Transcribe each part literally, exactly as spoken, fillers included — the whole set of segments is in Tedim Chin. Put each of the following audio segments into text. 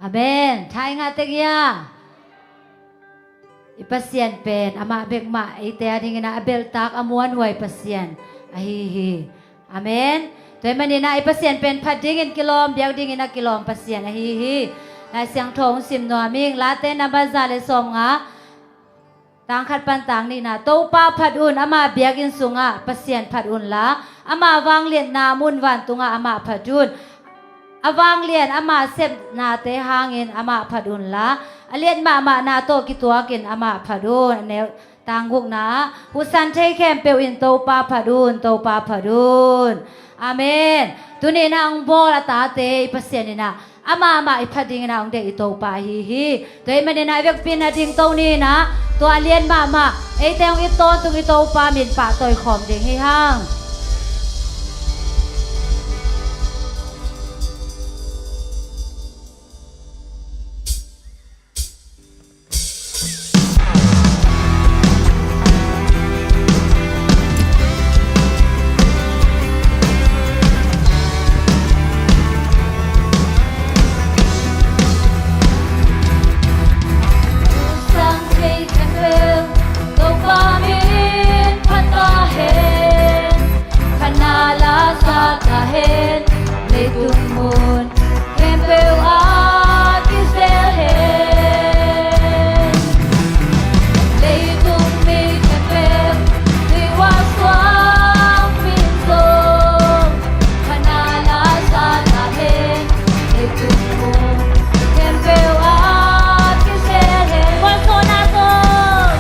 Amen. Thai ngah teng ia. I Pasian pen amah bek mah eite a dingin ah a belhtak a muanhuai Pasian ahi hi. Amen. Tua ahih manin ah i Pasian pen phat dingin kilawm, biak dingin a kilawm Pasian ahi hi. Lai Siangtho hong sim nuam ing. Late number za le sawmnga, tang khat pan tang nihna. Topa phat un, ama biakinn sungah Pasian phat unla, ama vangliatna mun vantungah amah phat un. A vanglian ama sepnate hangin amah phat unla, a liat mahmahna tawh kituakin amah phat un. A neu, tang gukna ah, husan thei khempeuh in Topa phat un, Topa phat un. Amen. Tuni in ah hong bawl a tate i Pasian in ah amah mah i phat dingin ah hong deih i Topa ahi hi. Tua ahih manin ah i vekpi in ah dingto ni in ah, tua a lian mahmah eite hong it tawntung i Topa min pahtawi khawm ding hi hang. Leitung mun khempeuh ah kisel hen. Leitung mi khempeuh tuihual suang pin zong, phatna la sa ta hen. Leitung mun khempeuh ah kisel hen. Khualzawhna tawh,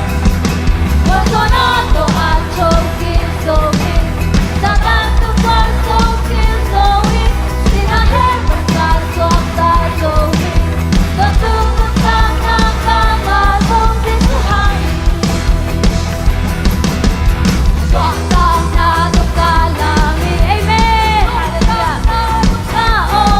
khualzawhna tawh a tho kik zo hi. Satan tung khual zo kik zo hi. Sinah hell pan ka suak ta zo hi. Tua tung tung tang tang tang a zo Jesu hang hi. Suahtakna tawh ka lam hi. Amen. Hallelujah. Suahtakna tawh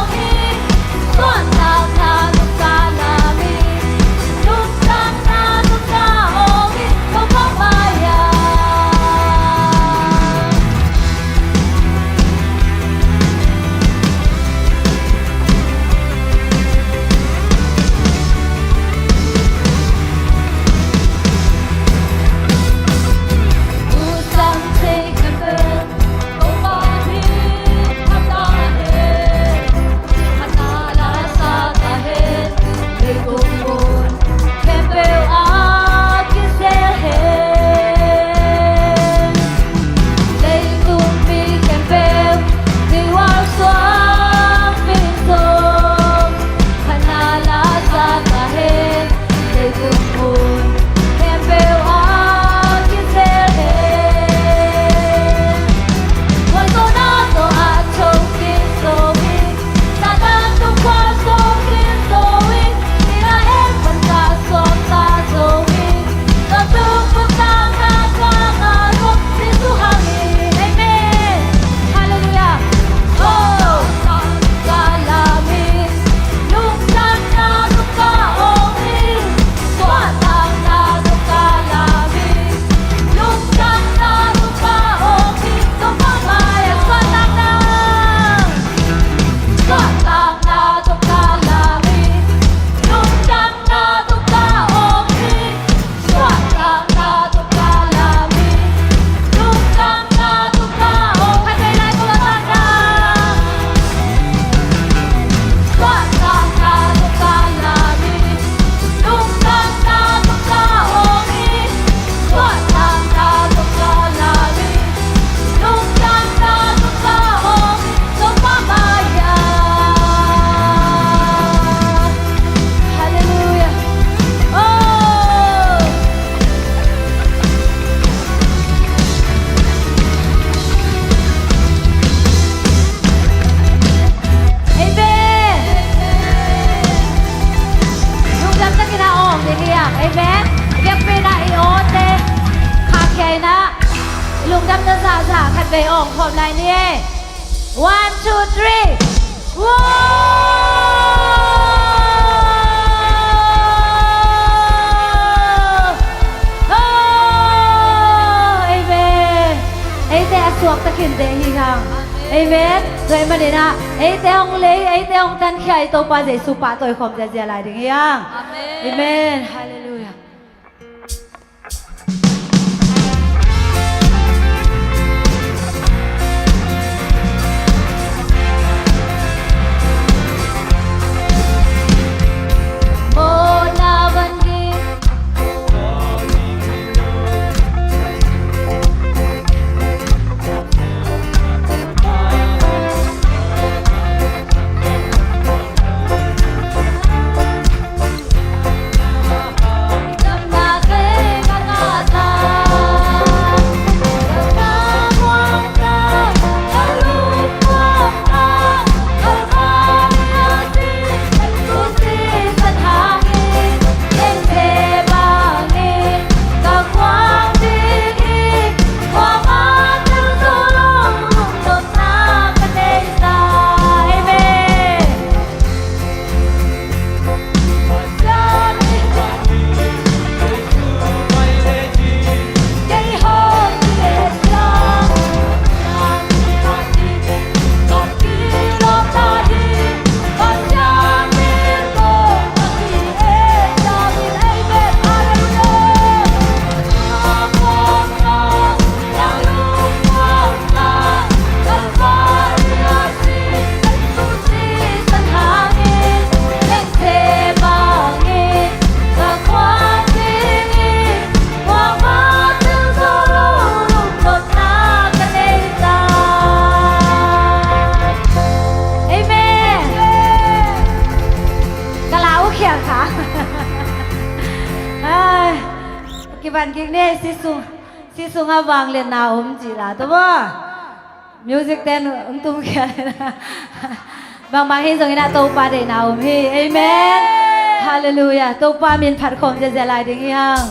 ka lam hi. Suahtakna tawh ka lam hi. Lungdamna tawh ka lam hi. Topa mai-ah. Hallelujah. Oh! Amen. Lungdam takin a awng ding hi hang. Amen. Biakpiakna i awte khakkhia in ah, lungdamna zahzah khatvei awng khawm lai ni e. One, two, three. Wow! Oh, amen. Eite a suaktakin deih hi hang. Amen. Tua ahih manin ah eite hong lei, eite hong tankhia i Topa Jesu pahtawi khawm ziazia lai ding hi hang. Amen. Amen. Halleluiah. Amen. Ka lau khia kha. Ai, kivan kik ni, si sung, si sungah vangliatna om ci la, tua maw? Music ten hong tum khia le na. Bangbang hi zongin ah Topa deihna om hi. Amen. Halleluiah. Topa min phat khawm ziazia lai ding hi hang.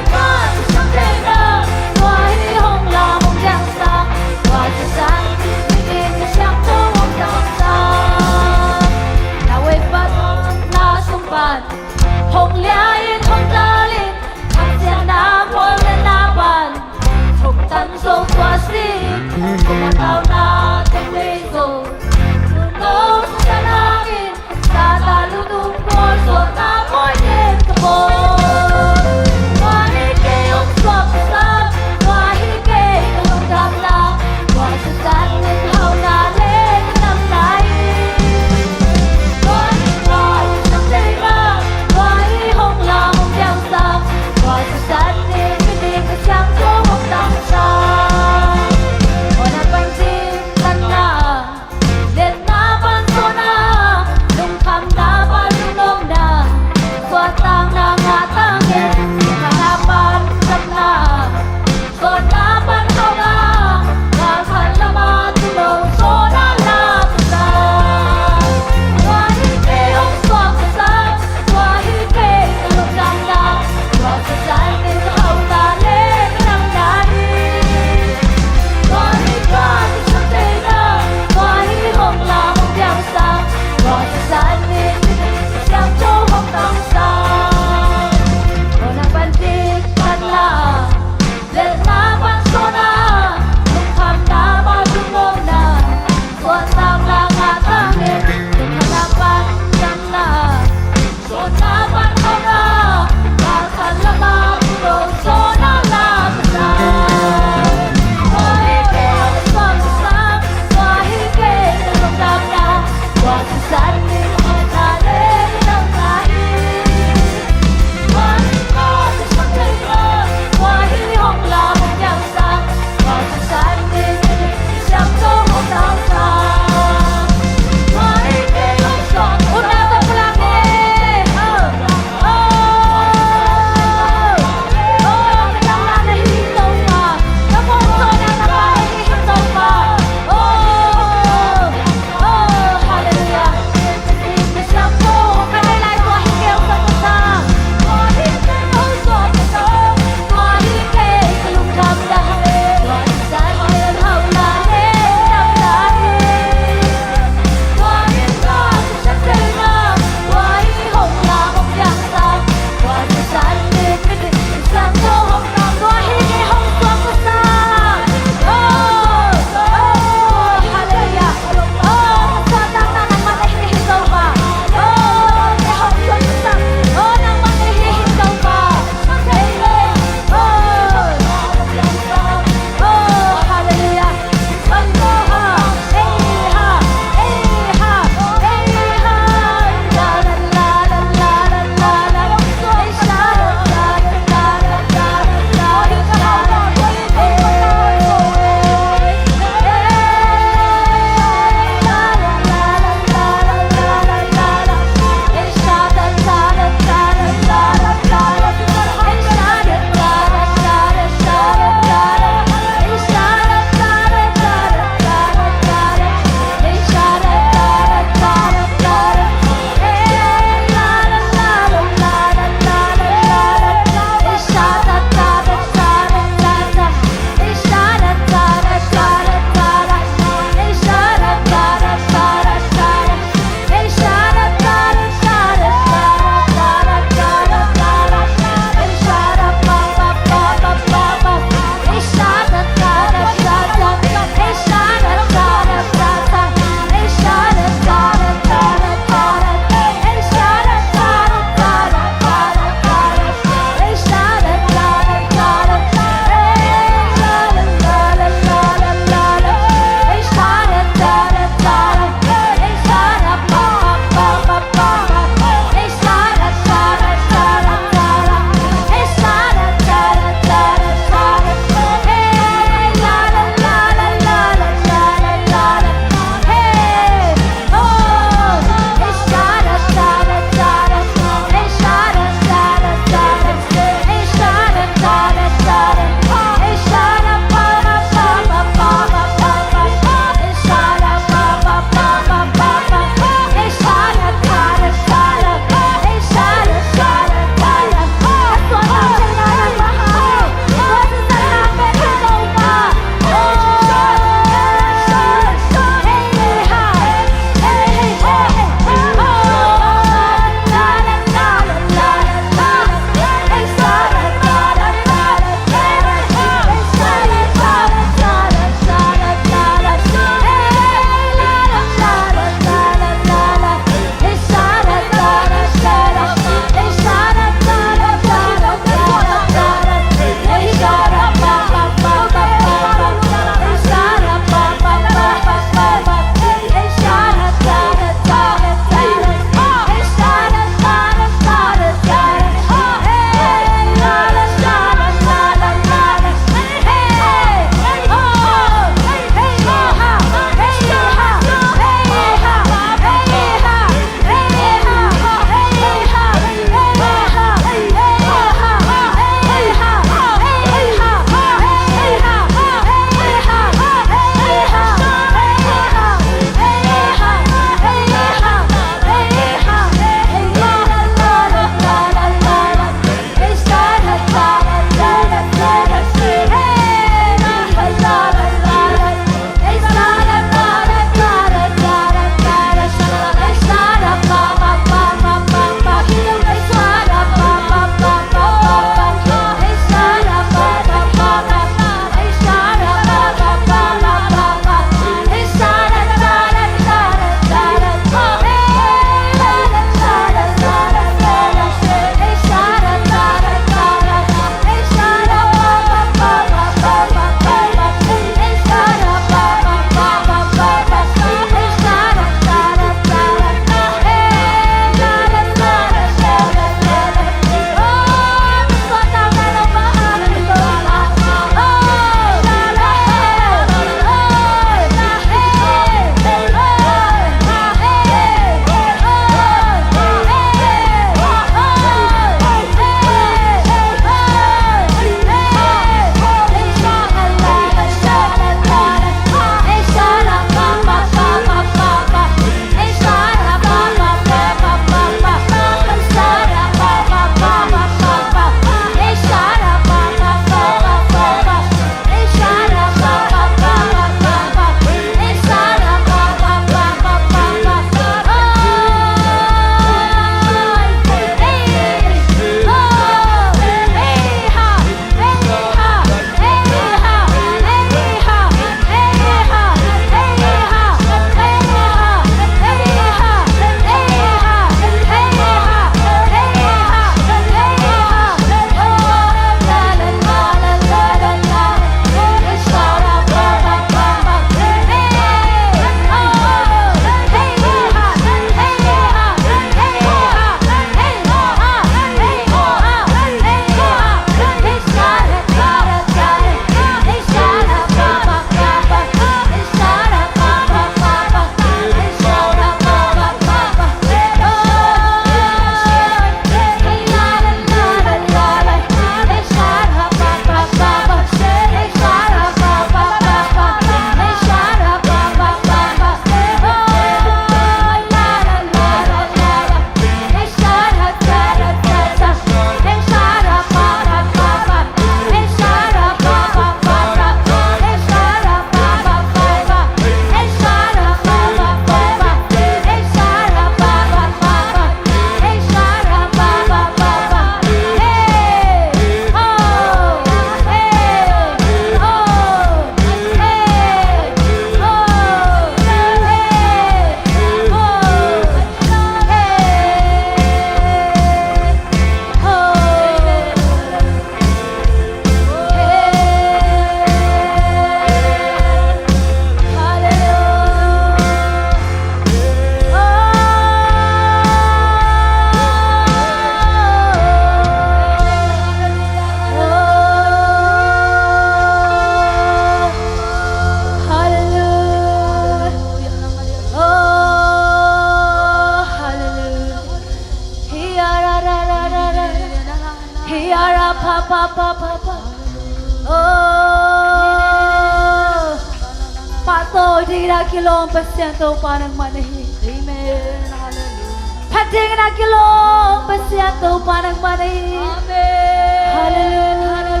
Dingin a kilawm Pasian Topa nangmah na hi. Amen. Hallelujah. Phat dingin a kilawm Pasian Topa nangmah na hi. Amen. Hallelujah.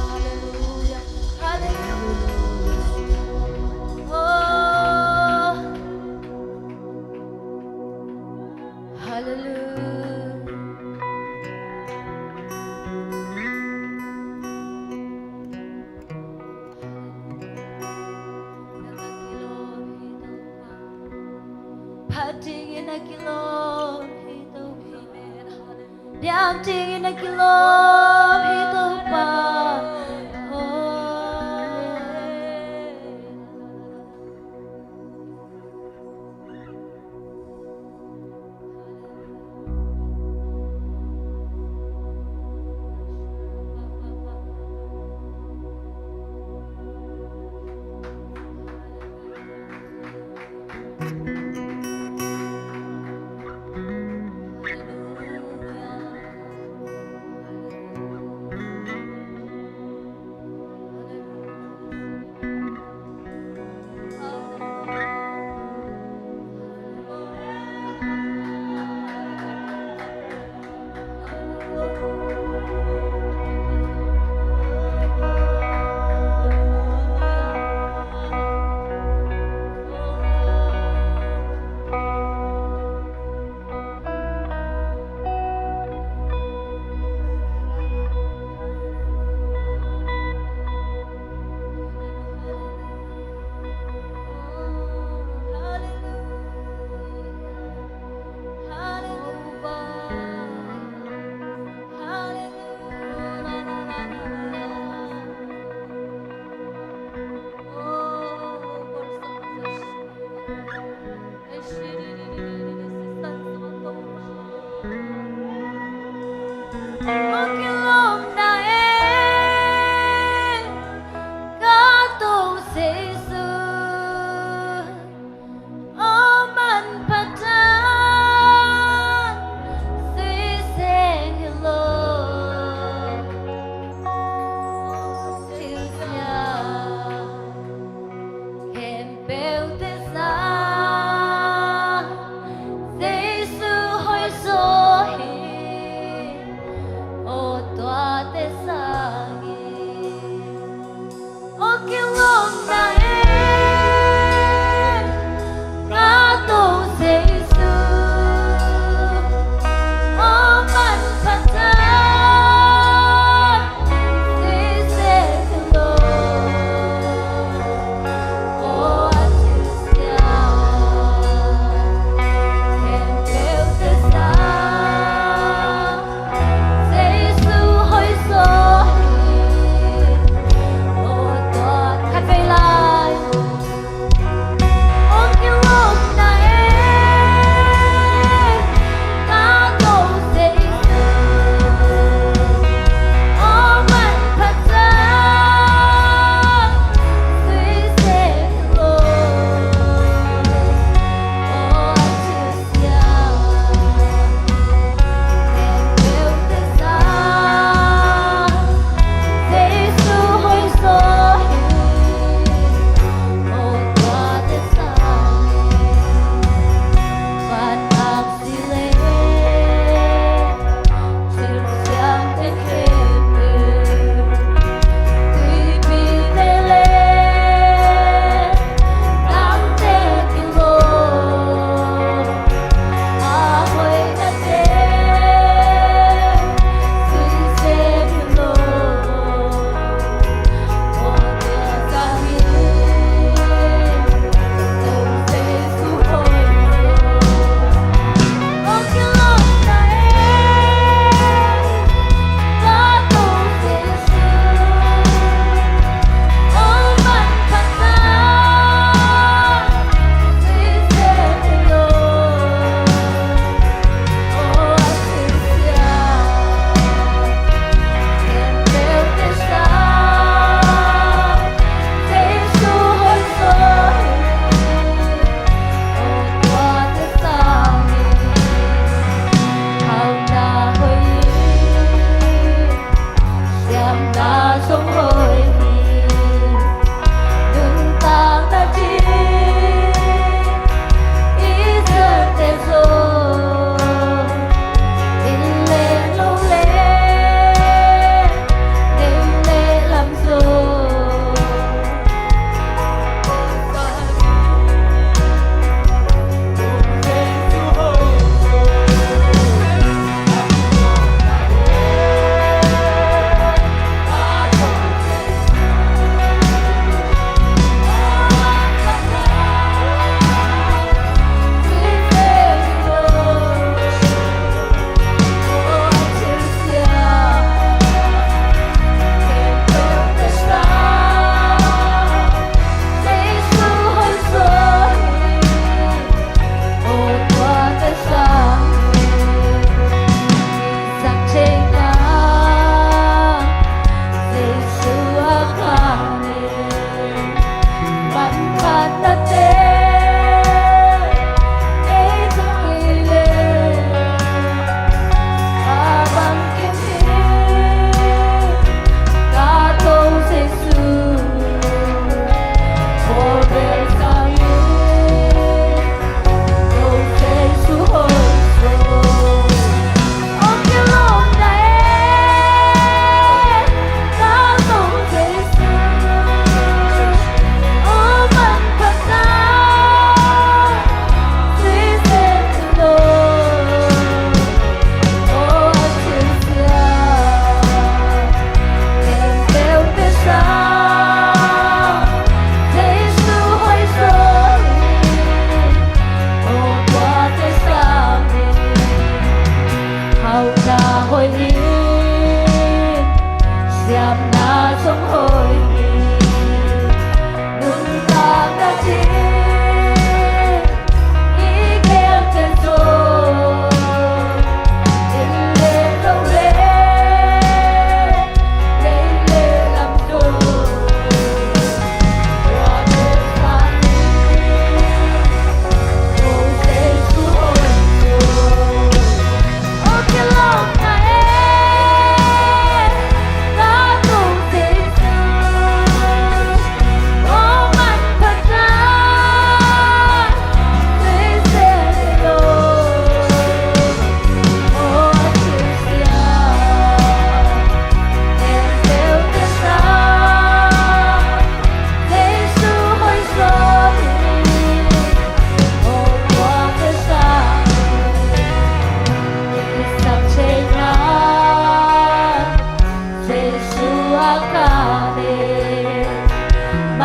Hallelujah. Hallelujah. Oh. Hallelujah. Phat dingin a kilawm hi Topa. Diam dingin a kilawm hi Topa. Oh. Khempeuhte sang Jesu hoih zaw hi. Aw tuate sangin aw kilawmna e. Ka Topa Jesu aw manpha ta. Khatvei la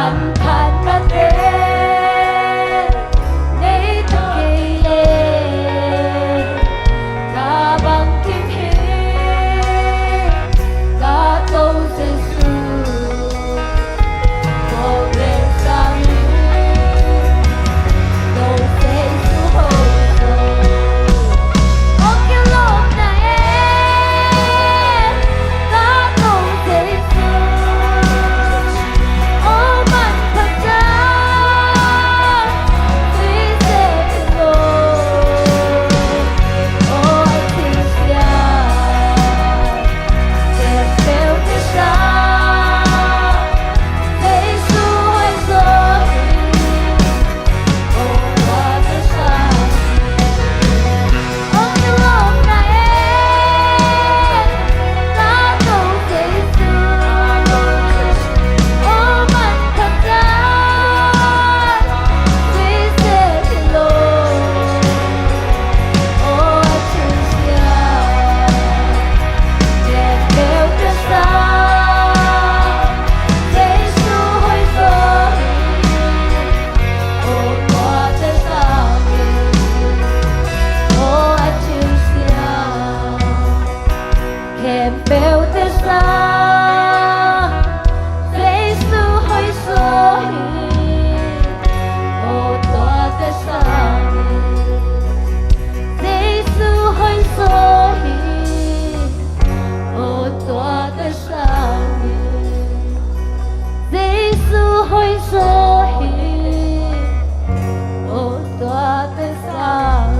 An phat mate nei ta kei le, ka bang kim hi, ka To Jesu. Ko le sang, To Jesu ho so. O kilawm na e, ka To Jesu. Khempeuh te sang, Jesu hoih zaw hi. Aw tuate sang, Jesu hoih zaw hi. Aw tuate sang, Jesu hoih zaw hi. Aw tuate sang.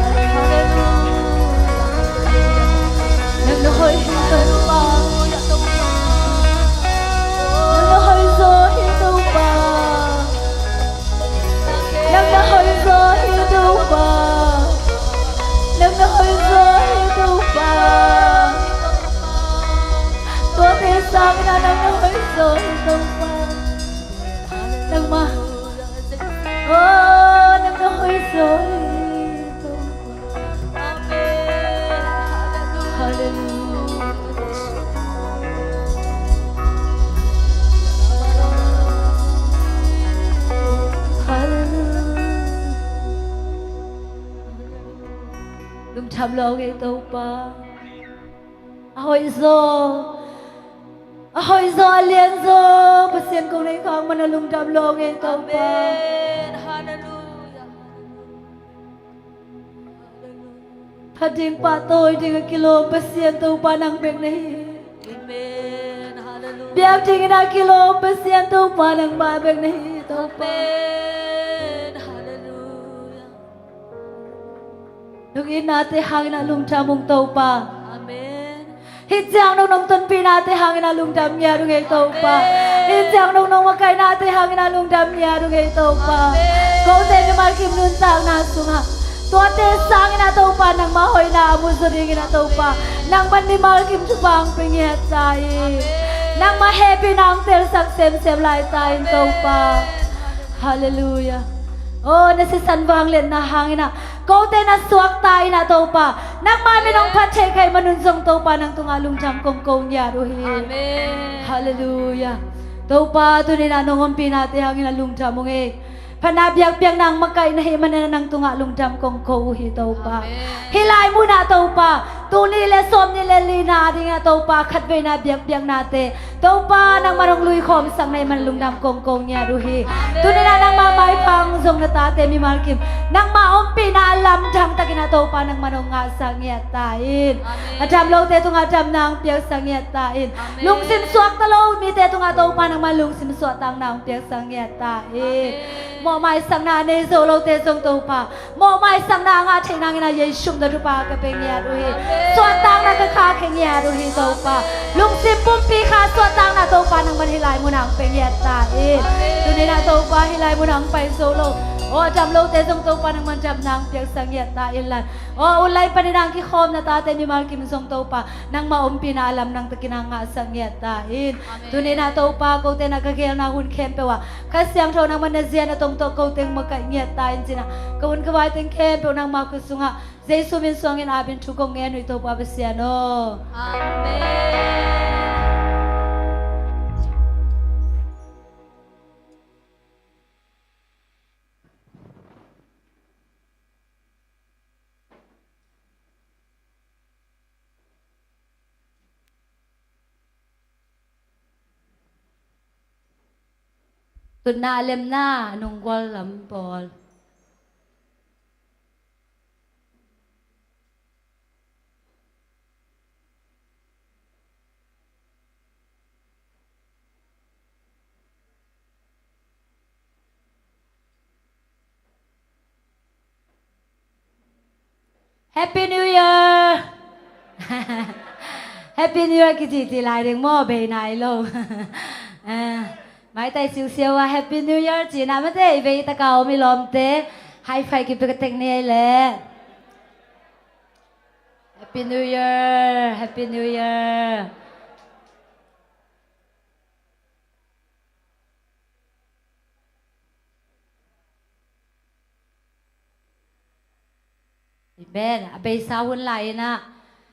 Hallelujah. Nang na hoih hi Topa. Nang na hoih zaw hi Topa. Nang na hoih zaw hi Topa. Nang na hoih zaw hi Topa. Tuate sangin ah nang na hoih zaw hi Topa. Nangmah. Oh, nang na hoih zaw hi Topa. Amen. Hallelujah. Hallelujah. Lungdam lo ing ei Topa. A hoih zaw, a hoih zaw, a lian zaw Pasian kong nei khak man a lungdam lo ing ei Topa. Amen. Hallelujah. Phat ding pahtawi ding a kilawm Pasian Topa nang bek na hi. Amen. Hallelujah. Biak dingin a kilawm Pasian Topa nangmah bek na hi Topa. Amen. Hallelujah. Nong itnate hangin a lungdam ung Topa. Amen. Hih ciang nong nong tonpihnate hangin a lungdam ngiat ung ei Topa. Amen. Hih ciang nong nong makaihnate hangin a lungdam ngiat ung ei Topa. Amen. Kote mimal kim nuntakna sungah tuate sangin a Topa nangmah hoihna a muzaw dingin a Topa nangman mimal kim thupha hong pia ngiat ta in. Amen. Nangmah hehpihna hong telsak semsem lai ta in Topa. Amen. Hallelujah. Oh, na sisan vangliatna hangin ah kote na suakta in ah Topa, nangmah min hong phat theih ka hih manun zong Topa nang tungah lungdam kong ko ngiat uh hi. Amen. Hallelujah. Topa, tuni in ah nong ompihnate hangin a lungdam ung ei. Phatna biakpiakna hong makaih na hih manin ah nang tungah lungdam kong ko uh hi Topa. Amen. Hih lai munah Topa, tul nih le sawmnih le lina dingin ah Topa khatveina biakpiaknate Topa nangman hong luikhawmsak na hih man lungdam kong ko ngiat uh hi. Amen. Tuni in ah nangmah maipha hong zong na tate mimal kim nangmah ompihna a lamdang takin ah Topa nangman hong ngahsak ngiat ta in. Amen. A dam lote tungah damna hong piaksak ngiat ta in. Amen. Lungsim suakta lo mite tungah Topa nangman lungsim suahtakna hong piaksak ngiat ta in. Amen. Mawhmaisakna a nei zo lote zong Topa mawhmaisakna a ngah theih nangin ah Jesuh min tawh thupha ka pia ngiat uh hi. Amen. Suahtakna ka khakkhia ngiat uh hi Topa. Amen. Lungsim pumpi kha suahtakna Topa nangman hih lai munah hong pia ngiat ta in. Amen. Tuni in ah Topa hih lai munah hong pai zo lo, aw, a dam lote zong Topa nangman damna hong piaksak ngiat ta in la. Aw, online panin ah hong kikhawm na tate mimal kim zong Topa nangmah ompihna a lamdang takin ah ngahsak ngiat ta in. Amen. Tuni in ah Topa kote in ah ka geelna hun khempeuh ah Kha Siangtho nangman na zia na tong tawh ko teng makaih ngiat ta in ci-in ah ka hun ka vai teng khempeuh nangmah khut sungah Jesuh min suangin apin thu kong ngen uh hi Topa Pasian aw. Amen. Tutna a lemna a nunggual lam pawl. Happy New Year! Happy New Year kici ci lai ding maw, bei nai lo. Eh, maitai siusiau a Happy New Year cina mate i bei taka om i lawmte high five kipia ka tek ni ei le. Happy New Year! Happy New Year! Amen. A beisa hun lai inah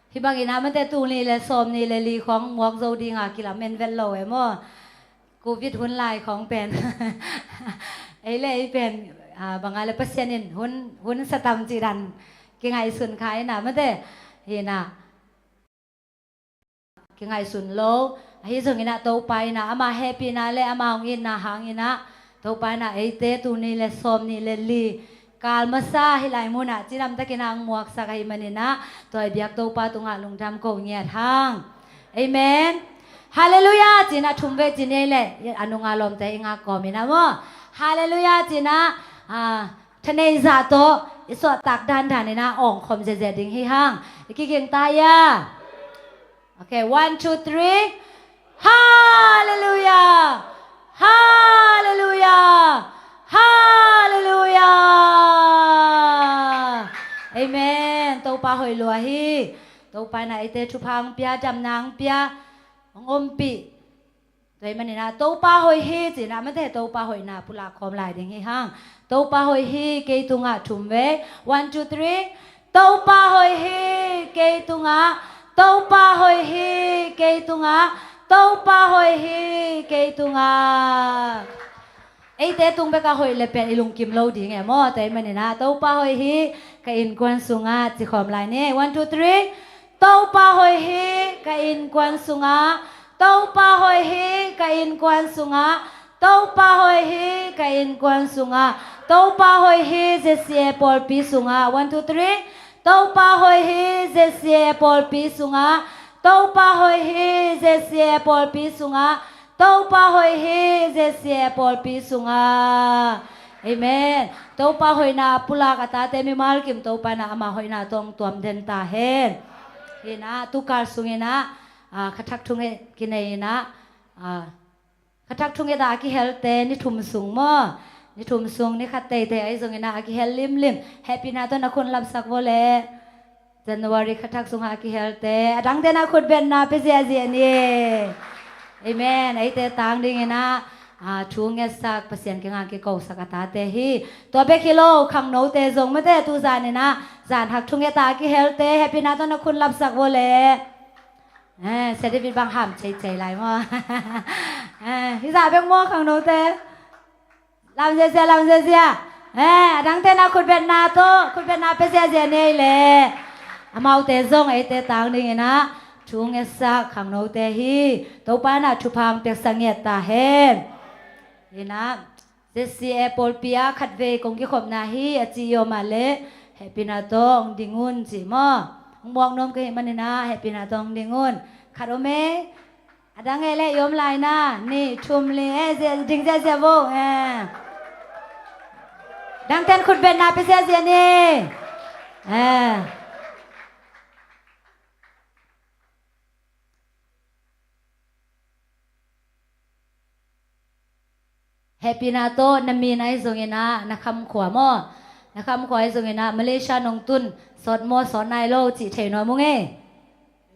hih bang inah mate tul nih le sawm nih le li khawng muak zo dinga kilamen vet lo e maw? Covid hun lai khawng pen ei le ei pen, ah, banga le Pasian in hun, hun satam cih dan kingaihsun kha inah mate hinah kingaihsun lo. Ahi zongin ah Topa in ah ama hehpihna le ama hong itna hangin ah Topa in ah eite tul nih le sawm nih le li kal masa hih lai munah cidamtakin ah hong muaksak ahih manin ah tua i biak Topa tungah lungdam ko ngiat hang. Amen. Halleluiah ci-in ah thum vei ci ni ei le a nunga lawmte i ngak kawmin ah maw? Halleluiah ci-in ah, ah, thaneih zah tawh i suahtak dandan in ah awngkhawm ziazia ding hi hang. I kiging ta ia. Okay, one, two, three. Halleluiah! Halleluiah! Halleluiah! Amen. Topa hoih lua hi. Topa in ah eite thupha hong pia, damna hong pia, hong ompih. Tua ahih manin ah Topa hoih hi ci-in ah mate Topa hoihna pulak khawm lai ding hi hang. Topa hoih hi kei tungah thum vei. One, two, three. Topa hoih hi kei tungah. Topa hoih hi kei tungah. Topa hoih hi kei tungah. Eite tung bek a hoih le pen i lungkim lo ding e maw? Tua ahih manin ah Topa hoih hi ka innkuan sungah ci khawm lai ni. One, two, three. Topa hoih hi ka innkuan sungah. Topa hoih hi ka innkuan sungah. Topa hoih hi ka innkuan sungah. Topa hoih hi Z C A pawlpi sungah. One, two, three. Topa hoih hi Z C A pawlpi sungah. Topa hoih hi Z C A pawlpi sungah. Topa hoih hi Z C A pawlpi sungah. Amen. Topa hoihna pulak a tate mimal kim Topa in ah ama hoihna tawh hong tuam den ta hen. Hi-in ah tukal sungin ah, ah, khathak thunget kinei in ah, ah, khathak thunget ah a kihelte ni thum sung maw? Ni thum sung ni khat teitei ahi zongin ah a kihel limlim. Hehpihna tawh na khut lapsak vawleh. January khathak sungah a kihelte a dangte na khutbetna pia ziahziah ni. Amen. Eite tang dingin ah, ah, thu ngetsak Pasian kiangah kikosak a tate hi. Tua bek hi lo khangnote zong mate tuzanin ah zan hak thunget ah a kihelte hehpihna tawh na khut lapsak vawleh. Eh, Sia David bang ham ceicei lai maw? Eh, hih zah bek maw khangnote? Lam ziazia, lam ziazia. Eh, a dangte na khutbetna tawh, khutbetna pia ziazia ni ei le. Amaute zong eite tang dingin ah thu ngetsak khangnote hi. Topa in ah thupha hong piaksak ngiat ta hen. Hi-in ah Z C A pawlpi ah khatvei kong kikhopna hi a ci i om ah le hehpihna tawh hong ding un ci maw? Hong muak nuam ka hih manin ah hehpihna tawh hong ding un. Khat om e. A dang e le i om lai na ni thum li e, ding ziazia vo e. Dangten khutbetna pia ziazia ni e. Hehpihna tawh na min ahi zongin ah na khamkhua maw? Na khamkhua ahi zongin ah Malaysia nong tun sawt maw sawt nai lo cih thei nuam ung e.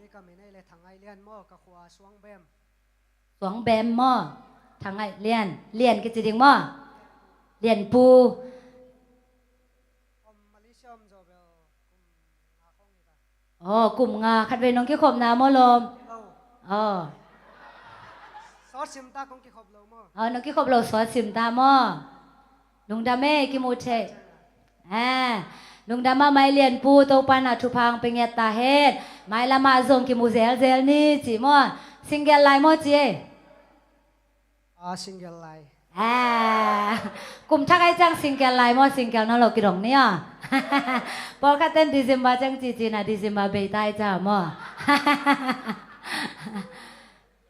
Ei ka min ahi le Thangngaih Lian maw, ka khua Suangbem. Suangbem maw? Thangngaih Lian. Lian kici ding maw? Lianpu. Om Malaysia om zawh bel kum nga khawng hi ta. Aw, kum nga khatvei nong kikhopna maw lawm? Aw. Sawt sim ta kong kikhop lo maw? Aw, nong kikhop lo sawt sim ta maw? Lungdam e, kimu thei. Ah, lungdam a mai Lianpu, Topa in ah thupha hong pia ngiat ta hen. Mailam ah zong kimu zelzel ni ci maw? Single lai maw ci e? Ah, single lai. Ah, kum thak ai ciang single lai maw, single nawn lo kidong ni aw. Pawlkhat ten December ciang cici na, December bei ta ai ciang maw.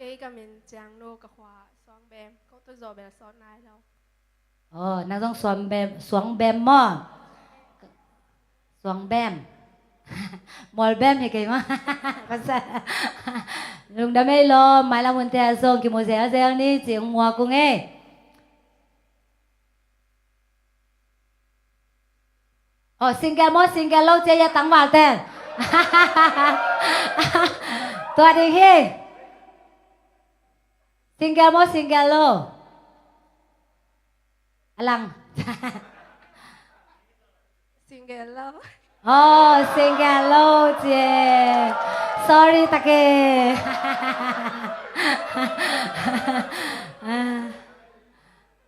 Kei ka min Ciang No, ka khua Suang Bem, kong tun zawh bel sawt nai lo. Aw, nang zong Suang Bem, Suang Bem maw. Suang Bem. Mual Bem hi kei maw. Lungdam ei lawm, mailam hunte ah zong kimu zelzel ni ci hong muak ung ei. Aw, single maw, single lo ci ei a, tangvalte. Tua ding hi. Single maw, single lo. A lang. Single lo. Aw, single lo ci ei. Sorry tak ei.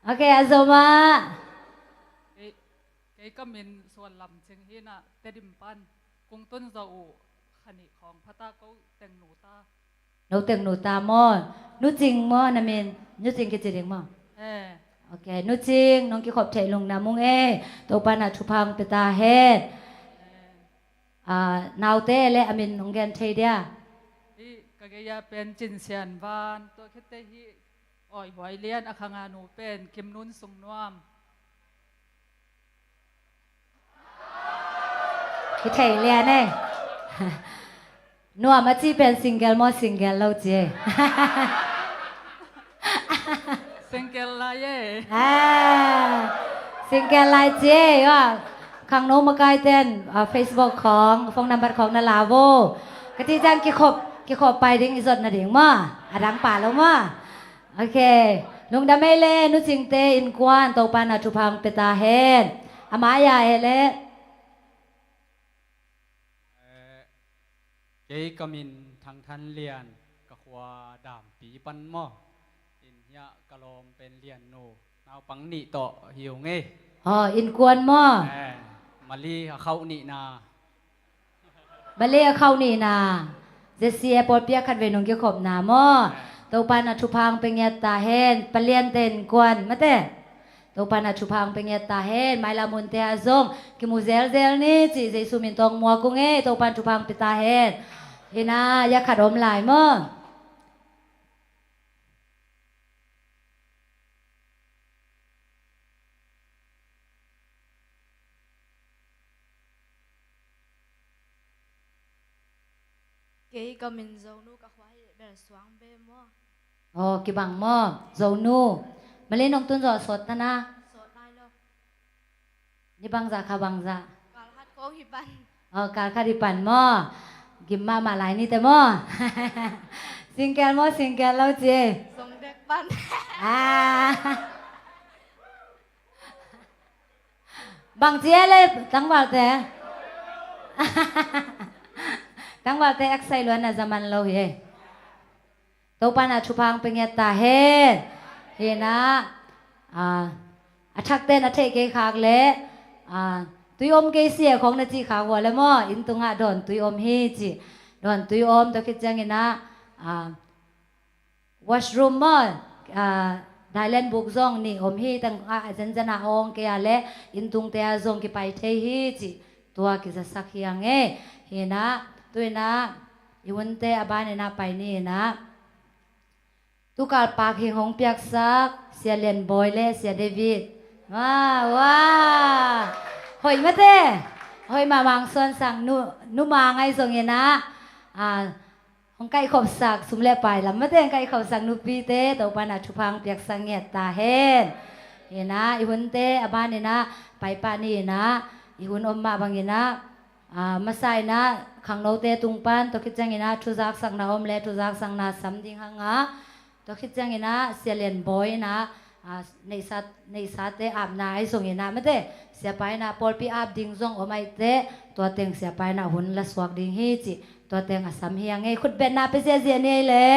Ok, a zom ah. Kei, kei ka min Suan Lam Cing hi na, Tedim pan. Kong tun zawh uh kha nih khawng pha ta, ko teng nu ta. No teng nu ta maw. Nu Cing maw na min? Nu Cing kici ding maw? Eh. Ok, Nu Cing, nong kikhop theih lungdam ung ei. Topa na thupha hong pia ta hen. Eh. Ah, naute le a min nong gen thei dia? Hi, ka gei a pen Cin Sian Van, tua khit teh hi Awi Huai Lian, a khang a nu pen Kim Nun Sung Nuam. Hi thei lian ei. Nuam a ci pen single maw, single lo ci ei? Single lai ei. Ah, single lai ci ei. Aw, khangno makai ten, ah, Facebook khawng, phone number khawng na la vo. Ka cih ciang kikhop, kikhop pai ding i zot nading maw. A dang pah lo maw. Ok. Lungdam ei le, Nu Cingte innkuan Topa na thupha hong pia ta hen. A mai-ah ei le. Eh, kei ka min Thang Than Lian, ka khua Dampi pan maw. Inn hiah ka lawm pen Lian Nu, naupang nih tawh hi ung ei. Aw, innkuan maw? Eh, Mali a khauh nihna. Mali a khauh nihna. J C A pawlpi ah khatvei nong kikhopna maw. Topa na thupha hong pia ngiat ta hen. Palian ten kuan mate. Topa na thupha hong pia ngiat ta hen. Mailam hunte ah zong kimu zelzel ni ci Jesu min tawh muak ung ei. Topa na thupha hong pia ta hen. Hi na, ya khat om lai maw. Kei ka min Zonu, ka khua hi bel Suang Bem maw. Aw, kibang maw, Zonu. Malay nong tun zawh sawt ta na? Sawt nai lo. Ni bangzah kha bangzah? Kal khat khawng hi pan. Aw, kal khat hi pan maw. Gim mahmah lai ni te maw. Single maw, single lo ci ei? Zong dek pan. Ah. Bang ci ei le tangvalte? Tangvalte eksai luan na zaman lo hi ei. Topa na thupha hong pia ngiat ta hen. Hi na, ah, a thakte na theih kei khak le, ah, tui om kei si e khawng na cih khak uh a le maw, inn tungah dawn tui om hi ci. Dawn tui om, tua khit ciangin ah, ah, washroom maw, ah, toilet buk zong nih om hi, tang ah, a zenzen ah awng kei a le, inn tungte ah zong kipai thei hi ci. Tua kizasak hi ing ei. Hi na, tu in ah, i hunte a ban in ah pai ni in ah. Tukal Park Hing hong piaksak Sia Lian Bawi le Sia David. Wah, wah. Hoih mate. Hoih mahmah hong suansak nu, nu Mang ahi zongin ah, ah, hong kaihkhopsak sum le pai lam mate, hong kaihkhopsak nupite Topa na thupha hong piaksak ngiat ta hen. Hi na, i hunte a ban in ah pai pah ni in ah, i hun om mah bangin ah, ah, masa in ah khangnote tung pan, tua khit ciangin ah thuzaksakna om le thuzaksakna sam ding hang a, tua khit ciangin ah Sia Lian Bawi in ah, ah, neihsa, neihsate apna ahi zongin ah mate, siapa in ah pawlpi ap ding zong om ahih teh, tua teng siapa in ah hun la suak ding hi ci, tua teng a sam hi ing ei. Khutbetna pia ziahziah ni ei le.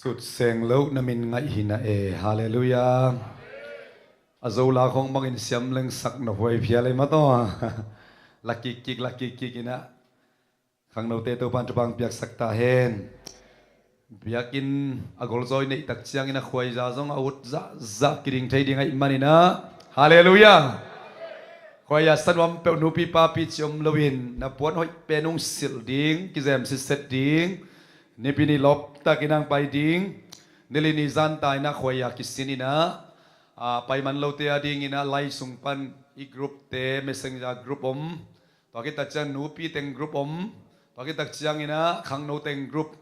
Sutseng lo na min ngaih hi na e. Halleluiah. A Zo la khong bangin siam lengsak na huai phial ei mataw. La kikkik, la kikkik inah khangnote Topan thupha piaksak ta hen. Biakinn a golzawi neih tak ciangin a khuaiza zong a ut zahzah kiding thei ding ahih manin ah. Halleluiah. Khuaiza sanuam peuh nupi papi ci om loin na puan hoih pen hong silh ding, kizem sitset ding. Nipi ni lop takin ang pai ding. Nili ni zan ta inah khuaiza kisin inah, a, pai man lote a ding inah lai sung pan i group te, messenger group om. Tua khit tak ciang nupi teng group om. Tua khit tak ciang inah khangno teng group,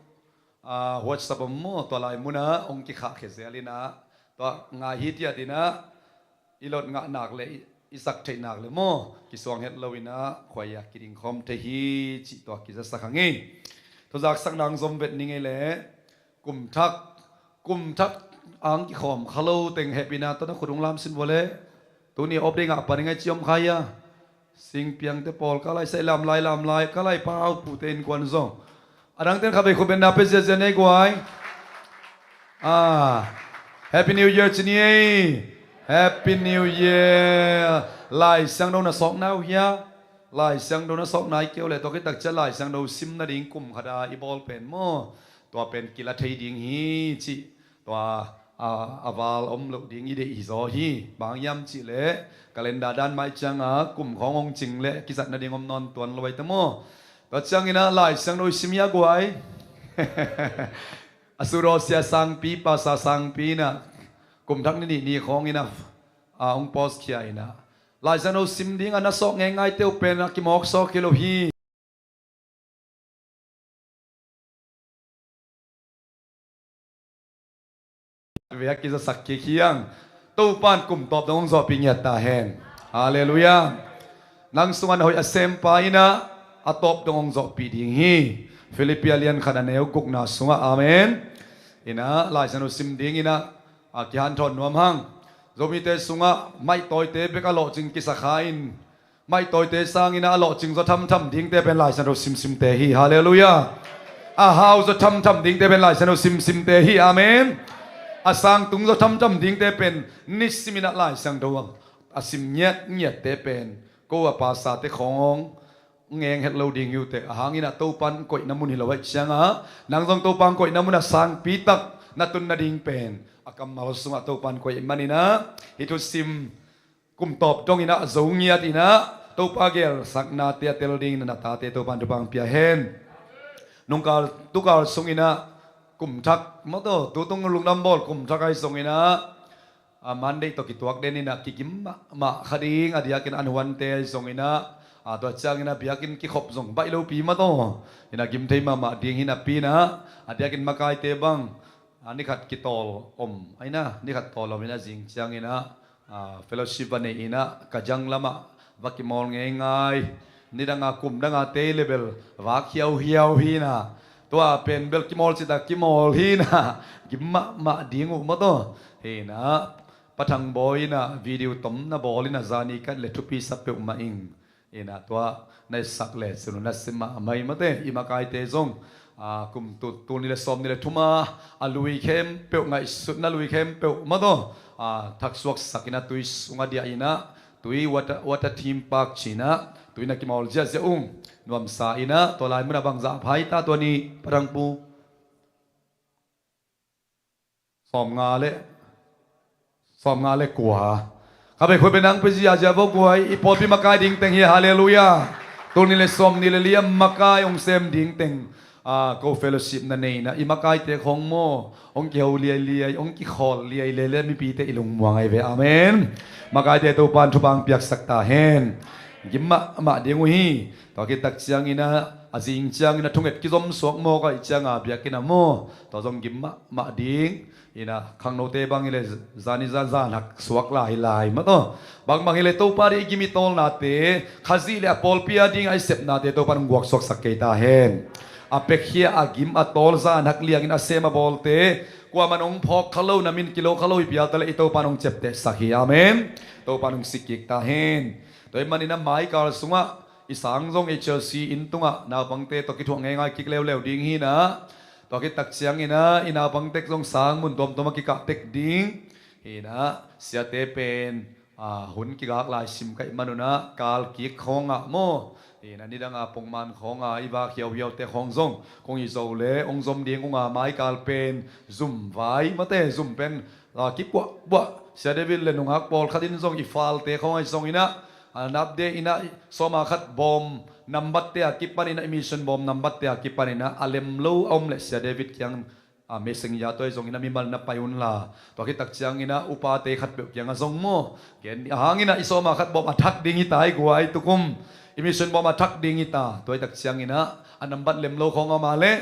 a, WhatsApp om maw, tua lai munah hong kikhahkhia zel inah, tua ngai hi tiat inah i lot ngah nak le i, i sak theih nak le maw, kisuang het lo inah khuaiza kiding khawm thei hi cih tua kizasak hang hi. Thuzaksak nang zom vet ning ei le. Kum thak, kum thak ang kikhawm kha lo teng hehpihna tawh na khut hong lam sin vua le. Tuni off day ngah pan i ngai ci om kha hia. Singpiangte pawl ka lai sai lamlai lamlai ka lai pau pute innkuan zong. A dangten kha vei khut benna pe ziazia nei guai. Ah, Happy New Year ci ni ei. Happy New Year. Lai Siangtho na sawkna uh hia. Lai Siangtho na sawkna i keu le tua khit tak ciang Lai Siangtho sim nading kum khata i bawl pen maw. Tua pen kila thei ding hi cih. Tua, a, a val om loh ding i deih hi zaw hi. Bang hiam cih leh calendar dan mah i cianga kum khawng hong cing leh kizat nading om nawn tuan lo ai ta maw. Tua ciangin ah Lai Siangtho i sim hia guai. A suraw sia sangpi, pasa sangpi inah kum thak ni nih ni khawng inah, a, hong post khia inah Lai Siangtho sim ding a na sawk ngeingaite uh pen a kimawk sawk hi lo hi. Vek kizasak kik hiang. Topan kum tawp dong hong zawhpih ngiat ta hen. Halleluiah. Nang sungah na hoih a sempa inah a tawp dong hong zawhpih ding hi. Filippi a lian khat a neu gukna sungah. Amen. Inah Lai Siangtho sim ding inah, a, kihanthawn nuam hang. Zomite sungah maih tawite bek a lawhcing kisa kha in, maih tawite sangin a lawhcing zaw thamtham dingte pen Lai Siangtho simsimte hi. Halleluiah. A hau zaw thamtham dingte pen Lai Siangtho simsimte hi. Amen. A sang tung zaw thamtham dingte pen nisimin ah Lai Siangtho a sim ngiatngiatte pen ko a pasate khawng ngeng het lo ding hi uh teh. A hangin ah Topan koihna mun hi lo ahih cianga nang zong Topan koihna munah sangpi tak na tun nading pen a kammal sungah Topan koih manin ah hih thusim kum tawp dong inah zo ngiat inah Topa gelsaknate a tel dingin a na tate Topan thupha pia hen. Nungkal tukal sung inah kum thak maw taw, tutung lungdam bawl kum thak ahi zong inah, a, Monday tawh kituak den inah kigim mahmah kha ding, a diakin an huante ahi zong inah, a, tua ciangin a biakinn kikhop zong baih lopi maw taw. Inah gim thei mahmah ding hi napi inah a diakin makaite bang, a, ni khat kitawl om a inah, ni khat tawl om inah zing ciangin ah, a, fellowship va nei inah ka jang lamah va kimawl ngeingai. Nidanga kum danga tei le bel vak hiauhiau hi inah, tua pen bel kimawl cita kimawl hi inah, gim mahmah ding uh maw taw. Hi inah Pa Thang Bawi inah video tom na bawl inah zani kat le thupi sa peuhmah ing. Inah tua na sak le cun na sim mahmah hi maw te. I makaite zong, a, kum tu, tul ni le sawm ni le thuma a lui khempeuh, ngaihsutna lui khempeuh maw taw, a, thaksuaksak inah tui sungah diah inah tui water, water theme park ci inah tui na kimawl ziahziah ung. Nuamsa inah tua lai munah bangzah phai ta tua ni Pa Thang Pu. Sawmnga le, sawmnga le kua. Kha bei khut bei nang pe ziazia vo guai, i pawlpi makai ding teng hi, halleluiah. Tul ni le sawm ni le li a makai hong sem ding teng, a, ko fellowship na nei inah i makaite khawng maw hong kiho liailiai, hong kikhawl liailiai le mipite i lungmuang ahi ve. Amen. Makaite Topan thupha piaksak ta hen. Gim mahmah ding uh hi. Tua khit tak ciangin ah a zing ciangin a thunget kizom suak mawk ahih cianga biakinn ah maw, tua zong gim mahmah ding. Inah khangnote bang hi le zani zan zan hak suak lailai maw taw. Bangbang hi le Topa ding i gim i tawlnate, Khazih le a pawlpi a ding a i sepnate Topan hong guaksuaksak kei ta hen. A pekkhia a gim a tawl zan hak liangin a sem a bawlte kuaman hong phawk kha lo, na min kilo kha lo hi pial ta le i Topan hong ciaptehsak hi. Amen. Topan hong sikkik ta hen. Tua ahih manin a maikal sungah i sang zong H L C inn tungah naupangte tawh kithuah ngeingai kik leuleu ding hi inah, Tua khit tak ciangin ah i naupang tek zong sang mun tuamtuam a kikah tek ding. Hi in ah siate pen, ah, hun kigak lai sim ka hih manun ah kal kik khawng ah maw, hi in ah nidang a pongman khawng a i vak hiauhiaute khawng zong kong i zo le hong zom ding ung a, mai kal pen zum vai mate, zum pen, ah, kipuahpuah. Sia David le nungak pawlkhat in zong i falte khawng ah i zong in ah, ah, napde in ah sawma khat bawm nambatte a kipan in ah, i mission bawm nambatte a kipan in ah a lem lo a om leh Sia David kiang, ah, messenger tua i zong in ah mimal na pai un la, tua khit tak ciangin ah upate khatpeuh kiangah zong maw, gen a hang in ah i sawma khat bawm a thak ding hi ta hi guai tukum, i mission bawm a thak ding hi ta. Tua hi tak ciangin ah a nambat lem lo khawng a om a leh,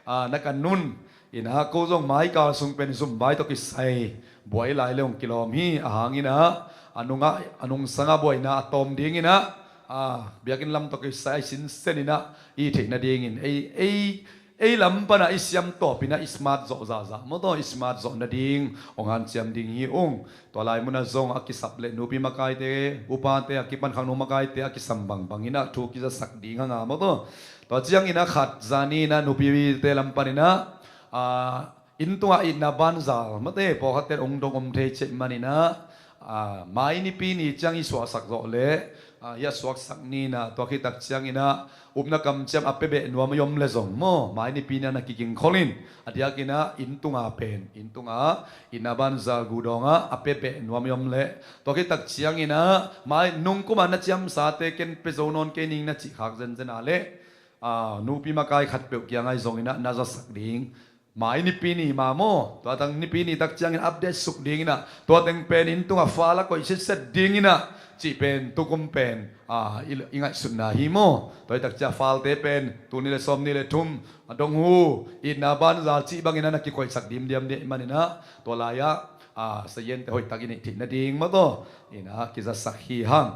ah, na kan un. In ah ko zong mai kal sung pen zum vai tawh kisai buai lai le hong kilawm hi. A hang in ah a nungah, a nungsang a buaina a tawm ding in ah, ah, biakinn lam tawh kisai a sinsen in ah i theih nadingin ei, ei, ei lam pan ah i siam tawp in ah i smart zawh zahzah maw, tua i smart zawh nading hong hanciam ding hi ung. Tua lai mun ah zong a kisap le nupi makaite, upate a kipan khangno makaite a kisam bangbang in ah thu kizasak ding hang a maw, tua. Tua ciangin ah khat zani in ah nupite lam pan in ah, ah, inn tungah itna banzal mate, pawlkhatte hong dong om thei ciah man in ah, ah, mai nipi ni ciang i suahsak zawh leh, ah, i a suaksak ni in ah, tua khit tak ciangin ah upna kamciam a pia beh nuam i om le zong maw, mai nipi ni ah na kiging khol in, a diakin ah inn tunga pen, inn tunga itna banzal gu dawng ah a pia beh nuam i om leh, tua khit tak ciangin ah mai nungkum a na ciamsate ken pia zo nawn kei ning na cih khak zenzen a leh, ah, nupi makai khatpeuh kiangah i zong in ah na zasak ding. Mai nipi ni ma maw, tua tang nipi ni tak ciangin update suk ding in ah, tua teng pen inn tungah fal a koih sitset ding in ah cih pen tukum pen, ah, i, i ngaihsutna hi maw. Tua hi tak ciang falte pen tul nih le sawm nih le thum a dong hu, itna banzal cih bangin ah na kikoihsak dimdiam dih man in ah, tua lai ah, ah, saziante hoih tak i neih theih nading maw, tua in ah kizasak hi hang.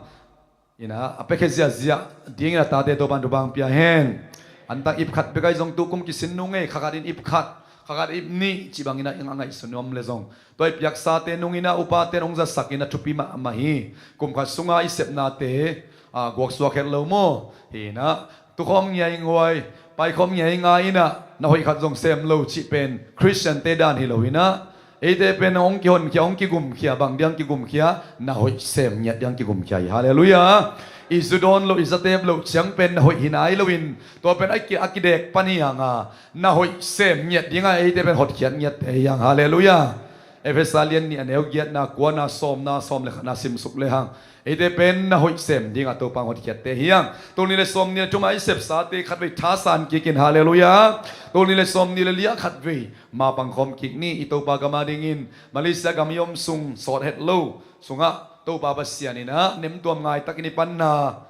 In ah a piakhia ziahziah ding in ah tate Topa'n thupha hong pia hen. Antang ip khat bek ah i zong tukum kisin nung ei, kha khat in ip khat, kha khat ip nih cih bangin ah i ngaihsun nuam le zong, tua i piaksate nung in ah upate hong zasak in ah thupi mahmah hi. Kum khat sungah i sepnate, ah, guaksuak het lo maw. Hi in ah tukhawm ngiainguai, paikhawm ngiaingai in ah na hoih khat zong sem lo cih pen Khristiante dan hi lo in ah, eite pen hong kihonkhia, hong kigumkhia, bang diang kigumkhia, na hoih sem ngiat diang kigumkhia hi. Halleluiah. I zu dawn loh, i zatep loh ciang pen na hoih hi nai loin, tua pen a ki, a kidek pan hi hang a, na hoih sem ngiat ding a eite pen hotkhiat ngiatte hi hang. Halleluiah. Efesa lian nih a neu giatna, kuana, sawmna, sawm le khatna simsuk le hang, eite pen na hoih sem ding a Topa'n hotkhiatte hi hang. Tul nih le sawm nih le thum a i sepsate khatvei thasan kik in. Halleluiah. Tul nih le sawm nih le li ah khatvei ma pangkhawm kik ni. I Topa gam a dingin Malaysia gam i om sung sawt het lo sungah Topa Pasian in ah nemtuam ngai takin i panna,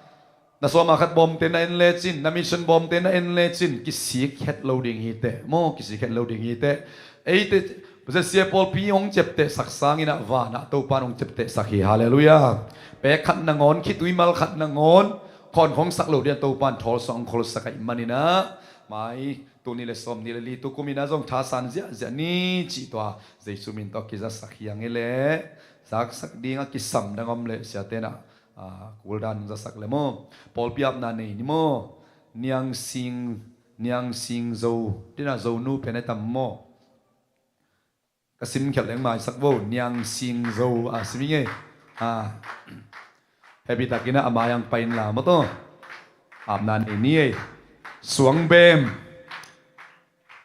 na sawma khat bawmte na en lecin, na mission bawmte na en lecin kisik het lo ding hi teh maw, kisik het lo ding hi teh. Eite, Sia pawlpi hong ciaptehsak sangin ah vanah Topa'n hong ciaptehsak hi. Halleluiah. Pek khat nangawn, khitui mal khat nangawn khawnkhong sak lo ding a Topa'n thawlsuah hong kholsak ahih manin ah, mai tul nih le sawm nih le li tukum in ah zong thasan ziahziah ni cih tua Jesu min tawh kizasak hi hang. Hi leh zaksak ding a kisam dang om leh siate in ah, ah, kuldan zasak le maw. Pawlpi apna nei ni maw. Niang Sing, Niang Sing Zo, tina Zo nu pen a tam maw. Ka sim khialh leng maisak vo, Niang Sing Zo a sim ing ei. Ah. Happy takin ah a mai ang pai in la maw, tua apna nei ni ei. Suang Bem.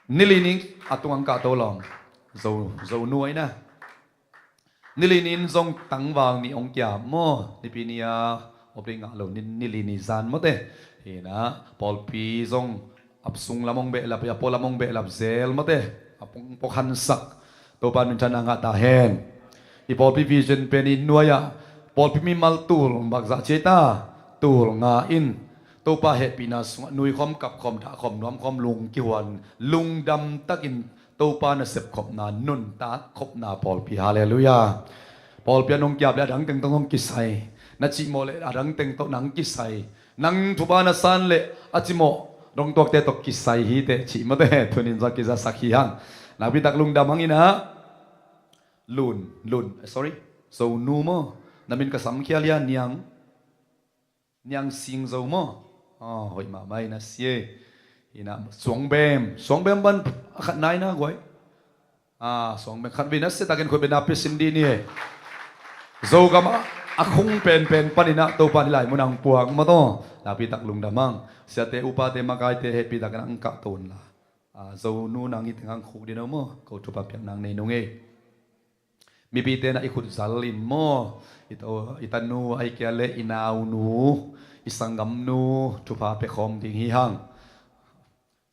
Nili ni a tung ang kah to lawm. Zo, Zo nu a ina. Nili ni in zong tangval nih hong kia maw. Nipi ni a awp ding ngah lo, ni, nili ni zan maw te. Hi in ah pawlpi zong a sung lam hong behlap, a pua lam hong behlap zel maw te. A pawlkhat hong pawkhansak, Topa minthanna ngah ta hen. I pawlpi vision pen i nuai ah pawlpi mimal tul bakzah ci ei ta, tul nga in Topa hehpihna sungah nuikhawm, kapkhawm, dahkhawm, nuamkhawm, lung kihuan, lungdam takin Topa nasep khopna, nuntak khopna pawlpi. Halleluiah. Pawlpi ah nong kiap leh a dang teng tawh nong kisai, na cihmawh leh a dang teng tawh nang kisai, nang thupha na san leh a cimawh dongtuakte tawh kisai hi teh cih maw te. Tuni in zong kizasak hi hang. Nakpi tak lungdam hang in ah. Lun, Lun, eh, sorry. Zo nu maw. Na min ka samkhia lia, Niang. Niang Sing Zo maw. Ah, hoih mahmah in ah, sia. Ina, Suangbem, Suangbem pan a khat nai na guai. A, Suangbem khat vei na sia takin khut bena pisin di ni e. Zogam a, a khung penpen pan ina Topa ni lai mun ang puak maw taw. Nakpi tak lungdam ang. Siate upate makaite hehpi takin ang kah ton la. A, Zonu nang i teng ang khuk din a maw. Ko thupha piak nang nei nung e. Mipite na i khut zal in maw, i ta-, i tanu, ai kia le i naunu, i sanggamnu thupha pia khawm ding hi hang.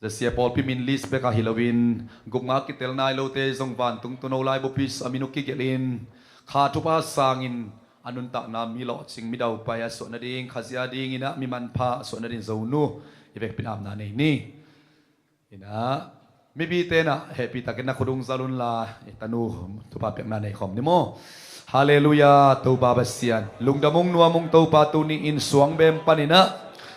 Zasia pawlpi min list bek a hi loin, gupnga kitel nai lote zong vantung tuno lai bupi a min uh kigelh in, kha thupha sangin a nuntakna mi lawhcing mi daupai a suah nading, Khazih a dingin a mi manpha a suah nading Zonu i vekpi in apna nei ni. Ina, mipite na hehpi takin na khut ung zal un la, i tanu thupha piakna nei khawm ni maw. Halleluiah, Topa Pasian. Lungdam ung nuam ung Topa, tuni in Suangbem pan ina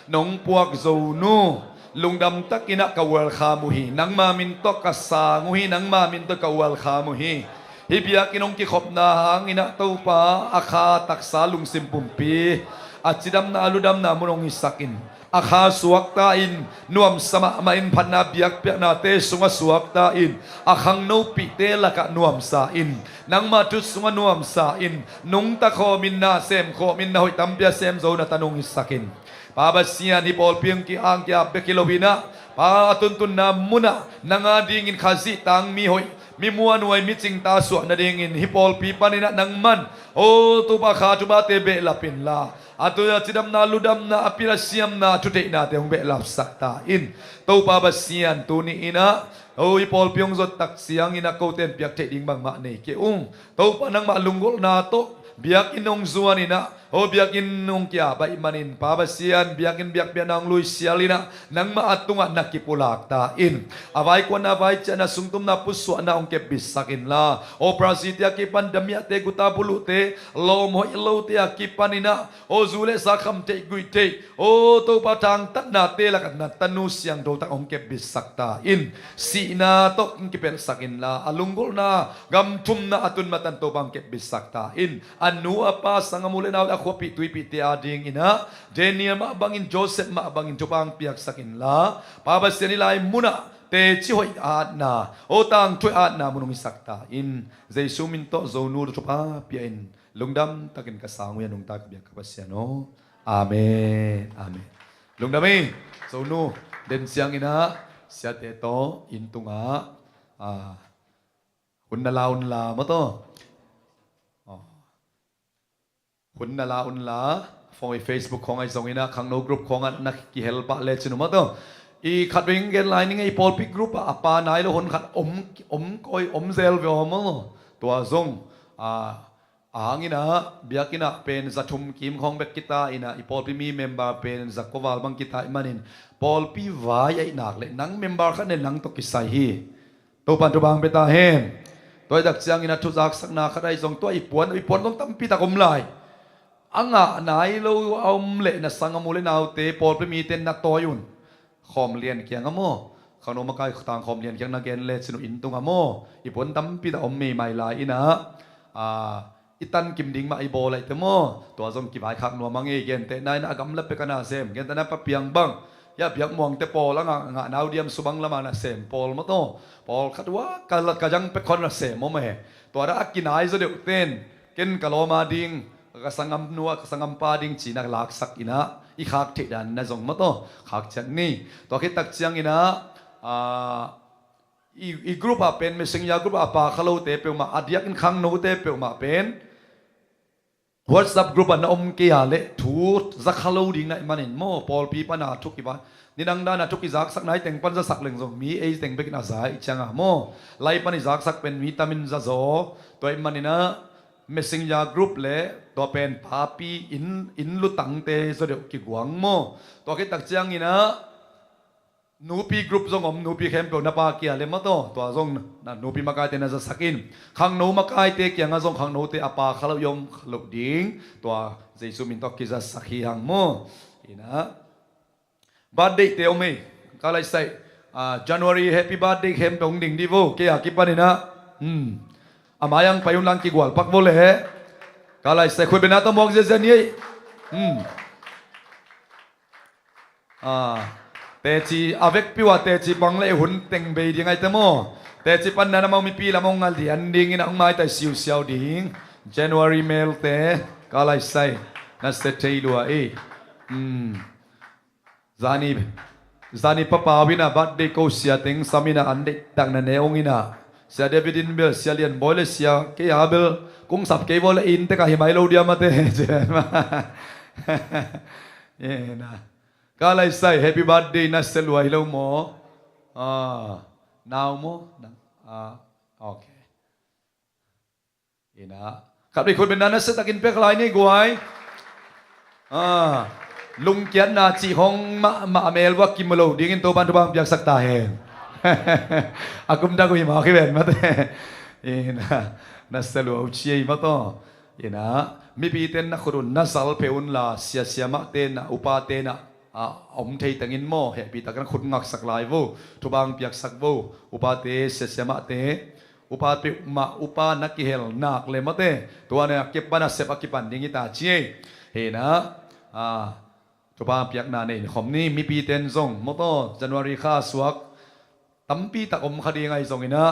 nong puak Zonu. Lungdam takin a ka welcome uh hi. Nangma min tawh ka sang uh hi, nangma min tawh ka welcome uh hi. Hih biakinn hong kikhopna hangin a Topa a kha taksa lungsim pumpi a cidamna a ludamna mun hong hisak in. A kha suakta in, nuamsa mahmah in phatna biakpiaknate sungah suakta in, a khangnopihte lakah nuamsa in, nangma thu sungah nuamsa in, nungta khawmin na sem khawmin na hoih tampi a sem zo na tanu hong hisak in. Pa Pasian, hih pawlpi hong ki-ang ki-ap bek hi lo hi na, Pa a tuntunna munah nang a dingin Khazih tangmi hoih, mi muanhuai, mi cingta suah nadingin hih pawlpi panin a nangman, o Topa kha thupha te behlap inla, a tu a cidamna ludamna a pil a siamna thuteihnate hong behlapsak ta in. Topa Pasian, tuni in a, o hih pawlpi hong zot tak ciangin a kote in piak theih ding bangmah nei kei ung. Topa nangmah lunggulhna tawh biakinn hong zuan in a, o biakinn hong kia baih manin Pa Pasian, biakinn biakpiakna hong luisial in a, nangmah a tungah na kipulak ta in. A vaikuana vaiciahna sungtumna pusuahna hong kepbitsak inla, o Brazil te a kipan damiahte guta buluhte lawm hoih lote a kipan in a, o zu le sa kham theih guih theih, o Topa thangtatnate lakah na tanu siangtho tak hong kepbitsak ta in. Sihna tawh hong kipelhsak inla, a lunggulhna gam thumna a tun matan Topa hong kepbitsak ta in. A nu a pa sangam u le nau le a khuapih tuipihte a dingin a Daniel mah bangin Joseph mah bangin thupha hong piaksak inla, Pa Pasian hih lai munah teci hoih a atna, o tangthu hoih a atna mun hong hisak ta in. Jesu min tawh Zonu thupha pia in. Lungdam takin ka sang uh hi a, nungta ka biak ka Pasian aw. Amen. Amen. Lungdam hi. Zonu den ciangin a siate tawh inn tungah, a, hun na la un la maw taw. Aw. Hun na la un la, phone, Facebook khawng ahi zongin a, khangno group khawngah na kihel pah lecin uh maw taw. I khat vei gen lai ning e, i pawlpi group ah a pa nai lo hun khat om, om koi, om zel ve aw maw. Tua zong, a, a hangin a, biakinn ah pen za thum kim khawng bek kita in a, i pawlpi mi member pen za kua val bang kita ih manin, pawlpi vai ahih nak leh nang member khat nen nang tawh kisai hi. Topan thupha hong pia ta hen. Tua i tak ciangin a thuzaksakna khat ahi zong, tua i puan, i puan zong tampi tak om lai. A ngah nai lo a om leh na sangam u le naute, pawlpi mite na tawi un. Khawm Lian kiangah maw, khangno makai tang Khawm Lian kiang na gen lecin uh inn tungah maw, i puan tampi tak om meimai lai in a, a, i tankim ding mah i bawl ahi te maw. Tua zong kivaikhak nuam a ngei, gentehna in a gamla pek a na sem, gentehna Pa Piang bang, ya Biak Muangte pawl a ngah, ngah nau diam Subang lamah na sem pawl maw taw. Pawlkhat uh a ka, ka zang pek khawng na sem om e. Tua dah a kinai zaw deuh ten, ken ka lawm a ding, ka sangam nu a, ka sangam pa ding cina laksak in a, i khak theih dan na zong maw taw, khak ciat ni. Tua khit tak ciangin a, a, i, i group ah pen, Messenger group ah a pa kha lote peuhmah, a diakin khangnote peuhmah pen WhatsApp group ah na om kei a leh thu za kha lo ding na ih manin maw, pawlpi pana thu kiva, nidang dana thu kizaksak nai teng pan zasak leng zong mi ei teng bekin a za ih cianga maw, lai pan i zaksak pen mi tamin za zaw. Tua ih manin a Messenger group le tua pen papi inn, inn lutangte zaw deuh kiguang maw. Tua khit tak ciangin a nupi group zong om, nupi khempeuh na pa kia le maw taw, tua zong na nupi makaite na zasak in. Khangno makaite kiangah zong khangnote a pa kha lo i om kha lo ding, tua Jesu min tawh kizasak hi hang maw. Ina birthday te om ei, ka laisai, ah, January happy birthday khempeuh hong ding di vo, kei a kipan ina. Hmm. A mai ang pai un lang kigual pak vo le he. Ka laisai khut bena tawh muak ziazia ni ei. Hmm. Ah, Teci a vekpi uh a teci pang le hun teng bei ding aite maw? Teci panna na mau mipi lam hong a lian dingin a hong maitai siusiau ding. January melte ka laisai na se thei lua ei. Zani zani papa wina birthday ko sia teng samina an deihtakna ne ong ina sia David in bel sia lian bawi le sia kei a bel kung sap kei bawi le in te ka hi mai lo dia mate. Ina ka laisai happy birthday na se lua hi lo maw? Nau maw? Okay. Ina khat bei khut benda na se takin pek lai ni guai. Lungkiatna cih hong mahmah a mel vua kim lo dingin Topan thupha hong piaksak ta hen. A kum dak uh hi mawk hi ven mate. Ina na se lua uh ci ei mataw. Ina mipite na khut un na zal phe unla siasia mahte na upate na a om thei tengin maw hehpih takin a khut ngaksak lai vo. Thupha hong piaksak vo. Upate siasia mahte upa peuhmah upa na kihel nak le mate tua na a kipan a sep a kipan ding hi ta ci ei. Hina thupha hong piakna nei khom ni mipiten zong mawtaw January kha suak tampi tak om kha ding ahi zongina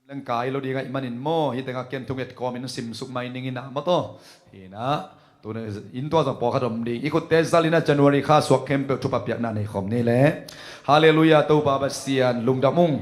lengkai lo ding ahih manin maw hih tengah ken thunget kawmin simsuk mai ning inah mawtaw. Hina tuna in tua zong pawlkhat om ding i khutte zalina January kha suak khempeuh thupha piakna nei khawm ni le. Halleluiah Topa Pasian lungdam ung.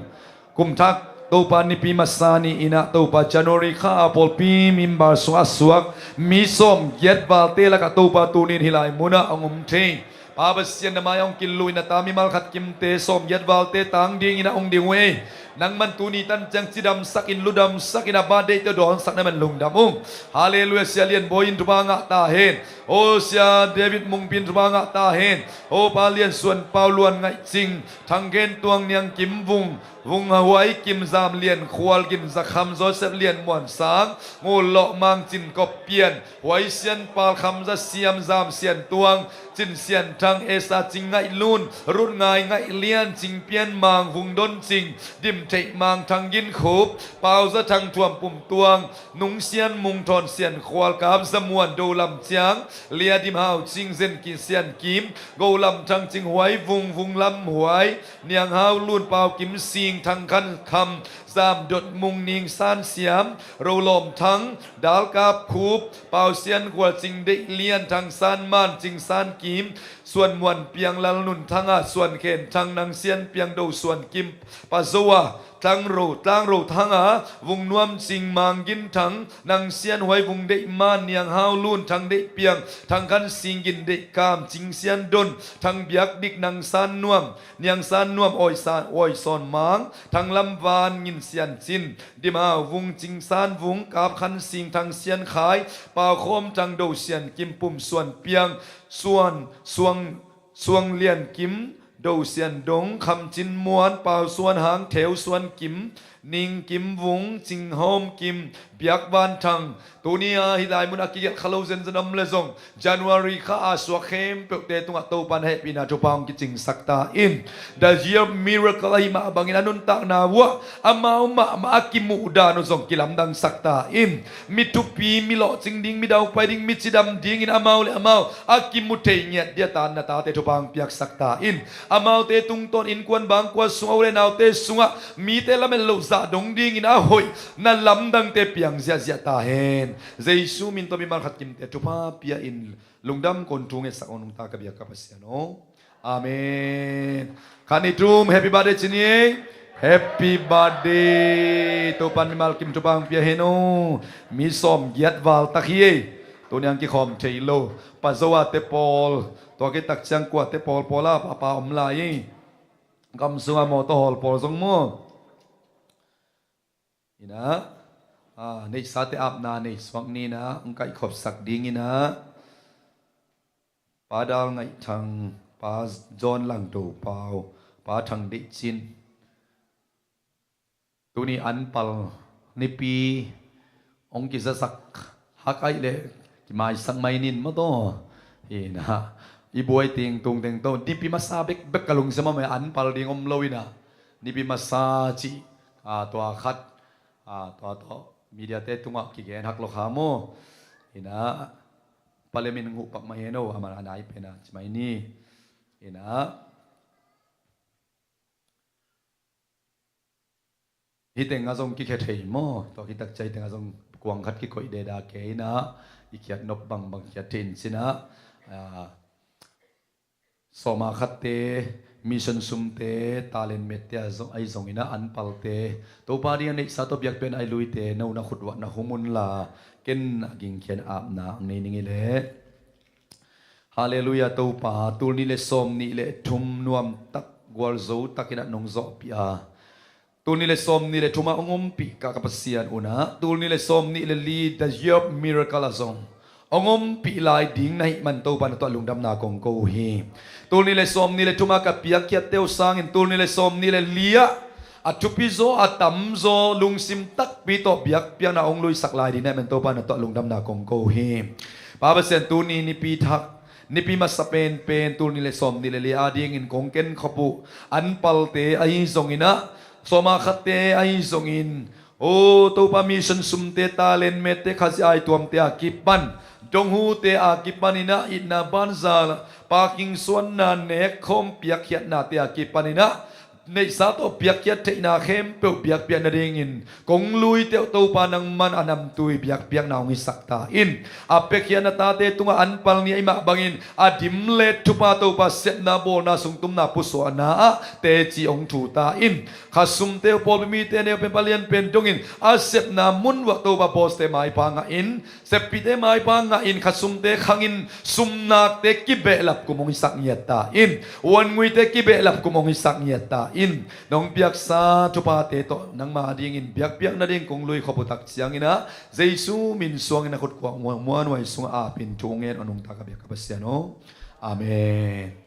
Kumthak Topa nipi masa ni inah Topa January kha a pawlpi mimbar sungah suak mi sawm giat valte lakah Topa tunin hilai munah a ngum thei Pa Pasian na mai-ah hong kiluh in a ta mimal khat kimte sawmgiat valte tang dingin a hong ding uh ei. Nangman tuni tan ciang cidamsak in ludamsak in a birthday te dawnsak na man lungdam ung. Halleluiah. Sia Lian Bawi in thupha ngah ta hen. O Sia David Mungpi in thupha ngah ta hen. O Pa Lian Suan Pau Luan Ngaih Cing Thang Gen Tuang Niang Kim Vung Vung Huai Kim Zam Lian Khual Gin Zakham Joseph Lian Muan Sang Ngul Lawh Mang Cin Kop Pian Huai Sian Pal Kham Za Siam Zam Sian Tuang Cin Sian Thang Esa Cing Ngaih Lun Rut Ngai Ngaih Lian Cing Pian Mang Vung Don Cing Dim Theih Mang Thang Gin Khup Pau Za Thang Thuam Pum Tuang Nung Sian Mung Thawn Sian Khual Kap Za Muan Do Lam Ciang Lia Dim Hau Cing Zen Ki Sian Kim Go Lam Thang Cing Huai Vung Vung Lam Huai Niang Hau Lun Pau Kim Sing Thang Khan Kham Zam Dot Mung Ning San Siam Ro Lawm Thang Dal Kap Khup Pau Sian Khual Cing Deih Lian Thang San Man Cing San Kim Suan Muan Piang Lal Nun Thang A Suan Khen Thang Nang Sian Piang Do Suan Kim Pa Zo A Tlang Ro Tlang Ro Thang A Vung Nuam Cing Mang Gin Thang Nang Sian Huai Vung Deih Man Niang Hau Lun Thang Deih Piang Thang Khan Sing Gin Deih Kam Cing Sian Don Thang Biak Dik Nang San Nuam Niang San Nuam Awi San Awi Sawn Mang Thang Lam Van Ngin Sian Cin Dim Hau Vung Cing San Vung Kap Khan Sing Thang Sian Khai Pau Khawm Thang Do Sian Kim Pum Suan Piang Suan Suang Suang Lian Kim Do Sian Dong Kham Cin Muan Pau Suan Hang Theu Suan Kim Ning Kim Vung Cing Hawm Kim Biak Van Thang. Tuni a hih lai mun a kigelh kha lo zenzen om le zong January kha a suak khempeuhte tungah Topan hehpihna thupha hong kicingsak ta in. The year of miracle ahi mah bangin a nuntakna uah amau mahmah a kimuh dan uh zong kilamdangsak ta in. Mi thupi mi lawhcing ding mi daupai ding mi cidam dingin amau le amau a kimu thei ngiat dia tan na tate thupha hong piaksak ta in. Amaute tungtawn innkuan bangkua sungah u le naute sungah mite lamet loh zah dong dingin a hoih na lamdangte piang ziahziah ta hen. Jesu min tawh mimal khat kimte thupha pia in lungdam kon thu ngetsak hong nungta ka biak ka Pasian aw. Amen. Khan i tum happy birthday ci ni ei. Happy birthday. Topan mimal kim thupha hong pia hen aw. Mi sawm giat val tak hi ei. Tuni ang kikhawm thei lo. Pa Zo a te pawl tua kitak ciang kua te pawl pawl a pa pa om lai ei. Gam sunga mawtaw hawl pawl zong maw? Ina neihsate apna nei suak ni ina hong kaihkhopsak ding ina Pa Dal Ngaih Thang, Pa John Lang Do Pau, Pa Thang Deih Cin. Tuni an pal nipi hong kizasak hak aih leh kimaisak mai nin maw taw. Hi na i buai ting tung teng taw nipi masa bekbek ka lungsim a mai an pal ding om lo ina nipi masa cih tua khat tua tawh mediate tungah kigen hak lo kha maw. Hi na palemin nguh pak mai hen o a man a nai pena ci mai ni. Inah, hih tengah zong kikhia thei maw? Tua kitak ciang hih tengah zong kuang khat kikoih deda kei inah, i khiat nop bangbang khiat thei in cinah, ah, sawma khatte, mission sumte, talent mette a zong, ahi zonginah anpalte, Topa ding a neihsa tawh biakpiakna a luite, no na khut uah na hum unla, ken a gingkhian apna ang nei ning i leh. Halleluiah, Topa, tul nih le sawm nih le thum nuamtak, gualzo takinah nong zawhpih a, tul nih le sawm nih le thum a hong ompih ka, ka Pasian unah, tul nih le sawm nih le li, the year of miracle a zong hong ompih lai ding na hih man Topa na tuah lungdamna kong ko uh hi. Tul nih le sawm nih le thum a ka piakkhiatte uh sangin tul nih le sawm nih le li ah a thupizaw, a tamzaw, lungsim takpi tawh biakpiakna hong luisak lai ding na hih man Topa na tuah lungdamna kong ko uh hi. Pa Pasian, tuni nipi thak, nipi masa penpen, tul nih le sawm nih le li a dingin kong kenkhop uh anpalte ahi zonginah, sawma khatte ahi zongin, o Topa, mission sumte, talent mette, Khazih aituamte a kipan, donghute a kipaninah, itna banza, parking suanna, nekkhawm piakkhiatnate a kipaninah, neihsa tawh piakkhiat theihna khempeuh biakpiak nadingin kong luite uh Topa, nangman a namtui biakpiakna hong hisak ta in. A piakkhiatna tate tungah anpal ni ahih mah bangin a dimlet thupha Topa, sepna, bawlna, sungtumna, pusuahna ah teci hong thu ta in. Khasumte uh pawlpi mite neu pen, palian pen dongin a sepna mun uah Topa, bosste maipha ngah in, seppite maipha ngah in, khasumte khangin sumnakte kibehlap kum hong hisak ngiat ta in. Uannguite kibehlap kum hong hisak ngiat ta in. Nong piaksa thuphate tawh nangma dingin biakpiak nading kong luikhop uh tak cianginah, Jesu min suangin a khutkuak muanhuai sungah apin thu ngen a nungta ka biak ka Pasian aw. Amen.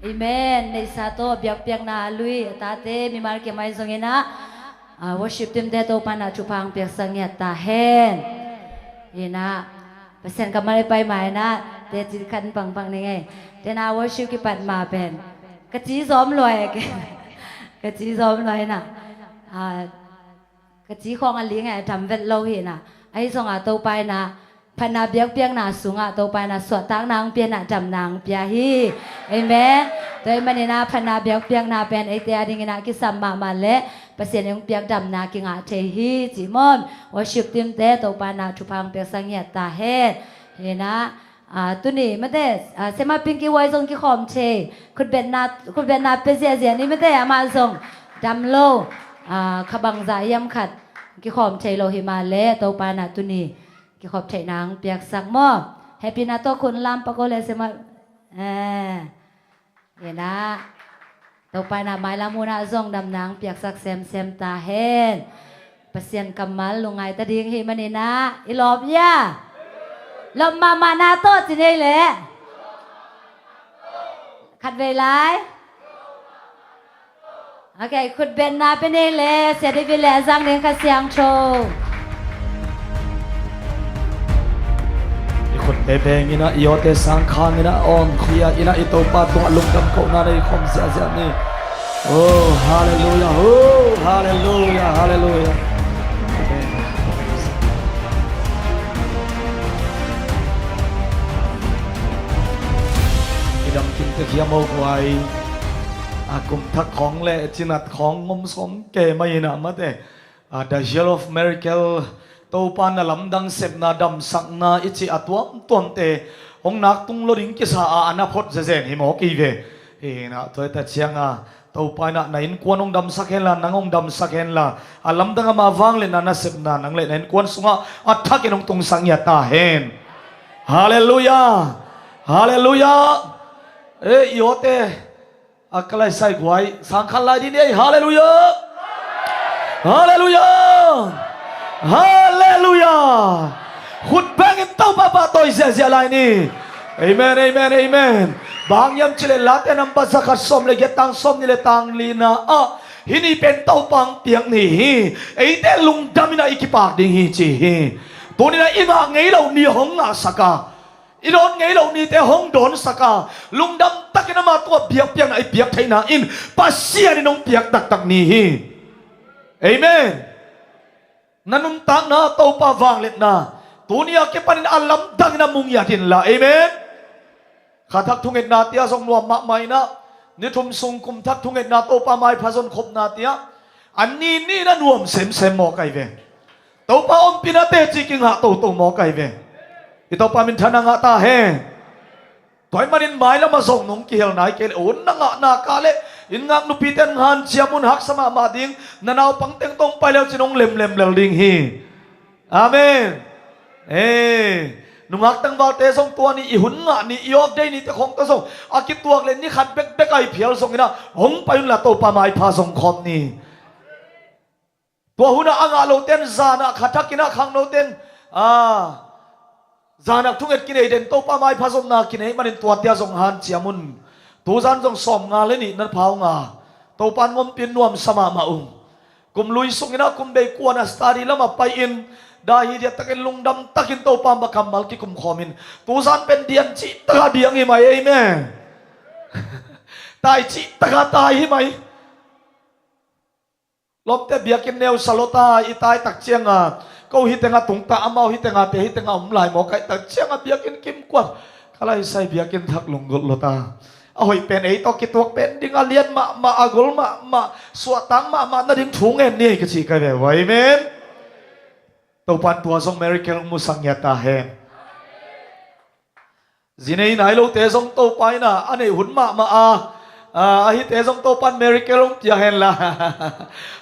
Amen. Neihsa tawh biakpiakna a lui a tate mimal kiamai zongin ah, ah, worship team te Topa in ah thupha hong piaksak ngiat ta hen. Hi in ah, Pasian kammal i pai ma in ah, te ci khat pangpang ning ei. Te in ah worship kipat ma pen ka ci zawm lua e ke. Ka ci zawm lua in ah, ah, ka ci khawng a ling e, a dam vet lo hi in ah. Ahi zongah Topa in ah phatna biakpiakna sungah Topa in ah suahtakna hong pia in ah damna hong pia hi. Amen. Tua ahih manin ah phatna biakpiakna pen eite a dingin ah kisam mahmah leh Pasian in hong piak damna kingah thei hi cih maw. Worship team te Topa in ah thupha hong piaksak ngiat ta hen. Hi in ah, ah, tuni mate, ah, Sema Pinky Huai zong kikhawm thei. Khutbetna, khutbetna pia ziahziah ni mate, amah zong dam lo. Ah, kha bangzah hiam khat kikhawm thei lo hi mah leh Topa in ah tuni kikhop theihna hong piaksak maw. Hehpihna tawh khut lam pak o le Sema. Eh, hi in ah, Topa in ah mailam hun ah zong damna hong piaksak semsem ta hen. Pasian kammal lungngai ta ding hi manin ah i lawp hia? Lawp mahmahna tawh ci ni ei leh. Khatvei lai. Ok, khutbetna pia ni ei leh, Sia David leh a zang ding Kha Siangtho. I khut beng in ah, i awte sang khang in ah, awng khia in ah, i Topa tungah lungdam kohna nei khawm ziahziah ni. Oh, halleluiah, oh, halleluiah, halleluiah. I dam kim te khia mo guai. A kum thak khawng le cinat khawng ngom sawm kei mah in ah mate. A, the zeal of miracle, Topa na lamdang sepna damsakna i cih a tuamtuamte hong nak tung lo ding kisa a, a na phot zezen hi maw kei ve. Hi in ah, tua hi ta ciang a, Topa in ah na innkuan hong damsak hen la, nang hong damsak hen la, a lamdang ama vangliatna nasepna nang le na innkuan sungah a thakin hong tungsak ngiat ta hen. Halleluiah. Halleluiah. Eh, i awte, a ka lai sai guai, sang khan lai ding ni ei, halleluiah. Halleluiah. Halleluiah. Khut beng in Topa pahtawi ziahziah lai ni. Amen, amen, amen. Bang hiam cih leh Late number zakhat sawm le giat, tang sawmnih le tang lina ah, hih ni pen Topa hong piak ni hi. Eite lungdam in ah i kipak ding hi ci hi. Tuni in ah i ngah ngei lo ni hong ngahsak a, i dawn ngei lo nite hong dawnsak a, lungdam takin ama tungah biakpiakna i piak theihna in Pasian in hong piak taktak ni hi. Amen. Na nuntakna Topa vangliatna tuni a kipanin a lamdangin a mu ngiat inla. Amen. Kha thak thungetna tiah zong nuam mahmah in ah, ni thum sung kum thak thungetna Topa maipha zon khopna tiah a ni ni in a nuam semsem maw kai ve. Topa ompihna teci kingah toto maw kai ve. I Topa minthanna ngah ta hen. Tua ahih manin mailam a zong nong kihel nai kei leh, hun na ngahna kah leh inn ngak nupite in hanciam un, haksa mahmah ding, na naupang teng tawh hong pai le uh cin hong lemlem lel ding hi. Amen. Eh, nungak tangvalte zong tua ni, i hun ngah ni, i off day ni te khawng tawh zong a kituak leh ni khat bekbek a i phial zongin ah hong pai unla, Topa maipha zong khawm ni. Tua hun ah a ngah lote in zan ah kha thak in ah, khangnote in, ah, zan ah thunget kinei den, Topa maipha zonna kinei manin tuate ah zong hanciam un. Tuzan zong sawmnga le nih na pha uh nga, Topa in ompih in nuamsa mahmah ung. Kum lui sungin ah kum bei kuan a study lamah pai-in, dah hi diaktakin lungdam takin Topa mah kammal kikum khawmin, tuzan pen dian cihtakah diang hi mai, amen. Tai cihtakah tai hi mai. Lawmte, biakinn neu sa lua ta, i tai tak ciangin ko hi tengah tung ta, amau hi tengah te, hi tengah om lai maw, kaih tak ciangin biakinn kim kuat. Ka lai sai biakinn thak lunggulh lua ta. A hoih pen ei tawh kituak pen ding a lian mahmah, a gol mahmah, suahtak mahmah nading thu ngen ni ei ka ci kai ve uh a, amen. Topa in tua zong miracle musak ngiat ta hen. Zi nei nai lote zong Topa in ah a neih hun mahmah a, a, a hihte zong Topa in miracle hong pia hen la,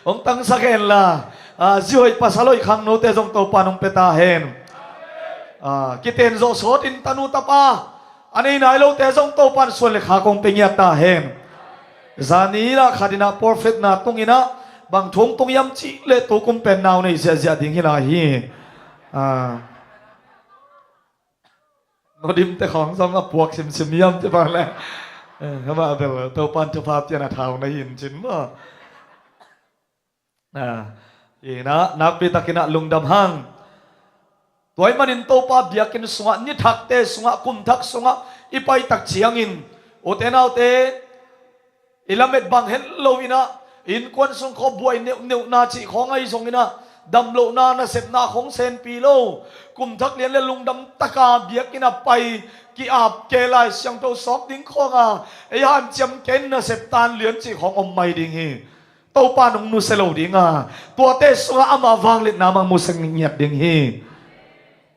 hong tangsak hen la, a, zi hoih pasal hoih khangnote zong Topa in hong pia ta hen. A, kiten zawh sawtin tanu tapa a nei nai lote zong Topa in suan le khak hong pia ngiat ta hen. Zani in ah khat in ah prophetna tung in ah bang thu hong tung hiam cih leh tu kum pen nau nei ziahziah ding hi lai hi. A, Nodim te khawng zong a puak simsim hiam ci bang le. Eh, amah bel Topan thupha pian a thau na hi in cin maw? Ah, ina nakpi takin ah lungdam hang. Tua ahih manin Topa biakinn sungah, ni thakte sungah, kum thak sungah i pai tak ciangin, ute naute, i lamet bang het lo in ah, innkuan sung khawng buai neuhneuhna cih khawng ahi zongin ah, damlohna, nasepna khawng senpi lo, kum thak lian le lungdam taka biakinn a pai, ki-ap kei, Lai Siangtho sawp ding khawng a, ei hanciam kei in nasep tan lian cih khawng om mai ding hi. Topa nong nusia lo ding a, tuate sungah ama vangliatna mang musak ngiat ding hi.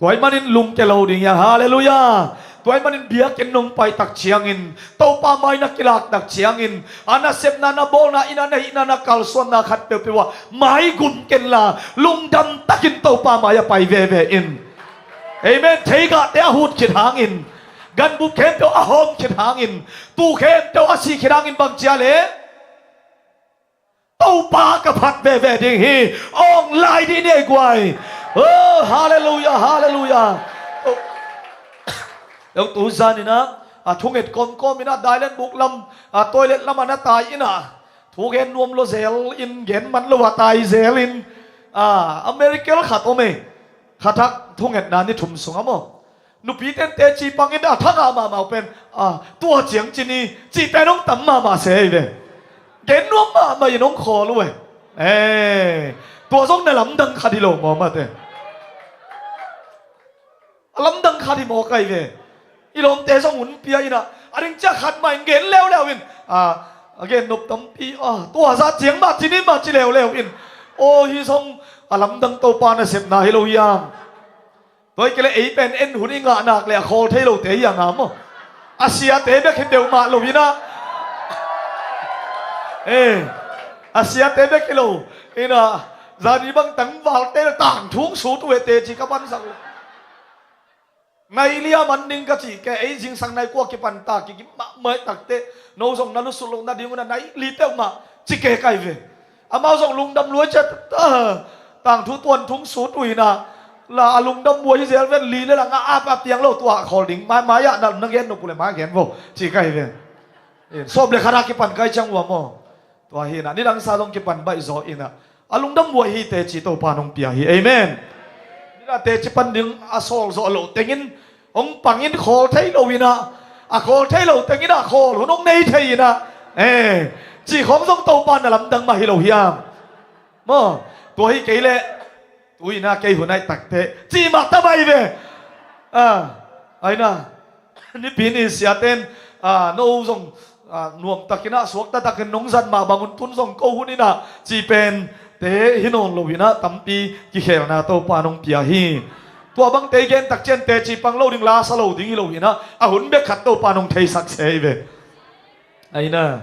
Tua ahih manin lungkia lo ding hi a, halleluiah. Tua ahih manin biakinn nong pai tak ciangin, Topa mai na kilak tak ciangin, a nasepna, na bawlna, inn ah na hihna, na kalsuanna khat peuhpeuh ah maigum kenla, lungdam takin Topa mai ah pai veve in. Amen. Theigahte a hut khit hangin, ganbup khempeuh a hawm khit hangin, tuu khempeuh a sih khit hangin bang ci a leh, Topa ka phat veve ding hi, awng lai dih ni ei guai. Oh, halleluiah, halleluiah. Oh. Eng tu zan in ah, a thunget kawmkawm in ah, dailen buk lam, a toilet lam ah na tai in ah, thu gen nuam lo zel in, gen man lo a tai zel in, a, a miracle khat om ei. Kha thak thungetna ni thum sungah maw, nupite in teci pang in a, thangah mahmah uh pen, a, tua ciang ci ni, cih pen hong tam mahmah se hi ve. Gen nuam mahmah in hong khawl uh e. Eh, tua zong na lamdang khat hi lo maw, mate? A lamdang khat hi mawk ahi ve. I lawmte zong hun pia in ah, a ding ciang khat mah in gen leuleu in, a, a gen nop tampi, a, tua zah ciang mah ci ni mah ci leuleu in. Aw, hih zong a lamdang Topa nasepna hi lo hiam? Tua hi kei leh ei pen en hun i ngah nak leh a khawl thei lote hi a ngam aw. A siate bek hi peuhmah lo in ah. Eh, a siate bek hi lo in ah, zani bang tangvalte le tangthu hong sut uh e, teci ka pansak uh. Nai li a man ding ka cih kei, ei zingsang nai kua kipan ta, kigim mahmah takte, no zong na lusut loh nading un ah nai li peuhmah ci kei ka hi ve. Amau zong lungdam lua ciat, ah, tangthu tuanthu hong sut uh hi na, la a lungdam buai hi zel ven, li le la nga ap ap piang lo, tua a khawl ding, mai, mai ah na, na gen nop uh leh mai gen vo, ci ka hi ve. Eh, sawm le khat a kipan ka hi ciang uh a maw. Tua hi na, nidang sa zong kipan baih zaw in ah, a lungdam buai hi, teci Topa nong pia hi. Amen. Nidang teci pan ding a sawl zawh loh tengin hong pang in, khawl thei lo in ah, a khawl thei lo tengin ah khawl hun hong nei thei in ah, eh, cih khawng zong Topa na lamdang mah hi lo hiam? Maw, tua hi kei leh, tu in ah kei hun aih takte, cih mah ta mai ve. Ah, ai na, nipi ni siate in, ah, no zong, ah, nuam takin ah, suakta takin nong zat mah bang un tun zong ko hun in ah, cih pen te hi nawn lo in ah, tampi kikhelna Topa nong pia hi. Tua bangte i gen tak ciang teci pang lo ding, la sa lo ding hi lo in ah, a hun bek khat Topa nong theisak se hi ve. Ai na,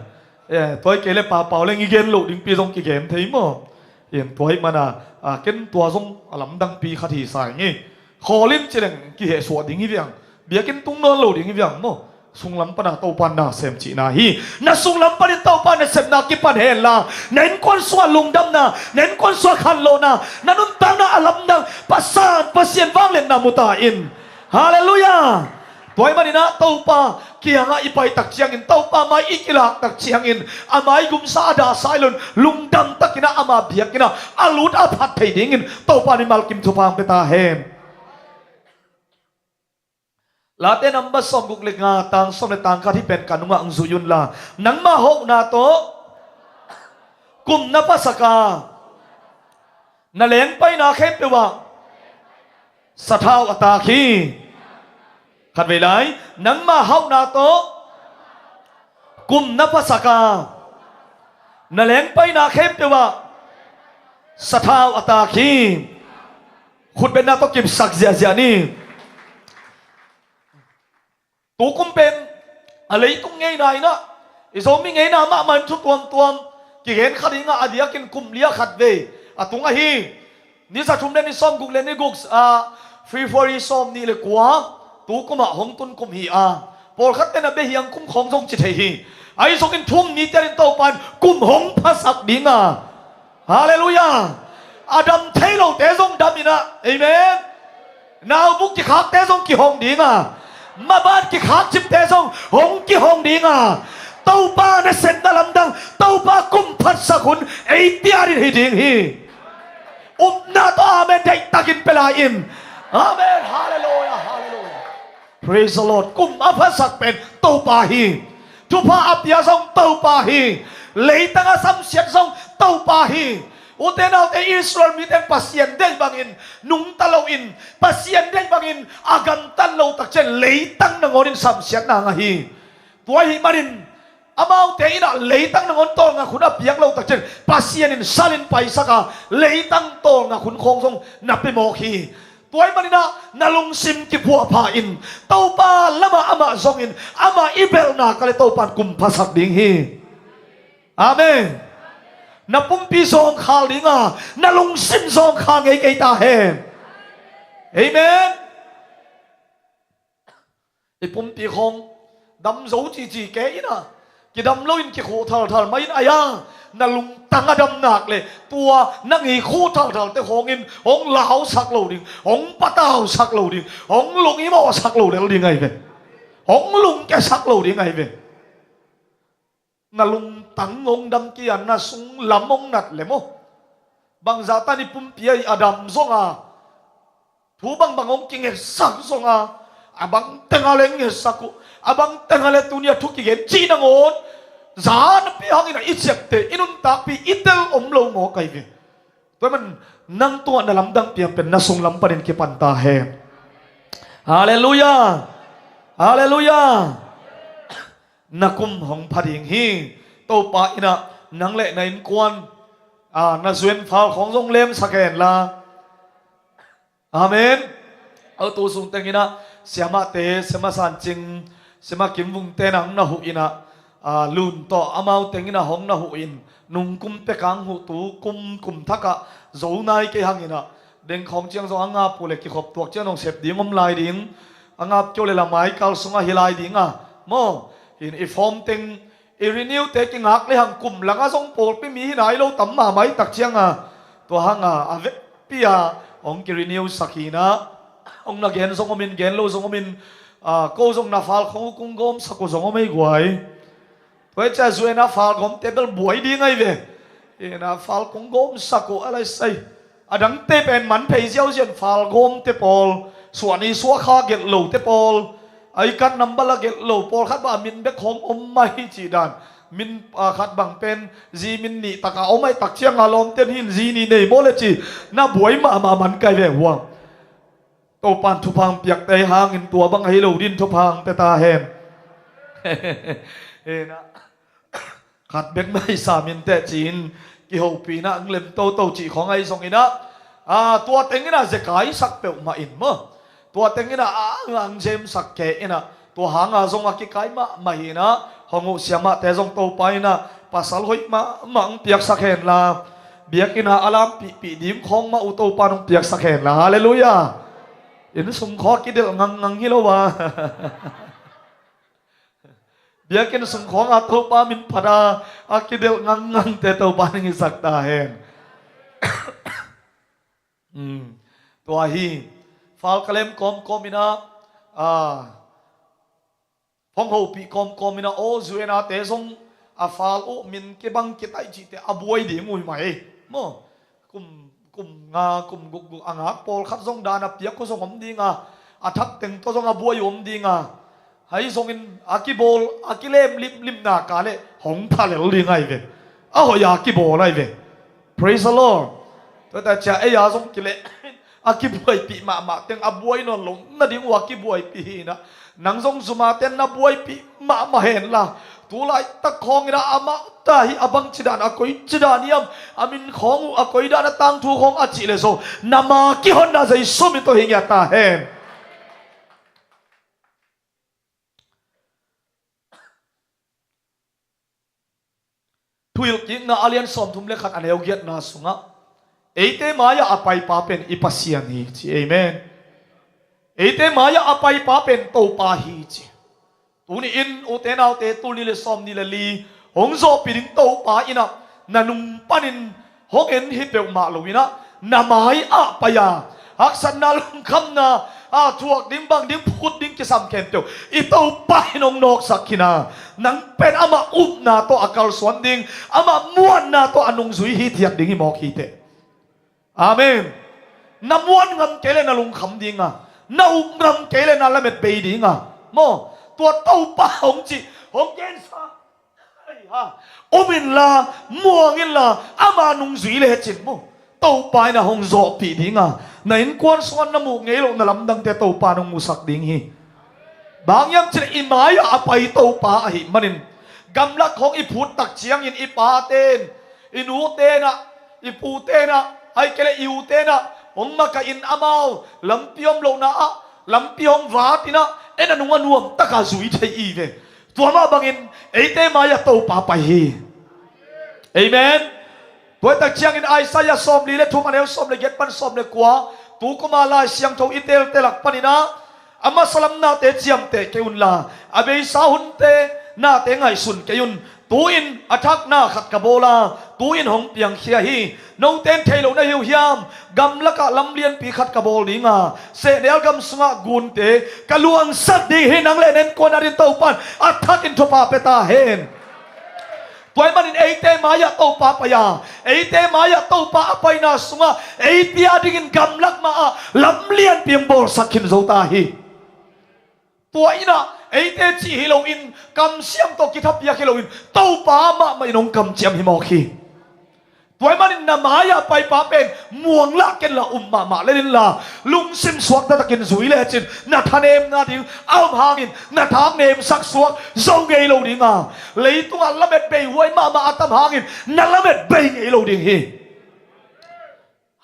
eh, tua hi kei leh Pau Pau leng i gen loh dingpi zong kigen thei maw. In tua ahih man a, a, ken tua zong a lamdangpi khat hi sa ing e. Khawl in ci leng kihehsuah ding hi viang. Biakinn tung nawn lo ding hi viang maw. Sunglam pan a Topa na sem cihna hi. Na sunglam panin Topa nasepna kipan hen la, na innkuan sungah lungdamna, na innkuan sungah khanlawhna, na nuntakna a lamdang, Pasian, Pasian vangliatna mu ta in. Halleluiah. Tua ahih manin ah Topa kiangah i pai tak ciangin, Topa mai i kilak tak ciangin, a maigumsa, a dahsa hi lo in, lungdam takin ah ama biakinn ah a lut a phat thei dingin Topa in mimal kim thupha hong pia ta hen. Late number sawmguk le nga, tang sawm le tang khat, hih pen ka nungah hong zui un la. Nangma hauhna tawh kum na phasak a, na lengpaina khempeuh ah sathau a tak hi. Khatvei lai, nangma hauhna tawh kum na phasak a, na lengpaina khempeuh ah sathau a tak hi. Khutbetna tawh kipsak ziahziah ni. Tukum pen a leitung ngeina in ah, i Zomi ngeina mahmah in thu tuamtuam kigen kha ding a, a diakin kum li ah khatvei a tung ahi. Ni za thum le ni sawmguk le ni guk, ah, February sawmnih le kua, tukum ah hong tun kum hi a, pawlkhat ten a bia hiang kum khawng zong ci thei hi. Ahi zongin thu-um nite adingin Topa in kum hong phasak ding a, halleluiah, a dam thei lote zong dam in ah, amen. Naubuk kikhakte zong kihong ding a, maban kikhak cipte zong hong kihong ding a, Topa nasepna lamdang, Topa kum phatsak hun ei pia ding hi ding hi. Upna tawh amen deihtakin pia lai in. Amen. Halleluiah, halleluiah. Praise the Lord. Kum a phatsak pen Topa hi. Thupha a pia zong Topa hi. Leitang a samsiat zong Topa hi. Ute naute, Israel mite Pasian deih bangin nungta loin, Pasian deih bangin a gamtat lo takciang leitang nangawn in samsiatna ngah hi. Tua ahih manin amaute in ah leitang nangawn tawlngak hun a piak lo takciang Pasian in salin paisak a, leitang tawlngak hun khawng zong na pia mawk hi. Tua ahih manin ah na lungsim kiphuahpha in, Topa lamah amah zongin, amah i belhna ka le Topa in kum phatsak ding hi. Amen. Na pumpi zawngkhal ding a, na lungsim zawngkhal ngei kei ta hen. Amen. I pumpi khawng dam zo cici kei in ah, kidam loin kikhuh thalthal mah in, ai-a na lungtang a dam nak le tua nang i khuh thalthalte khawngin hong lausak lo ding, hong patausak lo ding, hong lunghimawhsak lo lel ding ahi ve. Hong lungkiasak lo ding ahi ve. Na lungtang hong dam kei a, na sunglam hong nat leh maw? Bangzah tan i pumpi a i a dam zong a, thu bangbang hong kingetsak zong a, a bang teng a le ngetsak uh, a bang teng a le tuni a thu kigen cih nangawn za napi hangin a i ciapteh, i nuntakpih, i tel om lo mawk ahi ve. Tua ahih manin nang tungah na lamdang piang pen na sunglam panin kipan ta hen. Halleluiah. Halleluiah. Na kum hong pha ding hi. Topa in ah nang le na innkuan, a, na zuenfal khawng zong lemsak hen la. Amen. Aw, tu sung teng in ah siamahte, siama San Cing, siama Kim Vung te nang na huh in ah, a, Lun tawh amau teng in ah hong na huh in, nung kum pek a hong huh, tu kum, kum thak ah zo nai kei hang in ah, deng khawng ciang zong a ngap uh leh kikhop tuak ciang zong sep ding om lai ding. A ngap kei uh leh la mai kal sungah hi lai ding a, maw? Hi in i form teng i renew te kingak lehang kum langah zong pawlpi mi hi nai lo tam mahmah i tak ciang a, tua hang a, a vekpi a hong ki renew sak hi in ah, hong na gen zong om in, gen lo zong om in, a, ko zong na fal khawng uh kong gawmsak uh zong om ei guai. Tua hi ciang zu-en a fal gawmte bel buai ding ahi ve. Hi in ah fal kong gawmsak uh a lai sai. A dangte pen man phei ziauziau in fal gawmte pawl, suah ni suah kha gelh lote pawl, a i card number la gelh lo, pawlkhat bang a min bek khawng om mah hi cih dan. Min, a, khat bang pen zi min nih tak a om ahih tak ciang a lawmte'n hi in zi nih nei maw le ci, na buai mahmah man kai ve huang. Topa'n thupha hong piakte hangin tua bang ahi lo dingin thupha hong pia ta hen. Hi in ah. Khat bek mah i sam in teh ci-in kihopih in ah hong lem toto cih khawng ahi zongin ah, a, tua teng in ah zekai sak peuhmah in maw? Tua teng in ah a, a, hong zemsak kei in ah, tua hang a zong a kikai mahmah hi in ah, hong uh siamahte zong Topa in ah pasal hoih mahmah hong piaksak hen la, biakinn ah a lampihpih ding khawng mah uh Topa'n hong piaksak hen la. Halleluiah. Inn sung khawng a kidelh ngangngang hi lo a. Biakinn sung khawng a Topa min phat a, a kidelh ngangngang te Topa'n hong hisak ta hen. Hmm. Tua hi, fal ka lem kawmkawm in ah, a, hong hopih kawmkawm in ah, aw, zu-en a te zong a fal uh min kibang kitaih cihte a buai ding uh hi mai. Maw? Kum, kum nga, kum gukguk a ngak pawlkhat zong dan a piak uh zong om ding a, a thak teng tawh zong a buai uh om ding a, ahi zongin a kibawl, a kilem limlim nak leh hong pha lel ding ahi ve. A hoih a kibawl ahi ve. Praise the Lord. Tua ta ciang ei a zong kilem a kibuaipih mahmah teng a buai nawn lo nading uh a kibuaipih hi in ah, nang zong zumate na buaipih mahmah hen la. Tu laitak khawng in ah amau ta hi a bangci dan, a koici dan hiam, a min khawng uh a koi dan, a tangthu khawng a cih leh zong, na ma kihonna Jesu min tawh hi ngiat ta hen. Thuhilhkikna a lian sawmthum le khat a neu giatna sungah, eite mai-ah a paipa pen i Pasian hi ci. Amen. Eite mai-ah a paipa pen Topa hi ci. Tuni-in ute naute, tul nih le sawmnih le li hong zawhpih ding Topa in ah na nung panin hong en hi peuhmah lo in ah, na mai-ah pai a, haksatna, lungkhamna, a thuak ding, bang ding, phut ding kisam khempeuh i Topa in hong nawksak khin a, nang pen amah upna tawh a kalsuan ding, amah muanna tawh a nungzui hithiat ding hi mawk hi teh. Amen. Na muan ngam kei le na lungkham ding a, na up ngam kei le na lamet bei ding a, maw? Tua Topa hong cih, hong gensa, ai ha, um inla, muang inla, ama nungzui lecin maw, Topa in a hong zawhpih ding a, na innkuan sungah na muh ngei loh na lamdangte Topa in hong musak ding hi. Bang hiam cih leh i mai-ah a pai Topa ahih manin, gamlak khawng i phut tak ciangin i pate'n, i nute'n ah, i pute'n ah, ahih kei leh i ute'n ah hong makaih in, amau lampi om lohna ah lampi hong vat in ah, en a nung a nuam takin zui thei i ve. Tua mah bangin eite mai-ah Topa pai hi. Amen. Tua tak ciangin Isaiah sawmli le thum, a neu sawm le giat pan sawm le kua, tu kuma Lai Siangtho i telte lak panin ah, a masa lam nate ciamteh kei unla, a beisa hunte nate ngaihsun kei un. Tu-in a thak na khat ka bawl a, tu-in hong piangkhia hi. Note'n thei lo na hi uh hiam? Gamlakah lam lianpi khat ka bawl ding a, sehnel gam sungah gunte ka luangsak ding hi. Nang le na innkuan adingin Topa in a thakin thupha pia ta hen. Tua ahih manin eite mai-ah Topa pai a, eite mai-ah Topa a paina sungah eite adingin gamlak mah ah lam lianpi hong bawlsak khin zo ta hi. Tua in ah eite cih hi loin, kamsiam tawh kithapiak hi loin, Topa mahmah in hong kamciam hi mawk hi. Tua ahih manin na mai-ah paipa pen muang lah kenla, um mahmah lel inla, lungsim suakta takin zui lecin, na thanemna ding a om hangin na thak nemsak suak zo ngei lo ding a, leitungah lamet beihuai mahmah a tam hangin na lamet bei ngei lo ding hi.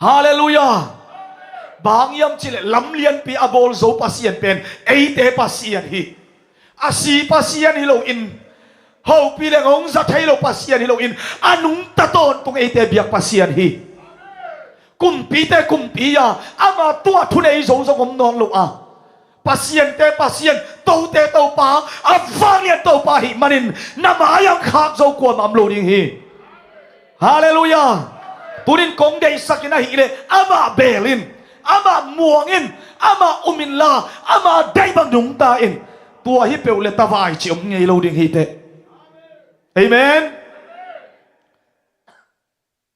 Halleluiah. Bang hiam cih leh lam lianpi a bawl zo Pasian pen eite Pasian hi. A si Pasian hi loin, hopih leng hong za thei lo Pasian hi loin, a nungta tawntung eite biak Pasian hi. Kumpite kumpi a, ama tungah thunei zo zong om nawn lo a, Pasiante Pasian, tote Topa, a vanglian Topa ahih manin na mai-ah hong khak zo kuamah om lo ding hi. Halleluiah. Tunin kong deihsak in ahih leh amah beel in, amah muang in, amah um inla, ama deih bang nungta in. Tua hi peuh leh tavai cih om ngei lo ding hi teh. Amen.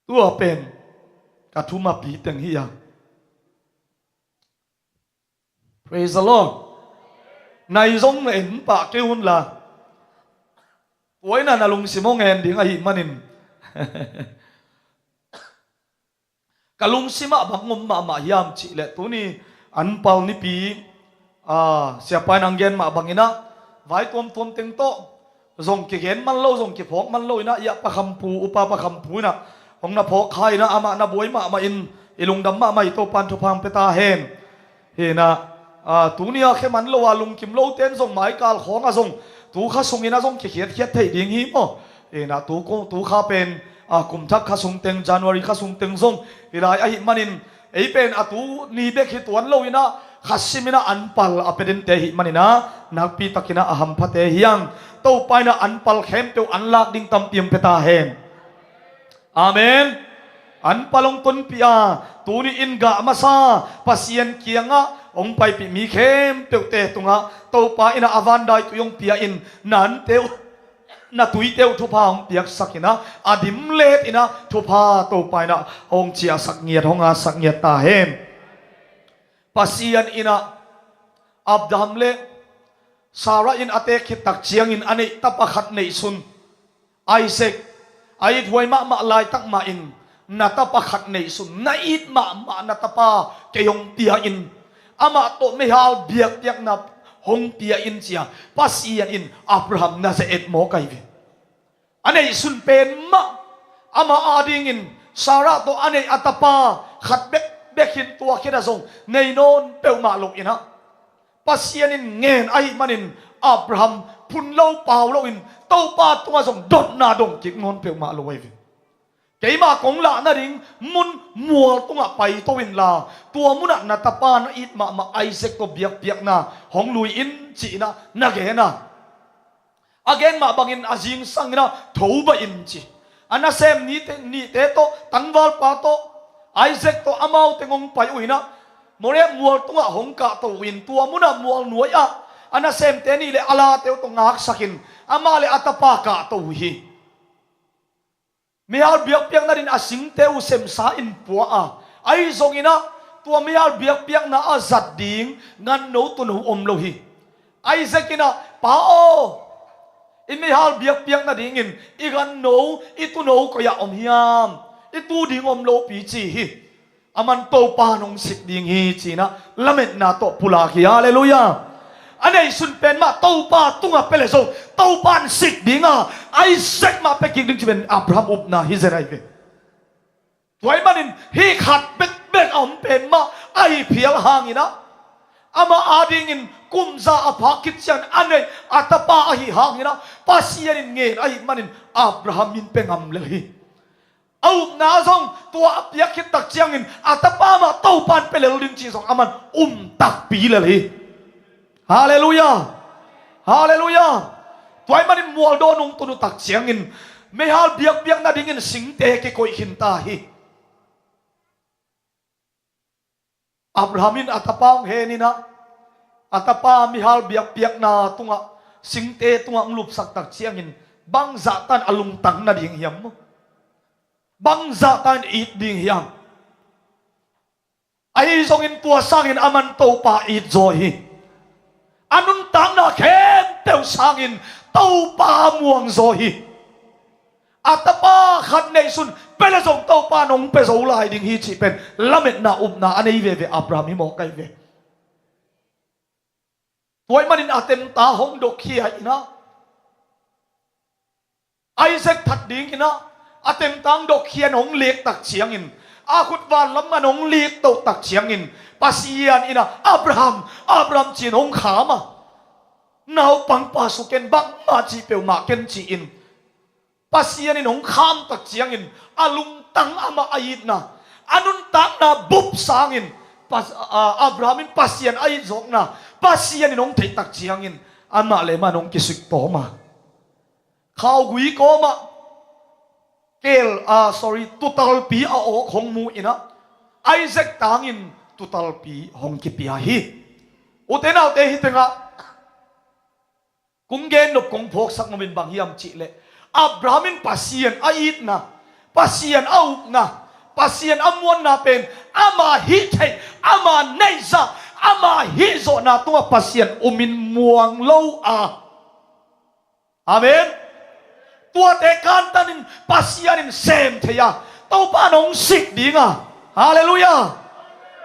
Tua pen ka thumapi teng hi a. Praise the Lord. Nai zong na en pah kei unla, tua in ah na lungsim hong en ding ahih manin. Ka lungsim ah bang om mahmah hiam cih leh, tuni anpal nipi, a, siapa in hong gen mah bangin ah, vai tuamtuam teng tawh zong kigen man lo, zong kiphawk man lo in ah, i ah Pa Kham Pu, Upa Pa Kham Pu in ah hong na phawk kha in ah, amah na buai mahmah in, i lungdam mahmah hi. Topa'n thupha hong pia ta hen. Hi in ah, a, tuni a khe man lo a lungkim lote in zong maikal khawng ah zong tu kha sung in ah zong kikhiatkhiat theih ding hi maw? Hi in ah tu, tu kha pen, a, kum thak kha sung teng, January kha sung teng zong hi lai ahih manin, ei pen a tu ni bek hi tuan lo in ah, kha sim in ah anpal a pia dente ahih manin ah, nakpi takin ah a hamphate hi hang. Topa in ah anpal khempeuh an lak ding tampi hong pia ta hen. Amen. Anpal hong tonpih a, tuni in gah masa Pasian kiangah hong paipih mi khempeuhte tungah Topa in ah a van daitui hong pia in, na ante uh, na tuite uh thupha hong piaksak in ah, a dim let in ah thupha Topa in ah hong ciahsak ngiat, hong ngahsak ngiat ta hen. Pasian in ah Abraham le Sarah in a teek khit tak ciangin a neih tapa khat neihsun, Isaac, a ithuai mahmah laitak mah in, na tapa khat neihsun, na it mahmah na tapa kei hong pia in, amah tawh meihal biakpiakna hong pia in, ci-a Pasian in Abraham na ze-et mawk ahi ve. A neihsun pen mah, amah adingin Sarah tawh a neih a tapa khat bekbek hi in, tua khit ah zong nei nawn peuhmah lo in ah, Pasian in ngen ahih manin Abraham phun lo pau lo in Topa tungah zong dotna dong kik nawn peuhmah lo ahi ve. Keimah kong lahna ding mun mual tungah paito inla, tua munah na tapa na it mahmah Isaac tawh biakpiakna hong lui in, ci-in ah na gen a. A gen mah bangin a zingsang in ah tho baih in, ci. A nasem nihte, nihte tawh, tangvalpa tawh, Isaac tawh amau teng hong pai uh in ah, Moria mual tungah hong kahto uh in, tua munah mual nuai-ah a nasemte nih le a late uh tawh ngaksakin, amah le a tapa kahto uh hi. Meihal biakpiakna dingin a singte uh semsa in pua a, ahi zongin ah tua meihal biakpiakna a zat ding ganno tuuno om lo hi. Isaac in ah, "Pa aw, i meihal biakpiak nadingin i ganno, i tuuno koi-ah om hiam? I tu ding om lopi," ci hi. Aman, "Topa nong sik ding hi," ci-in ah lametna tawh pulak hi. Halleluiah. A neihsun pen mah Topa tungah pia leh zong Topa in sik ding a, Isaac mah pia kik ding ci pen Abraham upna hi zen ahi ve. Tua ahih manin hih khat bekbek a om pen mah ahi phial hangin ah, amah adingin kum za a phak khit ciangin a neih a tapa ahih hangin ah, Pasian in ngen ahih manin Abraham in pia ngam lel hi. A upna zong tua a piak khit tak ciangin a tapa mah Topa in pia lel ding cih zong aman um takpi lel hi. Halleluiah. Halleluiah. Tua ahih manin mualdawn hong tun uh tak ciangin meihal biakpiak nadingin singte kikoih khin ta hi. Abraham in a tapa hong hen in ah, a tapa meihal biakpiakna tungah, singte tungah hong lupsak tak ciangin, bangzah tan a lungtang nading hiam maw? Bangzah tan it ding hiam? Ahi zongin tua sangin aman Topa it zaw hi. A nuntakna khempeuh sangin Topa muang zaw hi. A tapa khat neihsun pia leh zong Topa nong pia zo lai ding hi cih pen lametna upna a nei veve Abraham hi mawk ahi ve. Tua ahih manin a temta hong dok khia in ah, Isaac that dingin ah a temta hong dok khia in hong lik tak ciangin, a khut van lam ngan hong lik toh tak ciangin, Pasian in ah, "Abraham, Abraham," ci-in hong kham a, "Naupangpa suk ken, bangmah cih peuhmah ken," ci-in Pasian in hong kham tak ciangin a lungtang, amah a itna, a nuntakna bup sangin Pas-, a, Abraham in Pasian a it zawkna Pasian in hong theih tak ciangin amah le amah in hong kisik tawm a, khaugui kawmah keel, a, sorry, tuutalpi a awk hong mu in ah, Isaac tangin tuutalpi hong kipia hi. Ute naute, hih tengah kong gen nop, kong phawksak nop in bang hiam cih leh, Abraham in Pasian a itna, Pasian a upna, Pasian a muanna pen ama hih theih, ama neihsa, ama hih zawhna tungah Pasian um in muang lo a. Amen. Tuate kantanin Pasian in sem thei a, Topa nong sik ding a, halleluiah,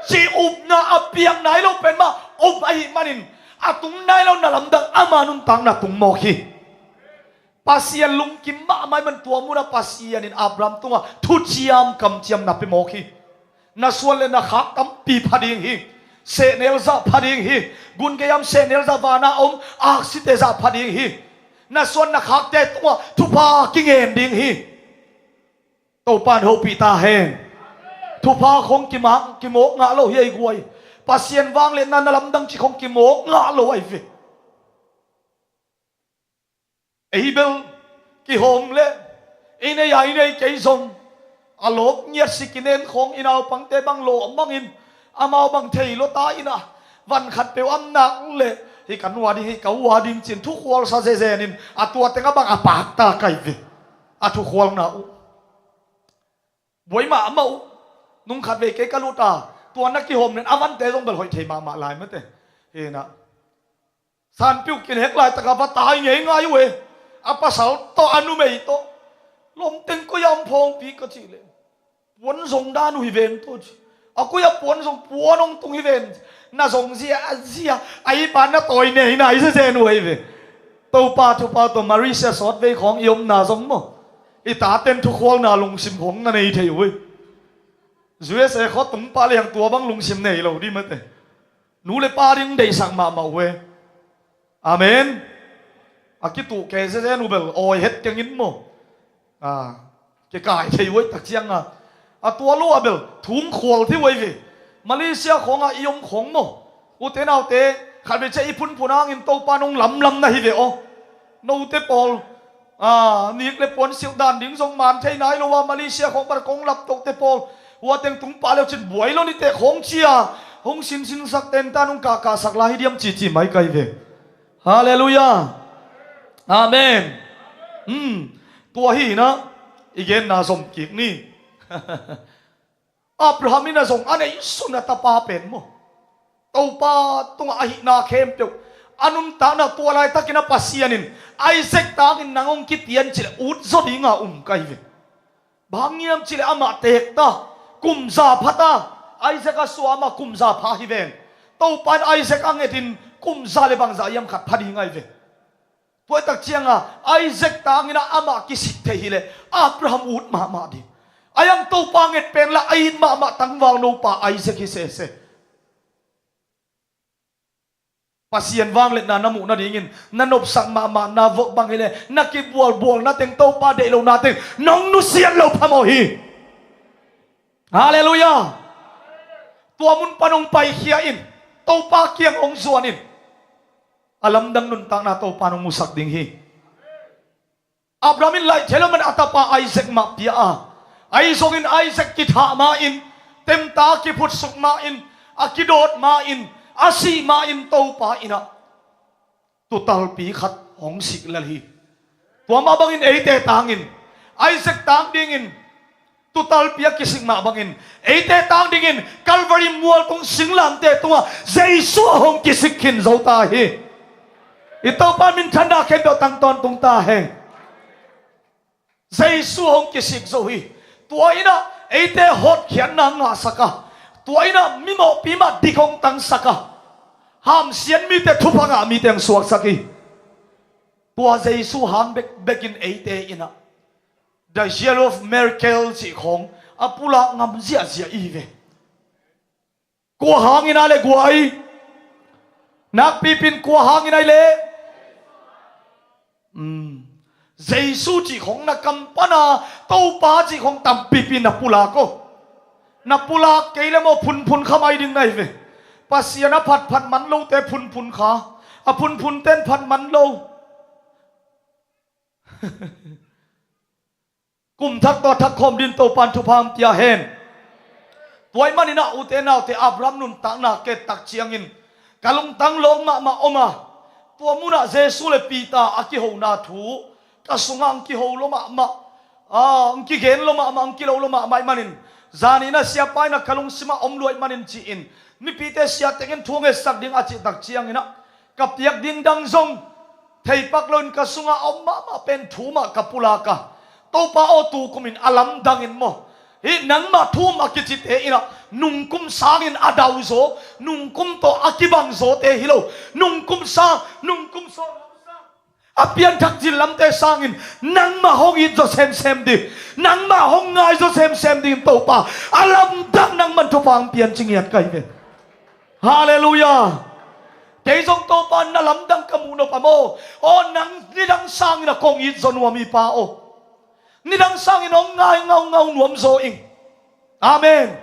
cih upna a piak nai lo pen mah um ahih manin, a tung nai lo na lamdang ama nuntakna tung mawk hi. Pasian lungkim mahmah ahih man tua munah Pasian in Abraham tungah thuciam kamciam na pia mawk hi. Na suan le na khak tampi pha ding hi. Sehnel zah pha ding hi. Gun gei-a om sehnel zah, vana om aksite zah pha ding hi. Na suan na khakte tungah thupha kingen ding hi. Topa in hopih ta hen. Thupha khong kimak, kimawk ngah lo hi ei guai. Pasian vangliatna na lamdang cih khong kimawk ngah lo ahi ve. Ei bel kihawm leh i nei a i nei kei zong a lawp ngiat si kinen khawng i naupangte bang lawh mangin amau bang thei lua ta in ah, van khat peuh am nak leh hih ka nu a ding, hih ka u a ding ci-in thukhualsa zezen in a tua tengah bang a pakta kai ve. A thukhualna uh buai mahmah uh. Nung khat vei kei ka lut a, tua na kihawm nen a vante zong bel hoih thei mahmah lai mate. Hi na, sanpiuk kinhek laitak a va tai ngeingai uh e. A pasal tawh a numei tawh lomteng koi-ah om phawngpi ka cih leh, puan zong dan uh hi ven tawh ci. A koi-ah puan zong, puan hong tung hi ven. Na zong zia a zia a, i pa na tawi nei nai zezen uh ahi ve. Topa thupha tawh Malaysia sawtvei khawng i omna zong maw, i taten thukhualna lungsim khawng na nei thei uh hi. U S A khua tung pah leh hang tua bang lungsim nei lo ding mate. Nu le pa ding deihsak mahmah uh e. Amen. A kituh kei zezen uh bel awi het keng in maw, a, kikai thei uh ahi tak ciang a, a tua lo a bel thung khual thei uh ahi ve. Malaysia khawngah i om khawng maw, ute naute, khat vei ciah i phunphun hangin Topa nong lamlam na hi ve aw. Note pawl, a, nik le puan silh dan ding zong man thei nai lo a, Malaysia khawng pan kong laptohte pawl, hua teng tung pah leu cin buai lo niteh khawng cia, Hong sinsinsak tentan hong kahkahsak lai hi diam cici mai kai ve. Halleluiah. Amen. Hmm. Tua hi inah i genna zom kik ni. Abraham in a zong a neihsun a tapa pen maw, Topa tungah a hihna khempeuh a nuntakna tua laitakin a Pasian in Isaac tangin nang hong kipian cileh ut zaw dinga um kai ve. Bang hiam cileh amah teekta, kumza phata, Isaac a suah amah kumza pha hi ven. Topa in Isaac a ngetin kumza le bangzah hiam khat pha ding ahi ve. Tua i tak cianga Isaac tangin ah amah kisik thei hileh Abraham ut mahmah ding. A iang Topa nget pen la a it mahmah tangval nopa Isaac hi sese. Pasian vangliatna na muh nadingin na nopsak mahmah na vok bang hileh na kibualbual na teng, Topa deih lo na teng nong nusiat lo phamawh hi. Halleluiah. Tua mun pan hong paikhia in, Topa kiang hong zuan in. A lamdang nuntakna Topa nong musak ding hi. Abraham in laih thei lo man a tapa Isaac mah pia a, ahi zongin Isaac kithah ma-in, temta a kiphutsuk ma-in, a kidawt ma-in, a sih ma-in Topa in ah tuutalpi khat hong sik lel hi. Tua mah bangin eite tangin, Isaac tang dingin tuutalpi a kisik mah bangin, eite tang dingin Calvary mual tung singlamteh tungah Jesu a hong kisik khin zo ta hi. I Topa minthanna khempeuh tang tawntung ta hen. Jesu hong kisik zo hi. Tua in ah eite hotkhiatna ngahsak a, tua in ah mimawhpi mah dik hong tangsak a, hamsiat mite, thupha ngah mite hong suaksak hi. Tua Jesu hang bekbekin eite in ah the year of miracle cih khawng a pulak ngam ziahziah i ve. Kua hangin a le guai? Nakpipin kua hangin a i le? Jesu cih khawng na kam pana Topa cih khawng tampipi na pulak aw. Na pulak kei le maw phunphun kha mai ding na hi ve. Pasian a phatphat man lote phunphun kha, a phunphunten phat man lo. Kum thak tawh thak khawm din Topan thupha hong pia hen. Tua ahih manin ah ute naute, Abraham nuntakna ket tak ciangin ka lungtang lawng mahmah om a, tua munah Jesu le Peter a kihona thu ka sungah hong kiho lo mahmah, a, hong kigen lo mahmah, hong kilo lo mahmah ahih manin, zanin ah siapa in ah ka lungsimah om lua ahih manin ci-in mipite siatengin thu hong etsak ding a cih tak ciangin ah ka piak ding dang zong theipak loin ka sungah a om mahmah pen thu mah ka pulak a, Topa aw, tukumin a lamdangin maw, hih nangmah thu um a kicite in ah nungkum sangin a dauzaw, nungkum tawh a kibangzawte hi lo, nungkum sang, nungkum sawm lam sang, a pianthak zin lamte sangin nangmah hong it zaw semsem ding, nangmah hong ngai zaw semsem ding Topa, a lamdang nangman thupha hong pian ci ngiat ka hi ve. Halleluiah. Kei zong Topa na lamdang ka muh nop a maw, aw nang nidang sangin a kong it zaw nuam hi Pa aw. Nidang sangin hong ngai ngaungau nuam zaw ing. Amen.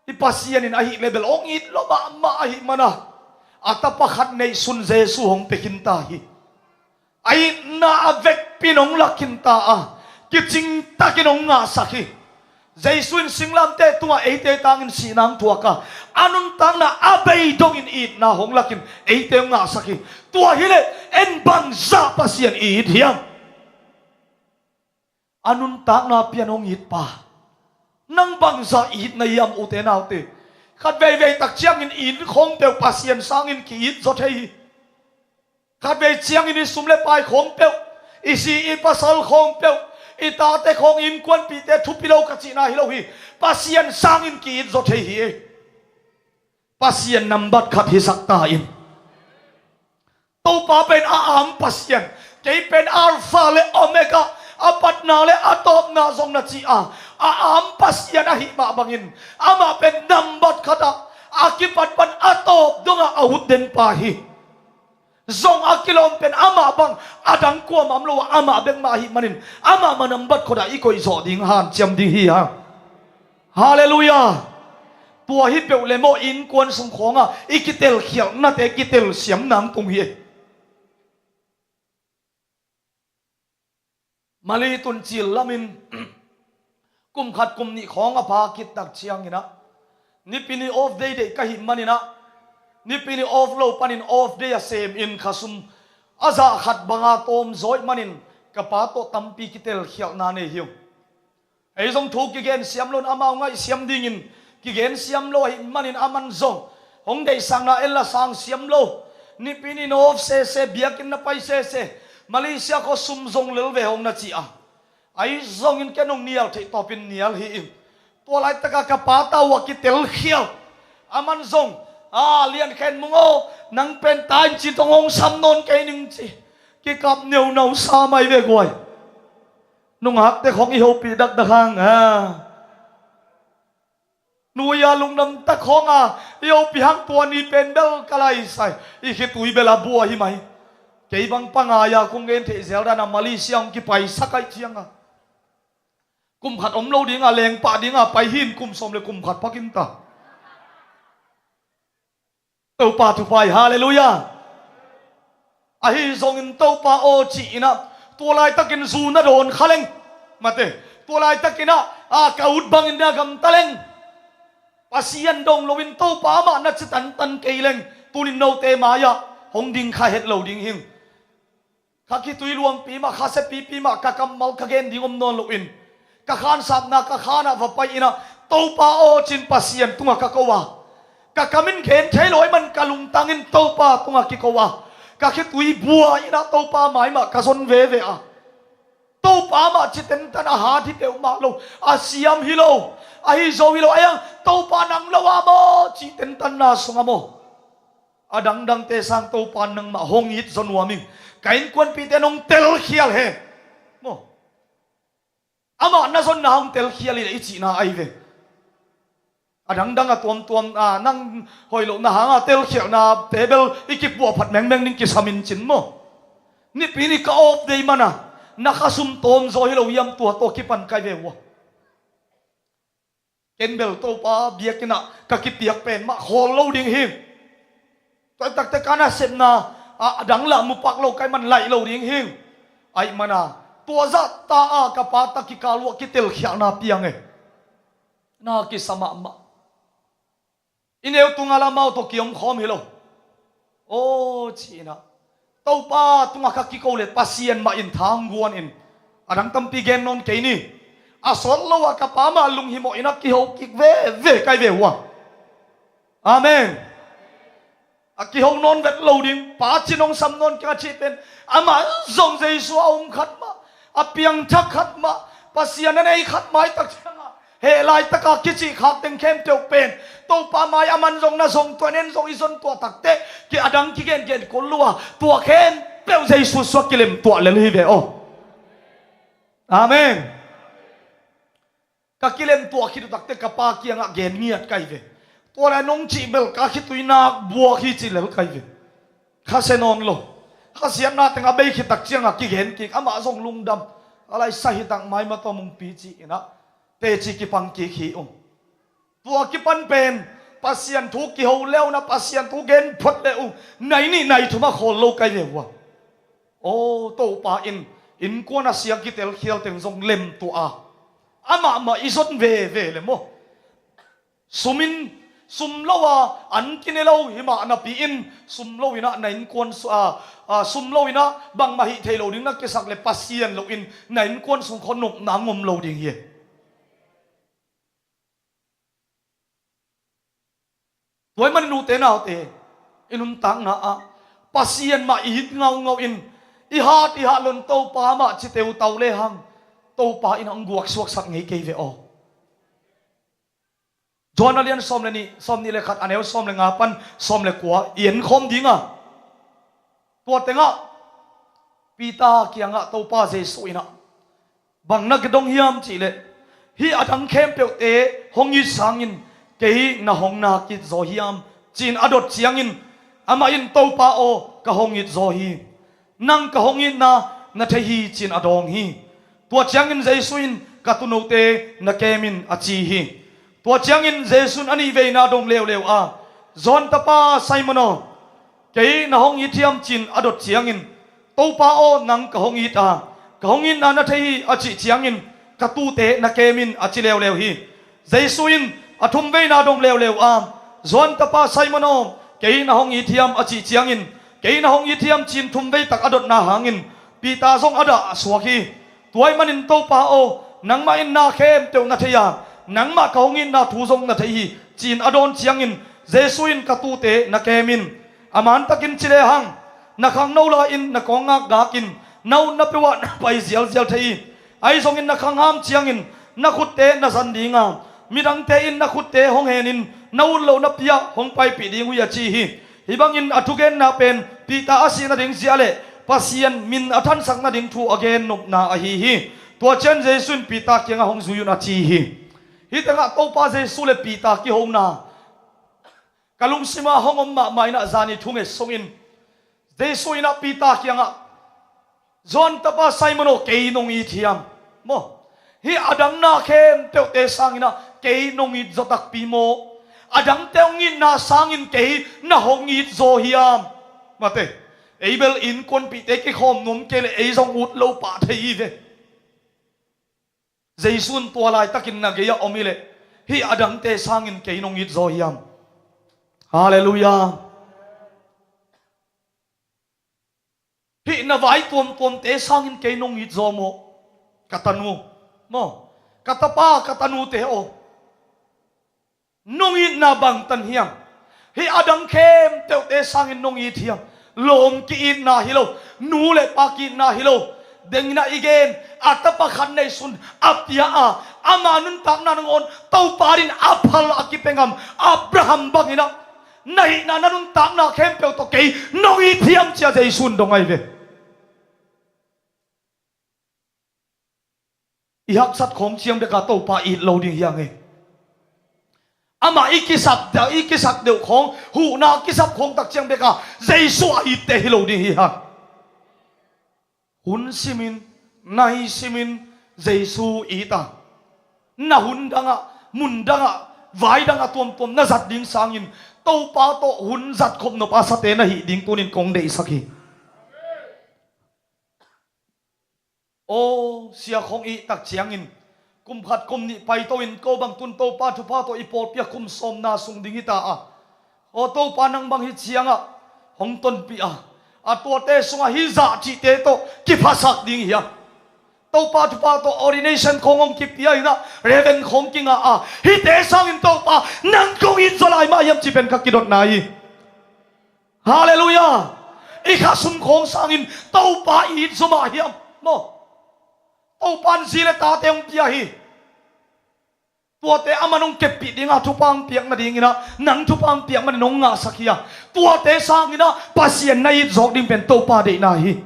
I Pasian in ahih leh bel hong it lo mahmah ahih mana a tapa khat neihsun Jesu hong pia khinta hi. A itna a vekpi in hong lak khinta a, kicingtakin hong ngahsak hi. Jesu in singlamteh tungah eite tangin sihna hong thuak a, a nuntakna a bei dongin itna hong lakin eite hong ngahsak hi. Tua hileh en bangzah Pasian i it hiam? A nuntakna pian hong it pa. Nang bangzah i it na hiam ute naute? Khat veivei tak ciangin i inn khawng peuh Pasian sangin ki-it zaw thei hi. Khat vei ciangin i sum le pai khawng peuh, i zi i pasal khawng peuh, i tate khawng, innkuanpihte thupi lo ka cihna hi lo hi. Pasian sangin ki-it zaw thei hi. Pasian nambat khat hisak ta in. Topa pen a am Pasian, kei pen Alpha le Omega, a patna le a tawpna zong na ci a, a am Pasian ahih mah bangin amah pen nambat khat ah, a kipat pan a tawp dongah a ut den pa hi. Zong a kilawm pen amah bang a dang kuamah om lo a, amah bek mah ahih manin amah mah nambat khat ah i koih zawh ding hanciam ding hi hang. Halleluiah. Tua hi peuh le maw innkuan sung khawngah i kitelkhialhnate kitelsiam nang tung hi. Mali tun cil lamin kum khat kum nih khawng a pha khit tak ciangin ah Nipi ni off day deih ka hih manin ah, Nipi ni off lo panin off day a semin khasum a zah khat banga tawm zawih manin ka pa tawh tampi kitelkhialhna nei hi ung. Ei zong thu kigen siam lo in amau ngaih siam dingin kigen siam lo ahih manin aman zong hong deihsakna en la sang siam lo. Nipi ni na off sese, biakinn na pai sese, Malaysia khua sum zong lel ve hong na ci a. Ahi zongin ken hong nial theih tawpin nial hi ing. Tua laitaka ka pa tawh a kitelkhial. Aman zong, a, Lian Khen Mung aw, nang pen ta in ci tong hong sam nawn kei ning ci. Kikap neunau sa mai ve guai. Nungakte khong i hopih dakdak hang a, nuia lungdam tak khong a i hopih hang tua ni pen bel ka laisai. I khitui bel a bua hi mai. Kei bang pangai a kong gen theih zel dan a Malaysia hong kipaisak aih cianga, kum khat om lo dinga lengpah dinga pai hin kum sawm le kum khat pakin ta. Topa thupha hi, halleluiah. Ahi zongin Topa aw ci-in ah, tua laitakin zu na dawn kha leng, mate, tua laitakin ah, a, ka ut bangin na gamta leng, Pasian dong loin Topa amah na ci tantan kei leng, tunin note mai-ah hong ding kha het lo ding hing. Kha khitui luangpi mah, kha siapipi mah, ka kammal ka gen ding om nawn loin, ka khansapna ka khanah va pai-in ah, Topa aw cin Pasian tungah ka ko a, ka kam in gen thei lo ahih man ka lungtang in Topa tungah kiko a, ka khitui bua-in ah Topa mai mah ka zon veve a, Topa mah ci tentan a hat hi peuhmah lo, a siam hi lo, ahi zo hi lo, ahi hang Topa nang lo a maw cih tentanna sungah maw, a dangdangte sang Topa nangmah hong it zaw nuam ing. Ka innkuanpihte nong telkhial hen maw, amah na zonna hong telkhial hi leh i cihna ahi ve. A dangdang a tuamtuam, a, nang hoih lohna hanga telkhialnate bel i kipuahphat mengmeng ding kisam in cin maw. Nipi ni ka off day mana na khasum tawm zaw hi lo hiam, tua tawh kipan kai ve ua. Ken bel Topa biakinn ah ka kipiak pen mah khawl lo ding hi. Tua takte ka nasepna a dang lah mupak lo ka hih man laih lo ding hi. Ahih mana tua zahta a ka pa tawh kikal uh a kitelkhialhna piang e. Na kisa mahmah. I neu tunga lamau tawh kiom khawm hi lo. Aw ci-in ah, Topa tungah ka kiko le Pasian mah in tha hong guan in, a dang tampi gen nawn kei ni. A sawt lo ah ka pa mah lunghimawh in a kiho kik veve kai ve ua. Amen. A kiho nawn vet lo ding, pa cin hong sam nawn keng a cih pen, amah zong Jesu a um khat mah, a piangthak khat mah, Pasian a nei khat mah i tak ciangah, heh laitaka kicih khak teng khempeuh pen Topa mai a man zong na zong tuah, en zong i zon tuah takte, ki a dang kigengen kul lua, tua khempeuh Jesu suak kilem tuah lel hi ve aw. Amen. Ka kilem tuah khit uh takte ka pa kiangah gen ngiat kai ve. Tua lai nong cih bel ka khitui nak buak hi ci lel kai ve. Khasia nawn lo. Khasiatna tengah bei khit tak ciangah kigen kik, amah zong lungdam. A lai sa hi tak mai mah tawh mungpi ci-in ah teci kipang kik hi ung. Tua kipan pen Pasian thu kiho le uh na, Pasian thu gen phot le uh nai nih nai thum ah khawl lo kai ve ua. Aw Topa in innkuan a sia kitelkhial teng zong lem tuah a, amah mah i zon veve le maw. Sum in, sum lo a an kine lo hi mah napi in, sum lo in ah na innkuan su-, a, a, sum lo in ah bangmah hih thei lo ding na kisak le Pasian lo in na innkuan sung khawng nopna ngom lo ding hi. Tua ahih manin ute naute, i nuntakna ah Pasian mah i it ngaungau in, i hat i hat lo in Topa mah ci teutau le hang, Topa in hong guak suaksak ngei kei ve aw. Johan a lian sawm le nih, sawm nih le khat, a neu sawm le nga pan sawm le kua i en khawm ding a. Tua tengah Peter kiangah Topa Jesu in ah, bang na dong hiam cih leh, hih a dang khempeuhte hong it sangin kei na hong nak it zaw hiam, ci-in a dot ciangin, amah in, Topa aw, ka hong it zaw hi. Nang ka hong itna na thei hi, ci-in a dawng hi. Tua ciangin Jesu in, ka tuunote na kem in, a ci hi. Tua ciangin Jesu in a nih veina dong leuleu a, Johan tapa Simon aw, kei na hong it hiam, ci-in a dot ciangin, Topa aw, nang ka hong it a, ka hong itna na thei hi, a cih ciangin, ka tuute na kem in, a ci leuleu hi. Jesu in, A thumveina dong leuleu a, Johan tapa Simon aw, kei na hong it hiam a cih ciangin, kei na hong it hiam ci-in thumvei tak a dotna hangin Peter zong a dah a suak hi. Tua ahih manin Topa aw, nangmah in na khempeuh na thei a, nangmah ka hong itna thu zong na thei hi, ci-in a dawn ciangin Jesu in, ka tuute na kem in. A mantakin ci lehang, na khangno lai-in na kawng ngakgak in na utna peuhah na pai zialzial thei hi. Ahi zongin na khangham ciangin na khutte na zan ding a, midangte in na khutte hong henin na ut lohna pi-ah hong paipih ding uh hi, a ci hi. Hih bangin a thugenna pen Peter a sih nading zia le Pasian min a thansak nading thu a gennopna ahi hi. Tua ciang Jesu in Peter kiangah, hong zui un, a ci hi. Hih tengah Topa Jesu le Peter kihona ka lungsimah hong om mahmah in ah, zani thungen sungin Jesu in ah Peter kiangah, Johan tapa Simon aw, kei nong it hiam? Maw, hih a dang na khempeuhte sangin ah kei nong it zaw takpi maw? A dangte hong itna sangin kei na hong it zaw hiam? Mate, ei bel innkuanpihte kikhawm nuam kei leh ei zong ut lo pah thei hi ve. Jesu in tua laitakin na gei-ah om hi leh, hih a dangte sangin kei nong it zaw hiam? Halleluiah. Hih na vai tuamtuamte sangin kei nong it zaw maw? Ka tanu maw, ka tapa, ka tanute aw, nong itna bangtan hiam? Hih a dang khempeuhte sangin nong it hiam? Lawm ki-itna hi lo, nu le pa ki-itna hi lo. Dengin ah i gen, a tapa khat neihsun a pia a, ama nuntakna nangawn Topa adingin a phal a kipia ngam Abraham bangin ah, na hihna na nuntakna khempeuh tawh kei nong it hiam, ci-a Jesu in dong ahi ve. I haksat khawng ciang bek a Topa it lo ding hi hang e. Amah i kisap deuh, i kisak deuh khawng, huhna kisap khawng tak ciang bek a Jesu a itte hi lo ding hi hang. Hun simin, nai simin Jesu it a, na hun dangah, mun dangah, vai dangah tuamtuam na zat ding sangin Topa tawh hun zat khop nop a sate na hih ding tuni-in kong deihsak hi. Aw, sia khawng i hih tak ciangin kum khat kum nih paito-in ko bang tun Topa thupha tawh i pawlpi ah kum sawmna sung ding hi ta a. Aw Topa, nang bang hih ciangah hong tonpih a, a tuate sungah hih zah cihte tawh kiphasak ding hi a. Topa thupha tawh ordination khawng hong kipia in ah, Reverend khawng kinga a, hihte sangin Topa, nang kong it zaw lai mah hiam, ci pen ka kidotna hi. Halleluiah. I khasum khawng sangin Topa i it zaw mah hiam? Maw, Topa in zi le tate hong pia hi. Tuate aman hong keppih ding a, thupha hong piak nadingin ah, nang thupha hong piak manin hong ngahsak hi a. Tuate sangin ah Pasian na it zawk ding pen Topa deihna hi.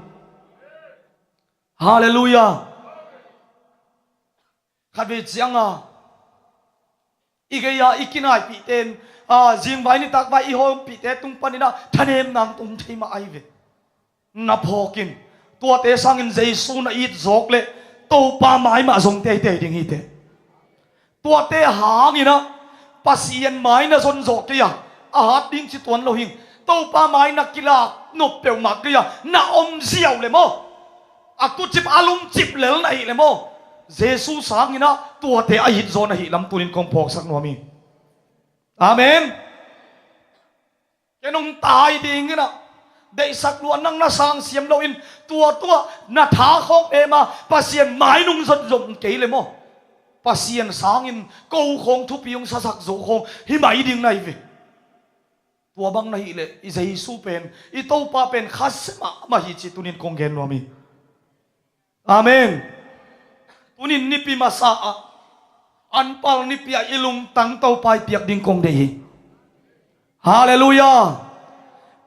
Halleluiah. Khatvei ciang a, i gei-a i kinaipihte in, a, zingvai nitakvai i hawmpihte tung panin ah thanemna hong tung thei mah ahi ve. Na phawk in, tuate sangin Jesu na it zawk leh Topa mai mah zong teitei ding hi teh. Tuate hangin ah Pasian mai na zon zawh kei a, a hat ding ci tuan lo hing. Topa mai na kilak nop peuhmah kei a, na om ziau leh maw, a tucip a lungcip lel na hih leh maw, Jesu sangin ah tuate a it zaw na hih lam tuni-in kong phawksak nuam hi. Amen. Ken hong tai dingin ah, deihsak lua, nang na sang siam loin, tua tua na tha khawng em a, Pasian mai nong zon zong kei leh maw, Pasian sangin ko khawng thupi hong sasak zo khawng hi mai ding na hi ve. Tua bang na hih leh i Jesu pen, i Topa pen khasia mahmah hi cih tuni-in kong gen nuam hi. Amen. Tuni-in nipi masa ah, anpal nipi ah i lungtang Topa i piak ding kong deih hi. Halleluiah.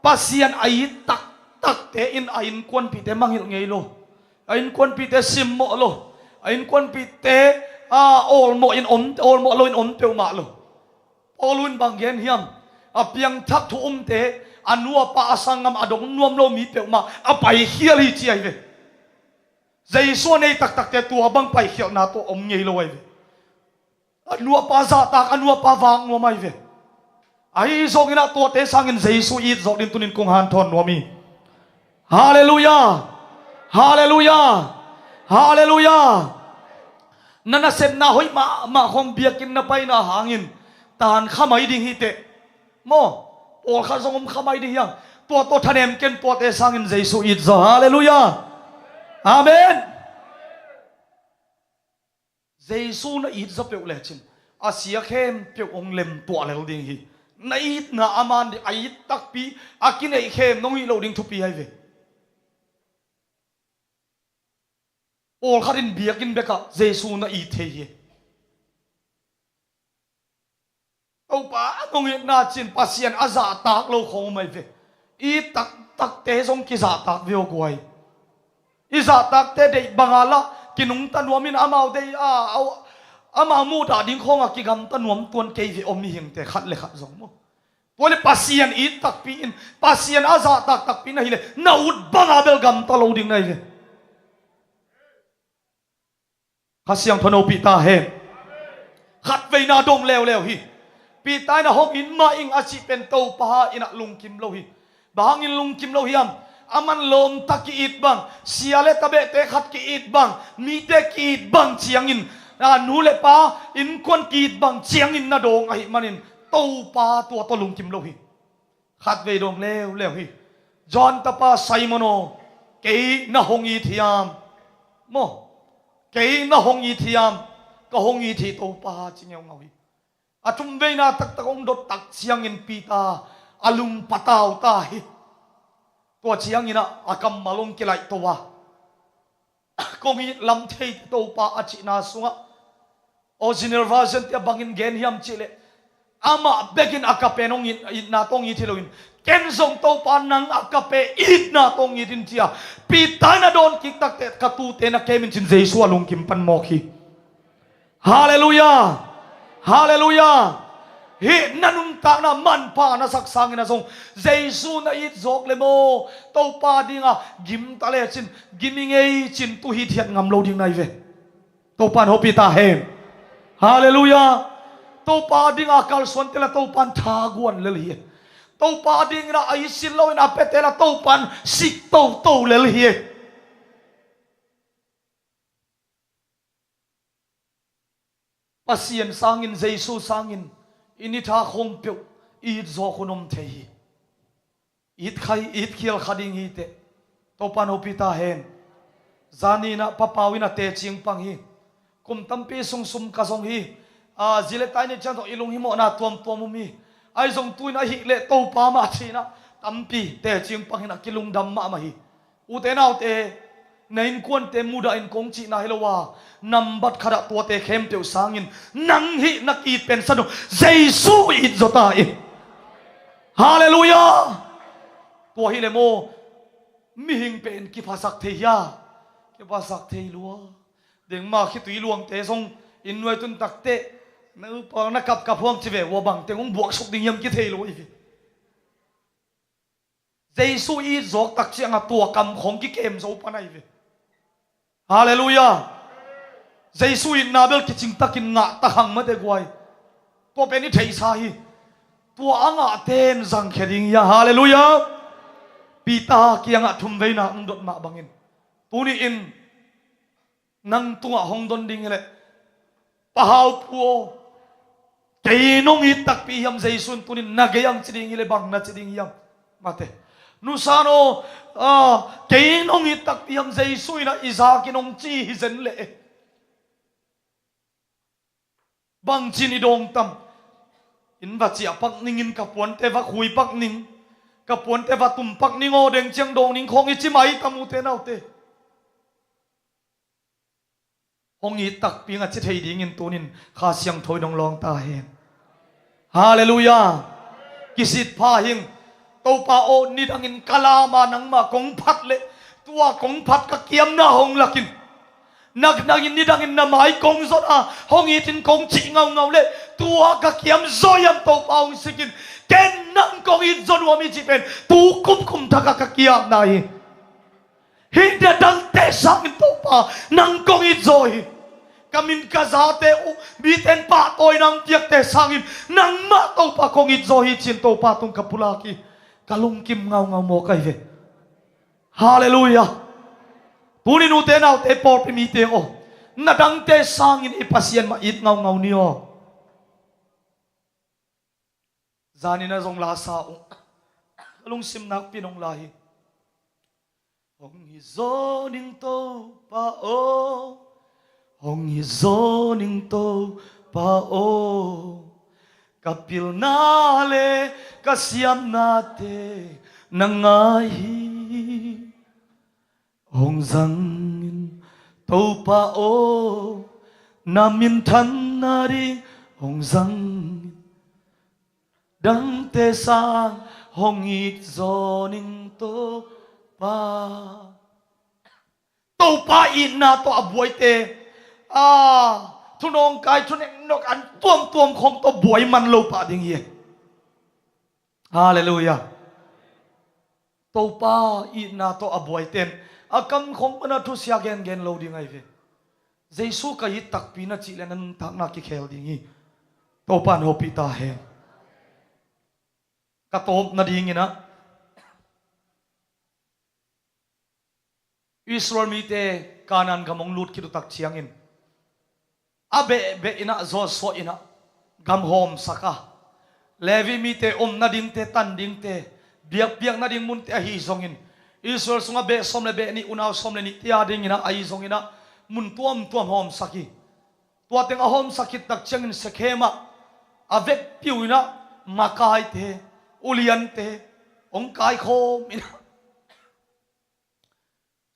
Pasian a it taktakte in a innkuanpihte mangngilh ngei lo. A innkuanpihte simmawh lo. A innkuanpihte, a, awlmawh in om, awlmawh loin om peuhmah lo. Paul in bang gen hiam? A piangthak thu umte, a nu a pa a sanggam a dong nuam lo mi peuhmah a paikhial hi ci ahi ve. Jesu a nei taktakte tua bang paikhialhna tawh om ngei lo ahi ve. A nu a pa zahtak, a nu a pa vak nuam ahi ve. Ahi zongin ah tuate sangin Jesu it zawk ding tuni-in kong hanthawn nuam hi. Halleluiah. Halleluiah. Halleluiah. Na nasepna hoih mahmah khawng biakinn na paina hangin Tan kha mai ding hi teh. Maw, pawlkhat zong om kha mai ding hi hang. Tua tawh thanem ken, tuate sangin Jesu it zaw. Halleluiah. Amen. Jesu na it zaw peuh lecin a sia khempeuh hong lem tuah lel ding hi. Na itna a man ding, a it takpi, a kineih khem nong hih loh ding thupi ahi ve. Pawlkhat in biakinn bekah Jesu na it thei hi. Topa a nong itna cin Pasian a zahtak lo khawng om ahi ve. I taktakte zong kizahtak ve aw guai. I zahtakte deih banga lah kinungta nuamin amau deih a, a, amau muhdah ding khawnga kigamta nuam tuan kei ve aw mihingte khat le khat zong maw. Tua le Pasian it takpi in, Pasian a zahtak takpi in ahileh na ut banga bel gamta lo ding na hi ve. Kha Siangtho in hopih ta hen. Khatveina dong leuleu hi. Peter in a hong it mah ing a cih pen Topa in a lungkim lo hi. Bang hangin lungkim lo hiam? A man lawmta ki-it bang, sia le tabehte khat ki-it bang, mite ki-it bang ciangin, a nu le pa innkuan ki-it bang ciangin na dawng ahih manin Topa tua tawh lungkim lo hi. Khatvei dong leuleu hi. John tapa Simon aw, kei na hong it hiam? Maw, kei na hong it hiam? Ka hong it hi Topa, ci ngeungau hi. A thumveina taktak hong dot tak ciangin Peter a lung patau ta hi. Tua ciangin ah a kammal hong kilaih to a, kong it lam thei Topa a cihna sungah, original version te a bangin gen hiam cihleh, amah bekin a ka pen hong it, itna tawh hong it hi loin, ken zong Topa nang a ka pen itna tawh hong it in ci-a Peter in a dawn kik takteh ka tuute na kem in cin Jesu a lungkim pan mawk hi. Halleluiah. Halleluiah. Hih na nuntakna manpha na sak sangin a zong Jesu na it zawk le maw, Topa dinga gimta lecin gim i ngei cin tu hithiat ngam lo ding na hi ve. Topa in hopih ta hen. Halleluiah. Topa dinga kalsuante la Topa in thaguan lel hi. Topa dingin a isil loin a pete la Topa in sik toto lel hi. Pasian sangin, Jesu sangin i ni tha khawng peuh i it zawk hun om thei hi. It kha, it khial kha ding hi teh. Topa in hopih ta hen. Zani in ah Pa Pau in a tecing pang hi. Kum tampi sung sum ka zong hi. A, zi le tai ni ciang tawh i lunghimawhna tuamtuam um hi. Ahi zong tu-in ahih leh Topa mah ci-in ah tampi tecing pang hi-in ah kilungdam mahmah hi. Ute naute, na innkuante mudah in kong cihna hi lo a, nambat khatah tuate khempeuh sangin nang hih na ki-it pen sa dong Jesu it zaw ta in. Halleluiah. Tua hileh maw, mihing pen kiphasak thei hia? Kiphasak thei lua. Dengma khitui luangte zong inn nuai tun takteh na upa na kapkap huang ci ve, ua bangteng hong buaksuk ding hiam kithei lo hi ve. Jesu i it zawk tak ciangah tua kam khawng kikem zo pan ahi ve. Halleluiah. Jesu itna bel kicing takin ngah ta hang mate guai. Tua pen i theihsa hi. Tua a ngahte in zangkhia ding hi a. Halleluiah. Peter kiangah thumveina hong dot mah bangin tuni-in nang tungah hong don ding hileh, Pa Hau Pu aw, kei nong it takpi hiam Jesu in? Tunin na gei ang ci ding hileh bang na ci ding hiam? Mate. Nusan aw, ah, kei nong it takpi hiam Jesu in ah i zakin hong ci hi zen leh. Bangcin i dawng tam? Inn va ciah pak ningin ka puante va khui pak ning, ka puante va tum pak ning aw, deng ciang dawng ning khawng i ci mai tam ute naute. Hong it takpi ing a ci thei dingin tunin Kha Siangtho in hong lawng ta hen. Halleluiah. Kisit pha hing. Topa aw, nidangin ka lam a nangmah kong phat leh tua kong phat ka kiamna hong lakin, naknangin nidangin na mai kong zon a hong itin kong cih ngaungau leh tua ka kiam zaw hiam Topa hong sikin, ken nang kong it zaw nuam hi cih pen tu kumkum thakah ka kiamna hi. Hih na dangte sangin Topa nang kong it zaw hi. Ka min ka zate uh mite in pahtawi nang piakte sangin nangmah Topa kong it zaw hi ci-in Topa tung ka pulak hi. Ka lungkim ngaungau mawk ahi ve. Halleluiah. Tuni nute naute pawlpi mite aw, na dangte sangin i Pasian mah it ngaungau ni aw. Zanin a zong lasa ung. Ka lungsim nakpi nong la hi. Hong hi zaw ning Topa aw, hong hi zaw ning Topa aw. Ka pilna le ka siamnate na ngai hi. Hong zangin Topa aw, na minthanna ding hong zangin. Dangte sang hong it zaw ning Topa. Topa itna tawh a buaite, a, thunawngkai thuneknok an tuamtuam khong tawh buai man lo pah ding hi. Halleluiah. Topa itna tawh a buaiten a kam khong pana thusia gengen lo ding ahi ve. Jesu ka it takpi na cih le na nuntakna kikhel ding hi. Topa in hopih ta hen. Ka tawp nadingin ah, Israel mite Kanaan gam hong lut khit uh tak ciangin a behbeh in ah Joshua in ah gam hawmsak a, Levi mite om nadingte, tan dingte, biakpiak nading munte ahi zongin, Israel sungah beh sawm le beh nih, unau sawm le nihte a dingin ah ahi zongin ah mun tuamtuam hawmsak hi. Tua teng a hawmsak khit tak ciangin Shekhem ah a vekpi uh in ah makaite, uliante hong kaikhawm in ah,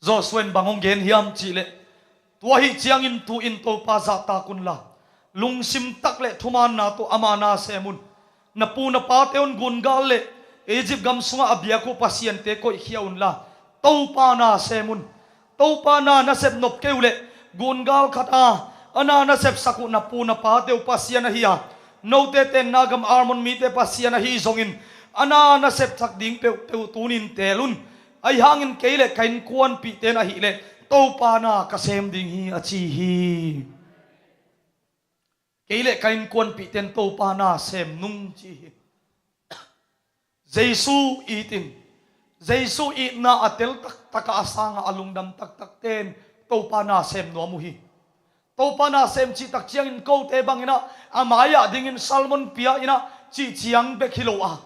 Joshua in bang hong gen hiam cih leh, tua ahih ciangin tu-in Topa zahtak unla, lungsim tak le thumaanna tawh ama na sem un. Na pu na pate un gungal le Egypt gam sungah a biak uh pasiante koihkhia unla, Topa na sem un. Topa na na sep nop kei uh leh, gungal khat a, a na na sepsak uh na pu na pate uh Pasian ahi a, note tenna gam Amor mite Pasian ahi zongin, a na na sepsak ding peuhpeuh tunin teel un. Ahi hangin kei le ka innkuanpihte in ahih leh Topa na ka sem ding hi, a ci hi. Kei le ka innkuanpihte in Topa na sem nung, ci hi. Jesu it in, Jesu itna a tel taktak a, a sang a, a lungdam taktakte in Topa na sem nuam uh hi. Topa na sem cih tak ciangin kote bangin ah a mai-ah dingin sermon pia in ah cih ciang bek hi lo a,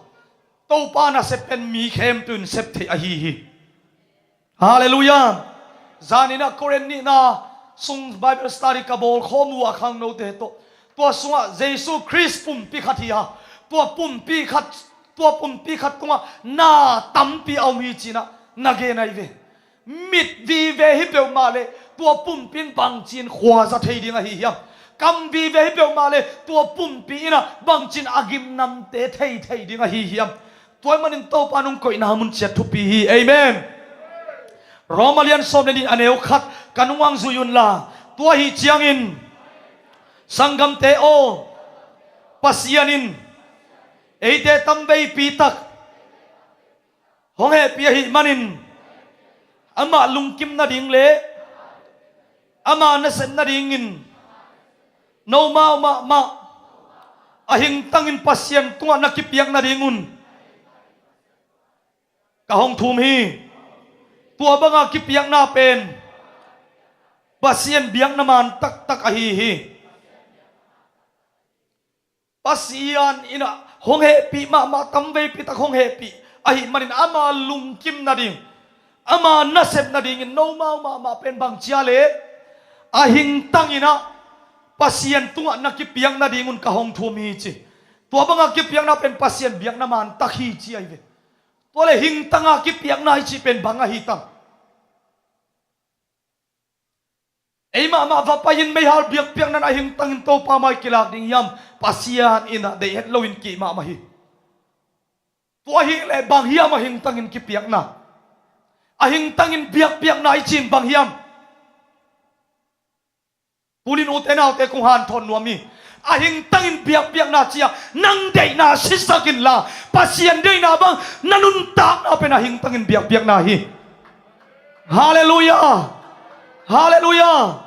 Topa nasep pen mi khempeuh in sep theih ahi hi. Halleluiah. Zanin ah Korin nihna sung Bible study ka bawl khawm uh a, khangnote tawh, tua sungah Jesu Khrist pumpi khat hi a, tua pumpi khat, tua pumpi khat tungah na tampi a om hi ci-in ah na gen ahi ve. Mit vive hi peuhmah leh tua pumpi in bangci-in khua za thei ding ahi hiam? Kam vive hi peuhmah leh tua pumpi in ah bangci-in a gimnamte thei thei ding ahi hiam? Tua ahih manin Topa nong koihna mun ciat thupi hi. Amen. Roma lian sawm le nih, a neu khat ka nung ang zui unla, tua ahih ciangin, sanggamte aw, Pasian in eite tamveipi tak hong hehpih ahih manin, amah lungkim nading le ama nasep nadingin nomau mahmah a hingtangin Pasian tungah na kipiak nadingun ka hong thum hi. Tua banga kipiakna pen Pasian biakna man taktak ahi hi. Pasian in ah hong hehpih mahmah, tamveipi tak hong hehpih ahih manin ama lungkim nading, ama nasep nadingin nomau mahmah pen bang ci hiam cih leh, a hingtangin ah Pasian tungah na kipiak nadingun ka hong thum hi, ci. Tua banga kipiakna pen Pasian biakna man tak hi, ci ahi ve. Tua leh hingtanga kipiakna i cih pen bang ahi tam? Ei mahmah va pai-in meihal biakpiakna in a hingtangin Topa mai kilak ding hiam? Pasian in ah deih het loin ki mahmah hi. Tua ahih leh bang hiam a hingtangin kipiakna? A hingtangin biakpiakna i cih in bang hiam? Tunin ute naute kong hanthawn nuam hi. A hingtangin biakpiakna ci-a nang deihna sisak inla, Pasian deihna bang na nuntakna pen a hingtangin biakpiakna hi. Halleluiah. Halleluiah.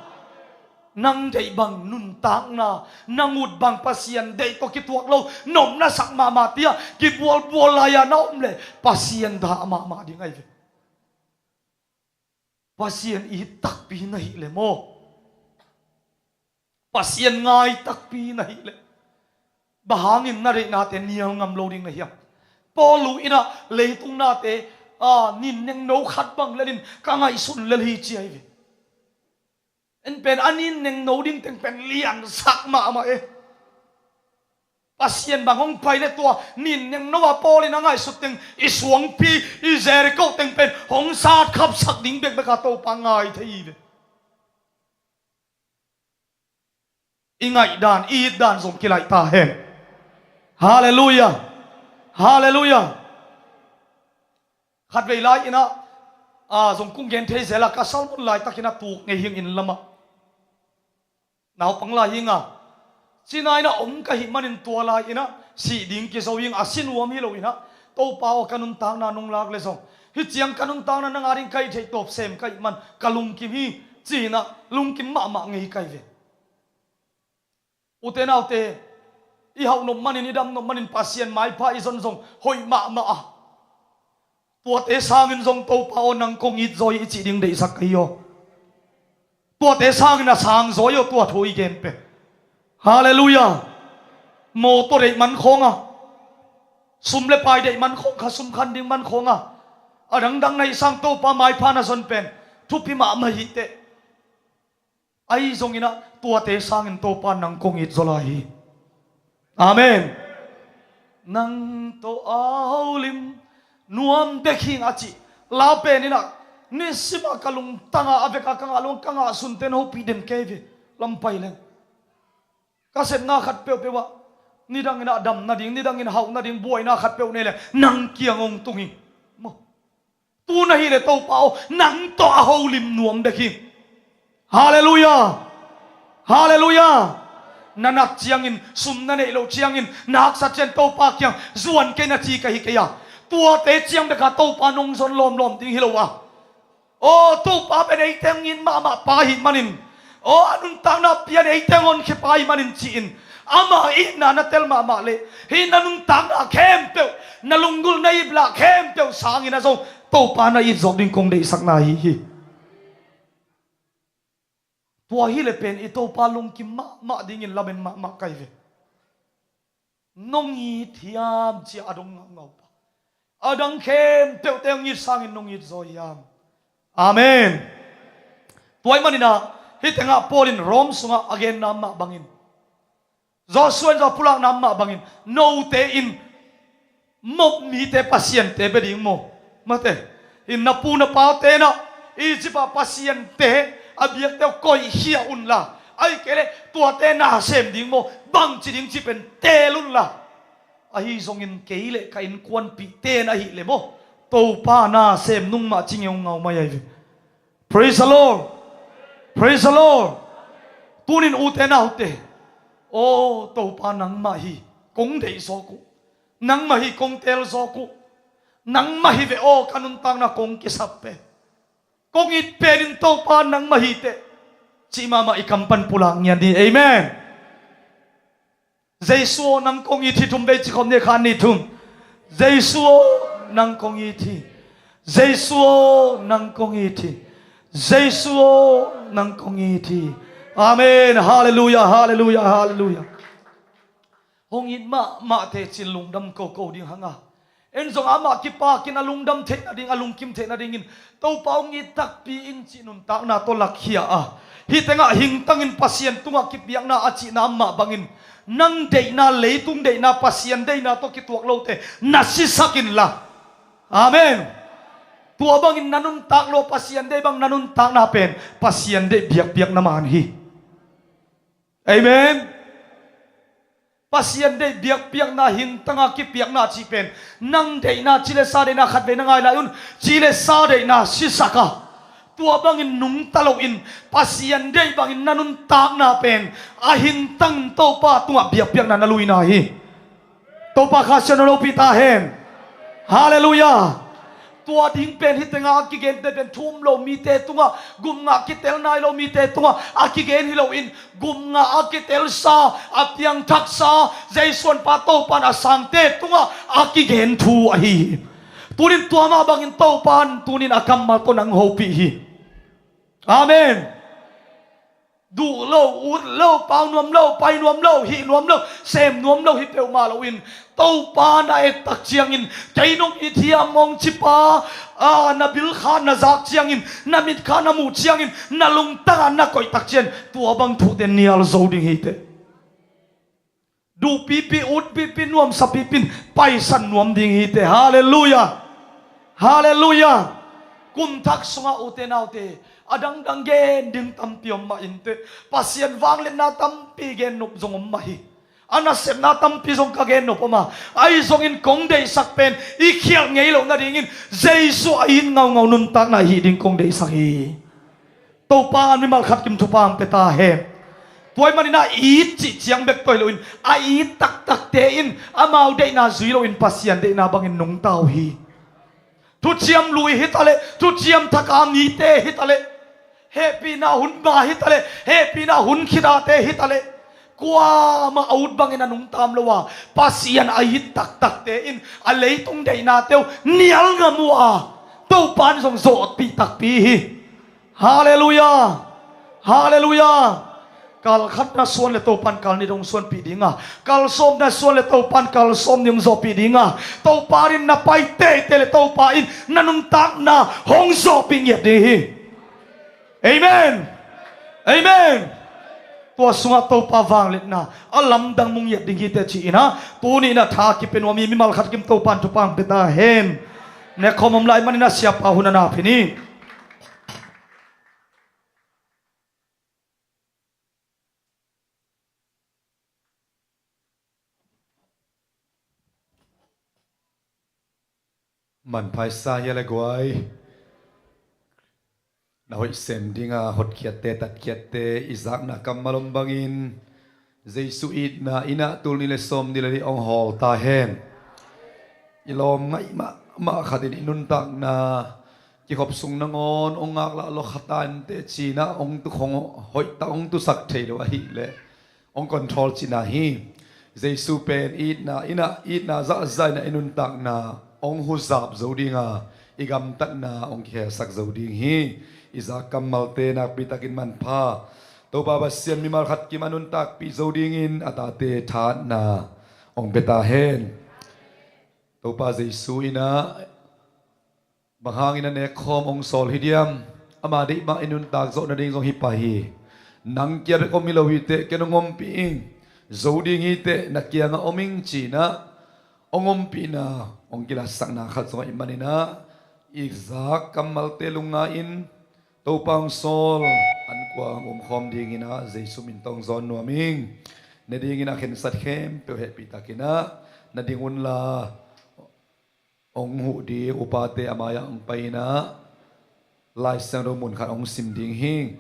Nang deih bang nuntakna, nang ut bang Pasian deih tawh kituak lo, nopna sak mahmah, ci-a kibualbual lai-a na om leh Pasian dah mahmah ding ahi ve. Pasian it takpi na hih leh maw, Pasian ngai takpi na hih leh, Bang hangin na deihnate nial ngam lo ding na hiam? Paul in ah leitung nate, a, nin nengno khat bang lelin ka ngaihsun lel hi ci ahi ve. En pen a nin nengno ding teng pen liansak mahmah e. Pasian bang hong pai le tua nin nengno a Paul in a ngaihsut teng i suangpi, i Jericho teng pen hong sat khapsak ding bekbek a Topa ngai thei hi ve. I ngaihdan, i itdan zong kilaih ta hen. Halleluiah. Halleluiah. Khatvei lai-in ah, a, zong kong gen thei zel a, ka sermon laitakin a tuk ngei hi ing inn lamah. Naupang lai hi ing a, cina-in ah om ka hih manin tua lai-in ah sih ding kizo hi ing a, si nuam hi lo-in ah, Topa aw, ka nuntakna nong lak le zong hih ciang ka nuntakna nang ading ka hih theih tawp sem ka hih man ka lungkim hi, ci-in ah lungkim mahmah ngei ka hi ve. Ute naute, i hauh nop manin, i dam nop manin Pasian maipha i zon zong hoih mahmah a, tuate sangin zong Topa aw, nang kong it zaw hi i cih ding deihsak ka hi aw. Tuate sangin a sang zaw hi aw, tua thu i gen pen. Halleluiah. Mawtaw deih man khawng a, sum le pai deih man khawng, kha sum khan ding man khawng a, a dangdang na hih sang Topa maipha na zon pen thupi mahmah hi teh. Ahi zongin ah tuate sangin Topa nang kong it zaw lai hi. Amen. Nang tawh a holim nuam bek hi ing a cih la pen in ah, nisim a ka lungtang a, a vek a ka ngah lo-in ka ngahsunte in hopih den kei ve. Lampai leng ka sepna khat peuhpeuh ah, nidangin ah dam nading, nidangin hauh nading buaina khat peuh nei leng nang kiang hong tung hi. Maw? Tu na hih leh Topa aw, nang tawh a holim nuam bek hi. Halleluiah. Halleluiah. Na nat ciangin, sum na neih loh ciangin, na haksa ciang Topa kiang zuan kei na ci ka hi kei a, tuate ciang bek a Topa nong zon lawmlawm ding hi lo a. Aw, Topa pen eite hong it mahmah pa ahih manin, aw, a nuntakna pian eite hong honkhia pa ahih manin ci-in, ama itna na tel mahmah leh hih na nuntakna khempeuh, na lunggulh na iplah khempeuh sangin ah zong Topa na it zawk ding kong deihsakna ahi hi. Tua hi leh pen i Topa lungkim mahmah dingin lamen mahmah ka hi ve. Nong it hiam, ci-a a dong ngaungau pa, a dang khempeuhte hong it sangin nong it zaw hiam? Amen. Tua ahih manin ah, hih tengah Paul in Rom sungah a genna mah bangin, Joshua in zong a pulakna mah bangin, note in mop mite pasiante bia ding maw? Mate, in na pu na paute in ah Egypt ah pasiante a biakte uh koihkhia unla, ahih kei leh tuate na sem ding maw, bangci ding cih pen teel unla. Ahi zongin kei leh ka innkuanpihte in ahih leh maw, Topa na sem nung mah ci ngeungau mai ahi ve. Praise the Lord. Praise the Lord. Tunin ute naute, aw, Topa nangmah hi kong deih zawk uh, nangmah hi kong teel zawk uh, nangmah hi ve aw ka nuntakna kong kisap pen, kong it pen in Topa nangmah hi teh, cih mahmah i kam pan pulak ngiat ni. Amen. Jesu aw nang kong it hi, thum vei ci khawm ni, khat ni thum. Jesu aw nang kong it hi. Jesu aw nang kong it hi. Jesu aw nang kong it hi. Amen. Halleluiah, halleluiah, halleluiah. Hong it mahmah teh cin lungdam koko ding hang a, en zong amah kipakin a lungdam theih nading, a lungkim theih nadingin Topa hong it takpi ing cih nuntakna tawh lakkhia a, hih tengah hingtangin Pasian tungah kipiakna a cihna mah bangin, nang deihna, leitung deihna, Pasian deihna tawh kituak lote na sisak inla. Amen. Tua bangin na nuntak lo, Pasian deih bang na nuntakna pen Pasian deih biakpiakna man hi. Amen. Pasian deih biakpiakna, hingtanga kipiakna cih pen, nang deihna, ci le sa deihna khatvei na ngai lai un, ci le sa deihna sisak a, tua bangin nungta loin Pasian deih bangin na nuntakna pen a hingtang Topa tungah biakpiakna na luina hi. Topa Kha Siangtho na lopih ta hen. Halleluiah. Tua ding pen hih tengah a kigente pen thu um lo mite tungah, gupngah kitel nai lo mite tungah a kigen hi loin, gupngah a kitelsa, a piangthaksa, Jesu honpa Topa in a sangte tungah a kigen thu ahi hi. Tunin tua mah bangin Topa in tunin a kammal tawh nang hopih hi. Amen. Duh lo, ut lo, pau nuam lo, pai nuam lo, hih nuam lo, sem nuam lo hi peuhmah loin, Topa na et tak ciangin, kei nong it hiam hong ci pa, a, na bil kha na zak ciangin, na mit kha na muh ciangin, na lungtang ah na koih tak ciangin, tua bang thute nial zo ding hi teh. Duh pipi, ut pipi, nuamsa pipi in paisan nuam ding hi teh. Halleluiah. Halleluiah. Kum thak sungah ute naute, a dangdang gen ding tampi om mah in teh, Pasian vangliatna tampi gen nop zong om mah hi. A nasepna tampi zong ka gen nop om a, ahi zongin kong deihsak pen i khialh ngei loh nadingin Jesu a it ngaungau nuntakna hih ding kong deihsak hi. Topa in mimal khat kim thupha hong pia ta hen. Tua ahih manin a it cih ciang bek tua hi loin, a it taktakte in amau deihna zui loin Pasian deihna bangin nungta uh hi. Thuciam lui hi taleh, thuciam thak a mite hi taleh, hehpihna hun ma hi taleh, hehpihna hun khit ate hi taleh, kuamah a ut bangin a nungta om lo a, Pasian a it taktakte in a leitung deihnate uh nial ngam uh a, Topa in zong zawhpih takpi hi. Halleluiah. Halleluiah. Kal khat na suan le Topa in kal nih dong suanpih ding a, kal sawm na suan le Topa in kal sawm nih hong zawhpih ding a, Topa in na pai teitei le Topa in na nuntakna hong zawhpih ngiat ding hi. Amen. Amen. Tua sungah Topa vangliatna a lamdang mu ngiat ding hi teh ci-in a, tuni in a tha kipia nuam hi. Mimal khat kim Topa in thupha hong pia ta hen. Nekhawm om lai manin a siapa hun a na phin hi. Manpha i sa hi a le guai. Na hoih sem ding a hotkhiatte, tatkhiatte, i zakna kammal om bangin Jesu itna in a tul nih le sawm nih le nih hong hawl ta hen. I lawm ngaih mahmah khat in i nuntakna kikhop sung nangawn hong ngaklah lua kha ta in teh ci-in a, hong tu khong hoih tak hong tusak thei lo ahih leh hong control cihna hi. Jesu pen itna in a, itna zahzah in a i nuntakna hong huzap zo ding a, i gamtatna hong kikhelsak zo ding hi. I zak kammalte nakpi takin manpha, Topa Pasian mimal khat kim a nuntakpih zo dingin a tate thahatna hong pia ta hen. Topa Jesu in a, bang hangin a nekkhawm hong sawl hi diam? Ama deih mah i nuntak zawh nading zong hi pah hi. Nang kia bek om hi lo hi teh, ken hong ompih ing. Zo ding hi teh, na kiangah om ing ci-in a hong ompihna hong kilatsakna khat zong ahih manin a, i zak kammalte lungngai-in Topa hong sawl an kuang umkhawm dingin a, Jesu min tawh hong zawn nuam ing. Ne dingin a khensat khempeuh hehpih takin a na ding unla, hong huh ding upate a mai-ah hong pai-in a, Lai Siangtho mun khat hong sim ding hi.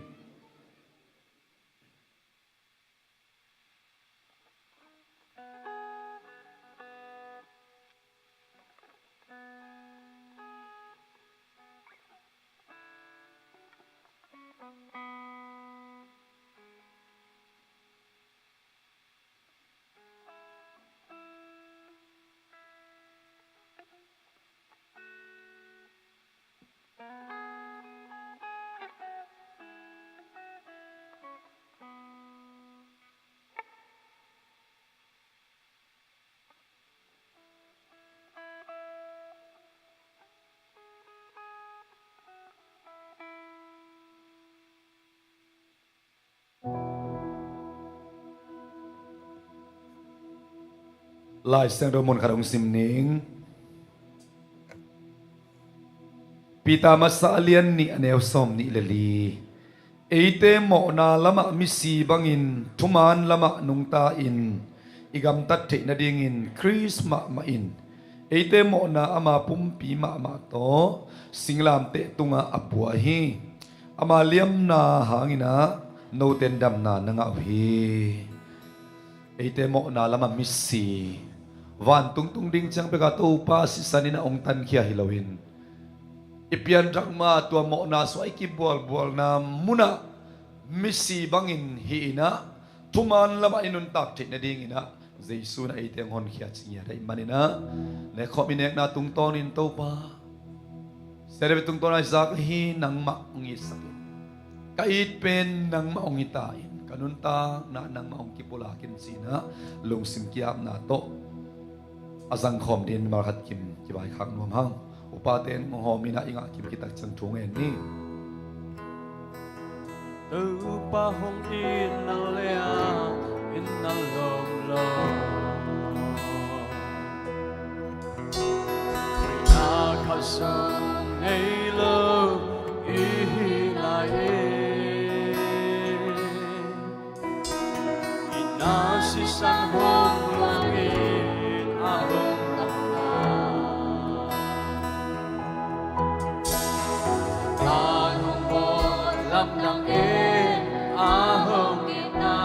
Lai Siangtho mun khat hong sim ning. Peter masa a lian nih a neu sawm nih le li. Eite mawhna lamah misi bangin thuman lamah nungta-in i gamtat theih nadingin Khrist mahmah in eite mawhna ama pumpi mahmah tawh singlamteh tungah a pua hi. Ama liamna hangin ah note in damna na ngah uh hi. Eite mawhna lamah misi, vantung tung ding ciang pek a Topa sisan in a hong tankhia hi loin, i pianthak ma tua mawhna suah i kibualbualna munah misi bangin hi-in ah thuman lamah i nuntak theih nadingin ah Jesu in a eite hong honkhia ci ngiat ahih manin ah, nekhawm i nekna tungtawnin Topa, Sia David tungtawn a i zak hi, nangmah hong itsak in. Ka it pen nangmah hong hi ta in, ka nuntakna nangmah hong kipulak in, ci-in ah lungsim ki-apna tawh a zangkhawm dingin malkhat kim kivaikhak nuam hang. Upate in hong hawm in ah, i ngah kim khit tak ciang thu ngen ni. Topa hong itna liang in na lawm lo. Koina khat zong nei lo i hi lai e. I na sisan hong luang in a hong damna. Tan hong bawl lamdang in a hong itna.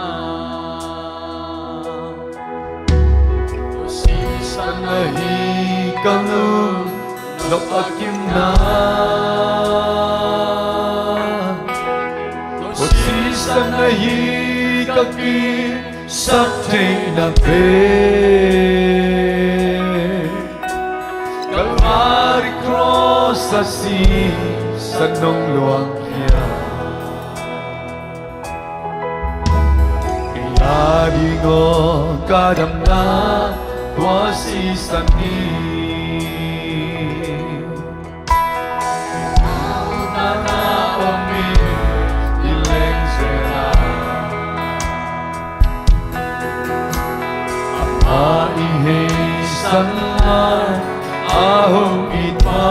Tua sisan ahi ka lungdam a kimna. Tua sisan ahi ka kisak theihna pen. Calvary cross a sisan hong luang khia. Kei a ding aw ka damna tua sisan hi. Kei a ding aw ka damna tua sisan hi. Amah i heisan lai a hong it pa.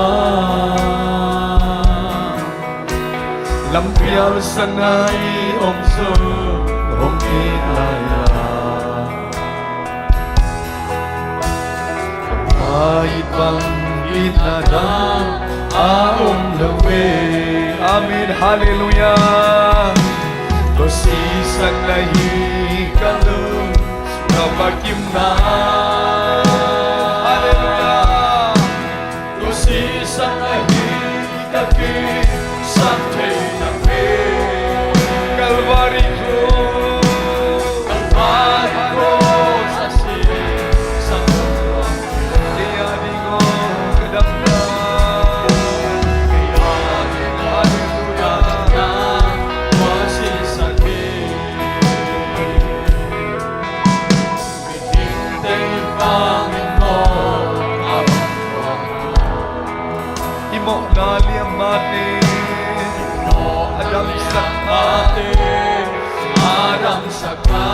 Lampial sang a i om zong hong it lai-a. Amah it bang itna dang a om lo e. Amen. Halleluiah. Tua sisan ahi ka lungdam a kimna. Halleluiah. Tua sisan ahi ka kisak theihna pen. Calvary cross. Calvary cross a sisan. Kei a ding aw ka damna. Kei a ding aw ka damna. Tua sisan hi. Mihingte i vangin mawh a hong tuakna. I mawhna liam mate, i mawhna liam mate a damsak a damsak a.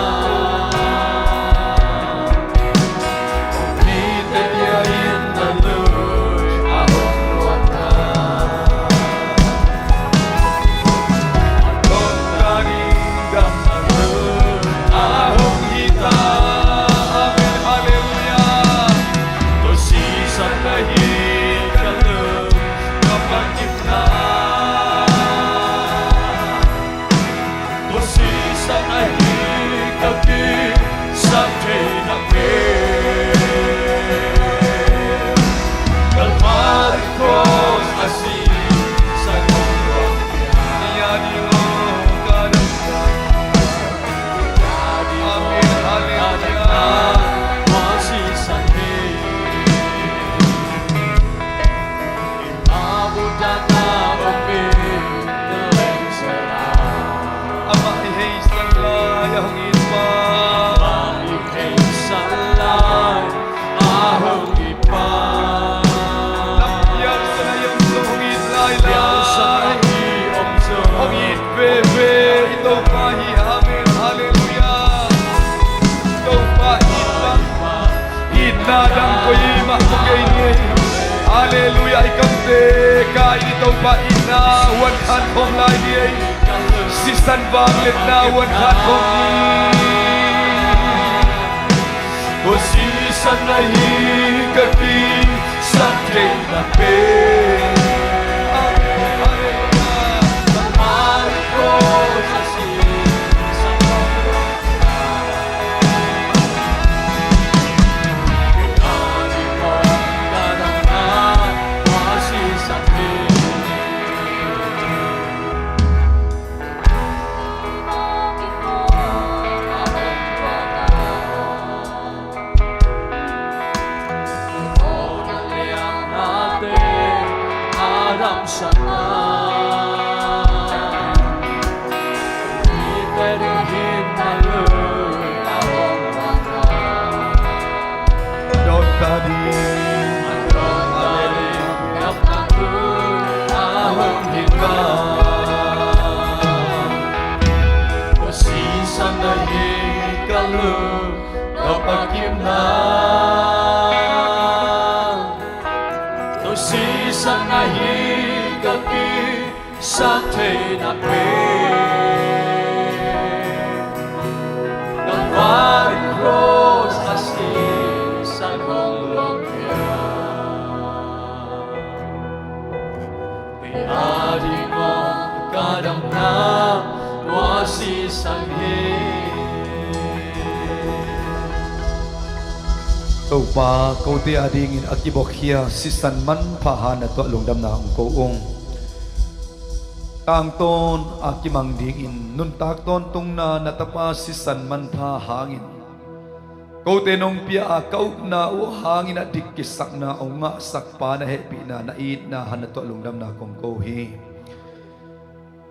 Mite dia in na lui a hong luanna. A tawpna ding damna lui a hong hi ta. Amen. Halleluiah. Tua sisan ahi ka lungdam a kimna. Tua sisan ahi ka kisak theihna pen. Calvary cross a sisan hong luang khia. Kei a ding aw ka damna. Kei a ding aw ka damna. Amen. Halleluiah. Tua sisan hi. Amah i heisan lai a hong it pa. Amah i heisan lai a hong it pa. Lampial sang a i om zong hong it lai lai. Lampial sang a i om zong hong it veve i Topa hi. Amen. Halleluiah. Topa it bang itna dang koi mah kong ngei ni ei. Halleluiah. I kamte ka i Topa itna huan khan khawm lai ni ei. Sisan vangliatna huan khan khawm ni. Tua sisan ahi ka kisak theihna pen. Amen. Halleluiah. Marikos a sisan Ka pakimna, no sisan ahi ka kisap theihna pen, na varin cross a sisan hong lawh piak. Kei ading aw ka damna, tua sisan hi. Topa, kote adingin a kibawkkhia sisan manpha hang na tuah lungdamna hong ko ung. Tangtawn a kimang dingin nuntak tawntungna na tapa sisan manpha hangin, kote nong pia a ka upna uh hangin a dik kisakna hong ngahsakpa na hehpihna, na itna hang na tuah lungdamna kong ko hi.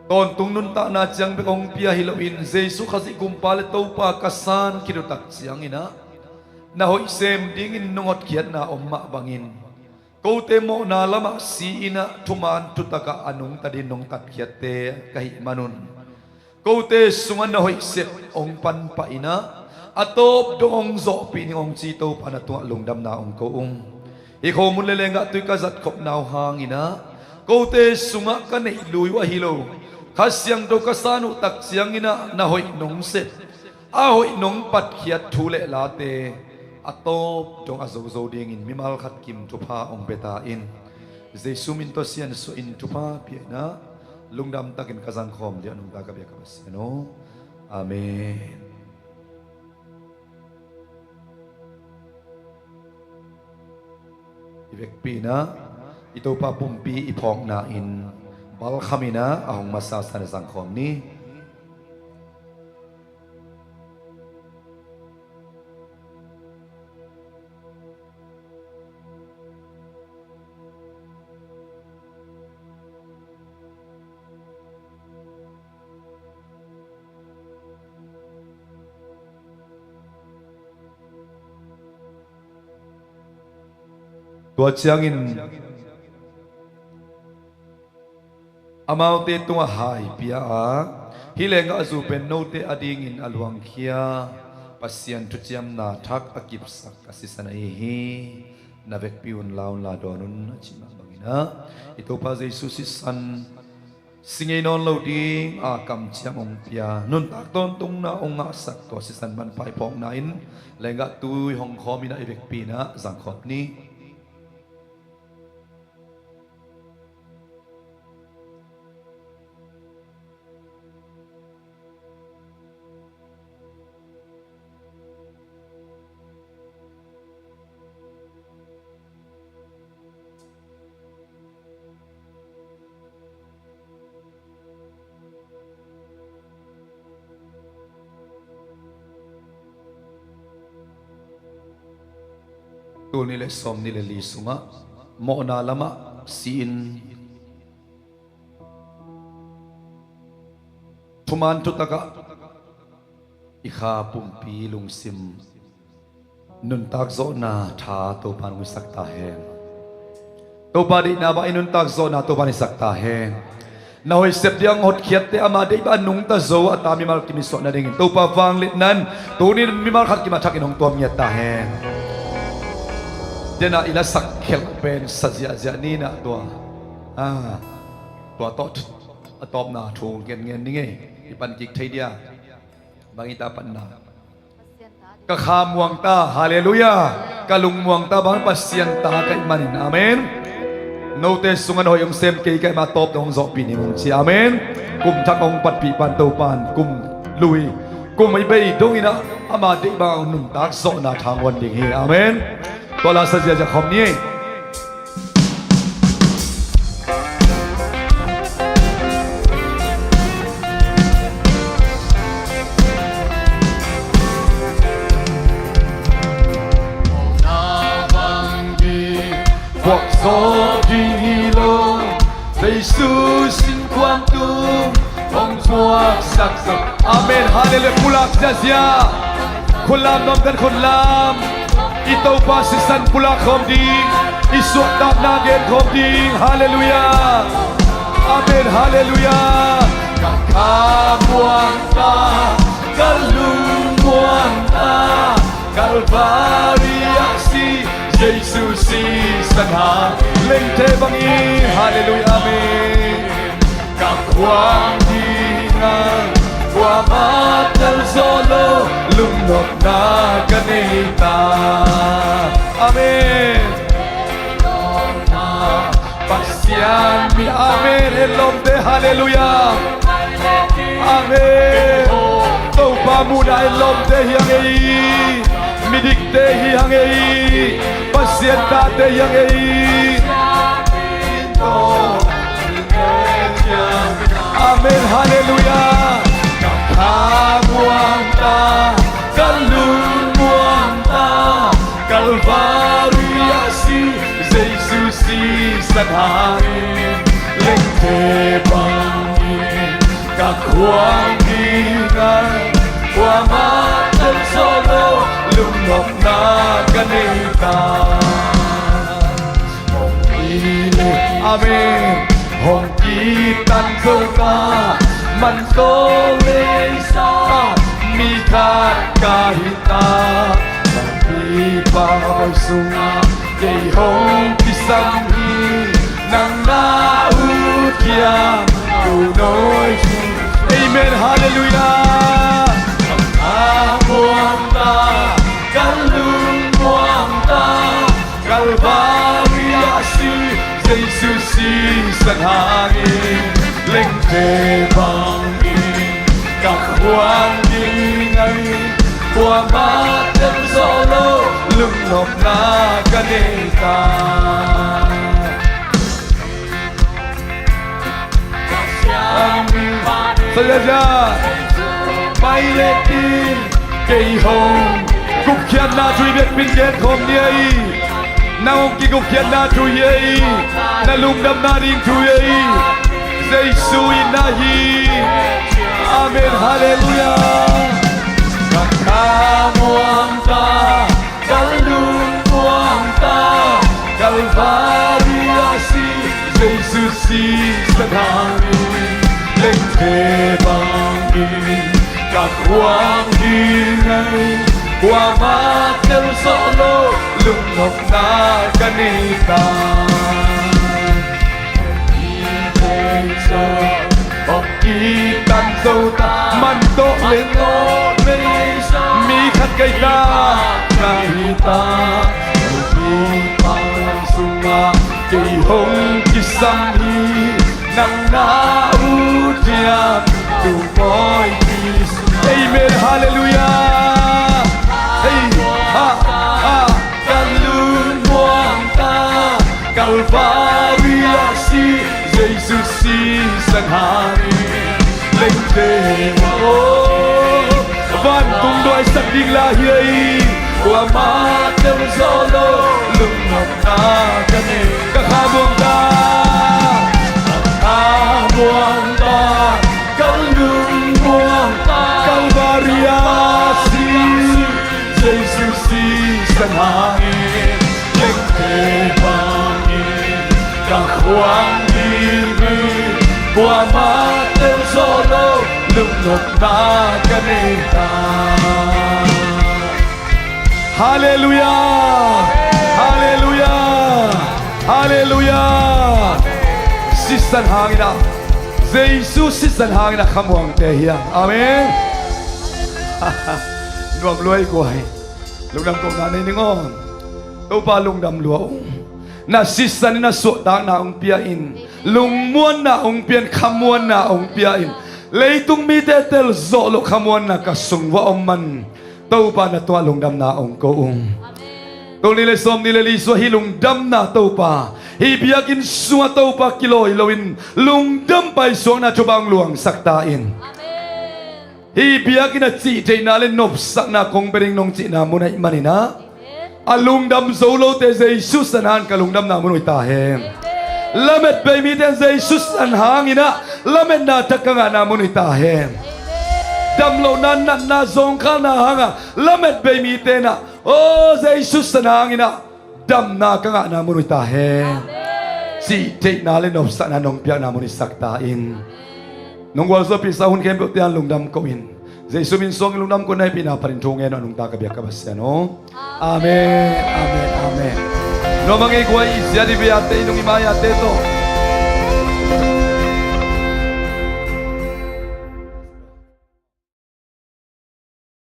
Tawntung nuntakna ciang bek hong pia hi loin, Jesu Khazih Kumpa le Topa ka san khit uh tak ciangin ah, na hoih sem dingin nong hotkhiatna om mah bangin, kote mawhna lamah si-in ah, thuman thutakah a nungta dingin nong tatkhiatte ka hih manun, kote sungah na hoih sep hong panpah in ah, a tawp dong hong zawhpih ning hong ci Topa na tungah lungdamna hong ko ung. Hih khomun le lenggah tui ka zatkhopna uh hangin ah, kote sungah ka neih lui uh ahi lo, Kha Siangtho ka san uh tak ciangin ah, na hoih nong sep, a hoih nong patkhiat thu le late a tawp dong a zozo dingin mimal khat kim thupha hong pia ta in. Jesu min tawh siansuah in thupha pia in ah, lungdam takin ka zangkhawm ding a nungta ka biak ka Pasian aw. Amen. I vekpi in ah, i Topa pumpi i phawkna in balkham in ah, a hong masa san zangkhawm ni. Tua ciangin amaute tungah hai pia a, hih lenggahzu pen note adingin a luangkhia, Pasian thuciamna thak a kipsak a sisan ahi hi. Na vekpi un, la un, la dawn un, a cih mah bangin ah, i Topa Jesu sisan si ngei nawn lo ding a kamciam hong pia, nuntak tawntungna hong ngahsak tua sisan manpha i phawkna in, lenggah tui hong khawm in ah, i vekpi in ah zangkhawm ni. Tul nih le sawmnih le li sungah mawhna lamah si-in, thuman thutakah i kha pumpi lungsim nuntak zawhna tha Topa in hong hisak ta hen. Topa deihna bang i nuntak zawhna Topa in hisak ta hen. Na hoih sep ding a hotkhiatte ama deih bang a nungta zo a ta mimal kim i suah nadingin Topa vangliatna in tuni in mimal khat kim a thakin hong tuam ngiat ta hen. Dena i lasak khelh pen sa ziahziah ni in ah tua, ah, tua tawh a tawpna thu ngen ngen ni ngei. I pan kik thei dia. Bang i ta panna. Ka kha muang ta, halleluiah. Ka lung muang ta, bang Pasian ta ka hih manin, amen. Note sungah na hoih hong sem kei ka hih mah tawp dong hong zawhpih ning hong ci, amen. Kum thak hong patpih pan Topa in kum lui, kum i bei dongin ah ama deih bang a nuntak zawhna tha hong guan ding hi, amen. Tua la sa ziahziah khawm ni. Puak zo ding hi lo, Jesu sin kuang tung hong puaksak zo. Amen. Halleluiah. Pulak ziahziah. Khut lam, nuamte khut lam. I Topa sisan pulak khawm ding, i suahtakna gen khawm ding. Halleluiah. Amen. Halleluiah. Ka kha muang ta, ka lung muang Halleluiah, amen. Ka khuang ding a, kuamah tel zawh lo, lungnopna ka nei ta. Amen. Pasian mi, amen. En lawmte, halleluiah. Amen. Topa muhna en lawmte hi hang ei. Midikte hi hang ei. Pasian tate hi hang ei. Amen, halleluiah. Ka kha muang ta, ka lung muang ta, Kalvari a si Jesu sisan hangin, lengte bangin ka khuang ding a, kuamah tel zawh lo, lungnopna ka nei ta. Hong kile, amen. Hong kitan zo ta, man tawh leisa mi khat ka hi ta. Tampi pau sungah kei hong kisam hi, nang na ut hiam, tu nawi hi. Amen, halleluiah. Ka kha muang ta, ka lung muang ta, Kalvari a si Jesu sisan hangin, lengte bangin ka khuang ding a, kuamah tel zawh lo, lungnopna ka nei ta. Hallelujah. Pai le kin kei hong gupkhiatna thu i biakpin gen khawm ni ei. Nang hong kigupkhiatna thu hi ei. Na lungdamna ding thu hi ei. Jesu in na hi. Amen. Halleluiah. Ka kha muang ta, ka lung muang ta, Kalvari a si Jesu sisan hangin, lengte bangin ka khuang ding a, kuamah tel zawh lo, lungnopna ka nei ta. Hong kitan zo ta, man tawh leisa mi khat ka hi ta. Ka hi ta, Topa sungah kei hong kisam hi, nang na ut hiam, tu mawi kis. Amen, halleluiah. Hei, ha, ha. Ka lung muang ta, Kalvari a si Jesu sisan hangin, lengte, oh, vantung duaisak ding la hi ei. Kuamah tel zawh lo, lungnopna ka nei. Ka kha muang ta, ka kha muang ta, ka lung muang ta, Kalvari a si Jesu sisan hangin, lengte bangin ka khuang ding hi, kuamah tel zawh lo, lungnopna ka nei ta. Halleluiah! Halleluiah! Halleluiah! Sisan hangin ah, Jesu sisan hangin ah khamuangte hi hang. Amen. Nuam lua ei guai. Lungdam kohna nei ning aw. Topa lungdam lua ung. Na sisan in a suahtakna hong pia in, lungmuanna hong pia in, khamuanna hong pia in, leitung mite tel zawh loh khamuanna ka sung va om man, Topa na tungah lungdamna hong ko ung. Amen. Tul nih le sawm nih le li sungah hih lungdamna Topa, hih biakinn sungah Topa kilawi loin lungdam paisuakna thupha hong luangsak ta in. Amen. Hih biakinn ah cihtheihna le nopsakna kong pia ding nong cihna mun ahih manin ah, a lungdam zo lote Jesu sisan hangin ka lungdamna mun uh hi ta hen. Lamet bei mite in Jesu sisan hangin ah lametna thak ka ngahna mun uh hi ta hen. Damlohna, natna, zawngkhalna hangah lamet bei mite in ah, aw, Jesu sisan hangin ah damna ka ngahna mun uh hi ta hen. Amen. Cihtheihna le nopsakna nong piakna mun uh hi sak ta in. Amen. Nong gualzawhpihsa hun khempeuhte hang lungdam ko in, Jesu min suangin lungdam ko in, na hehpihna panin thu ngen un, a nungta ka biak ka Pasian aw. Amen, amen, amen. Tua bang ei guai i siat i biate i nung i maiate tawh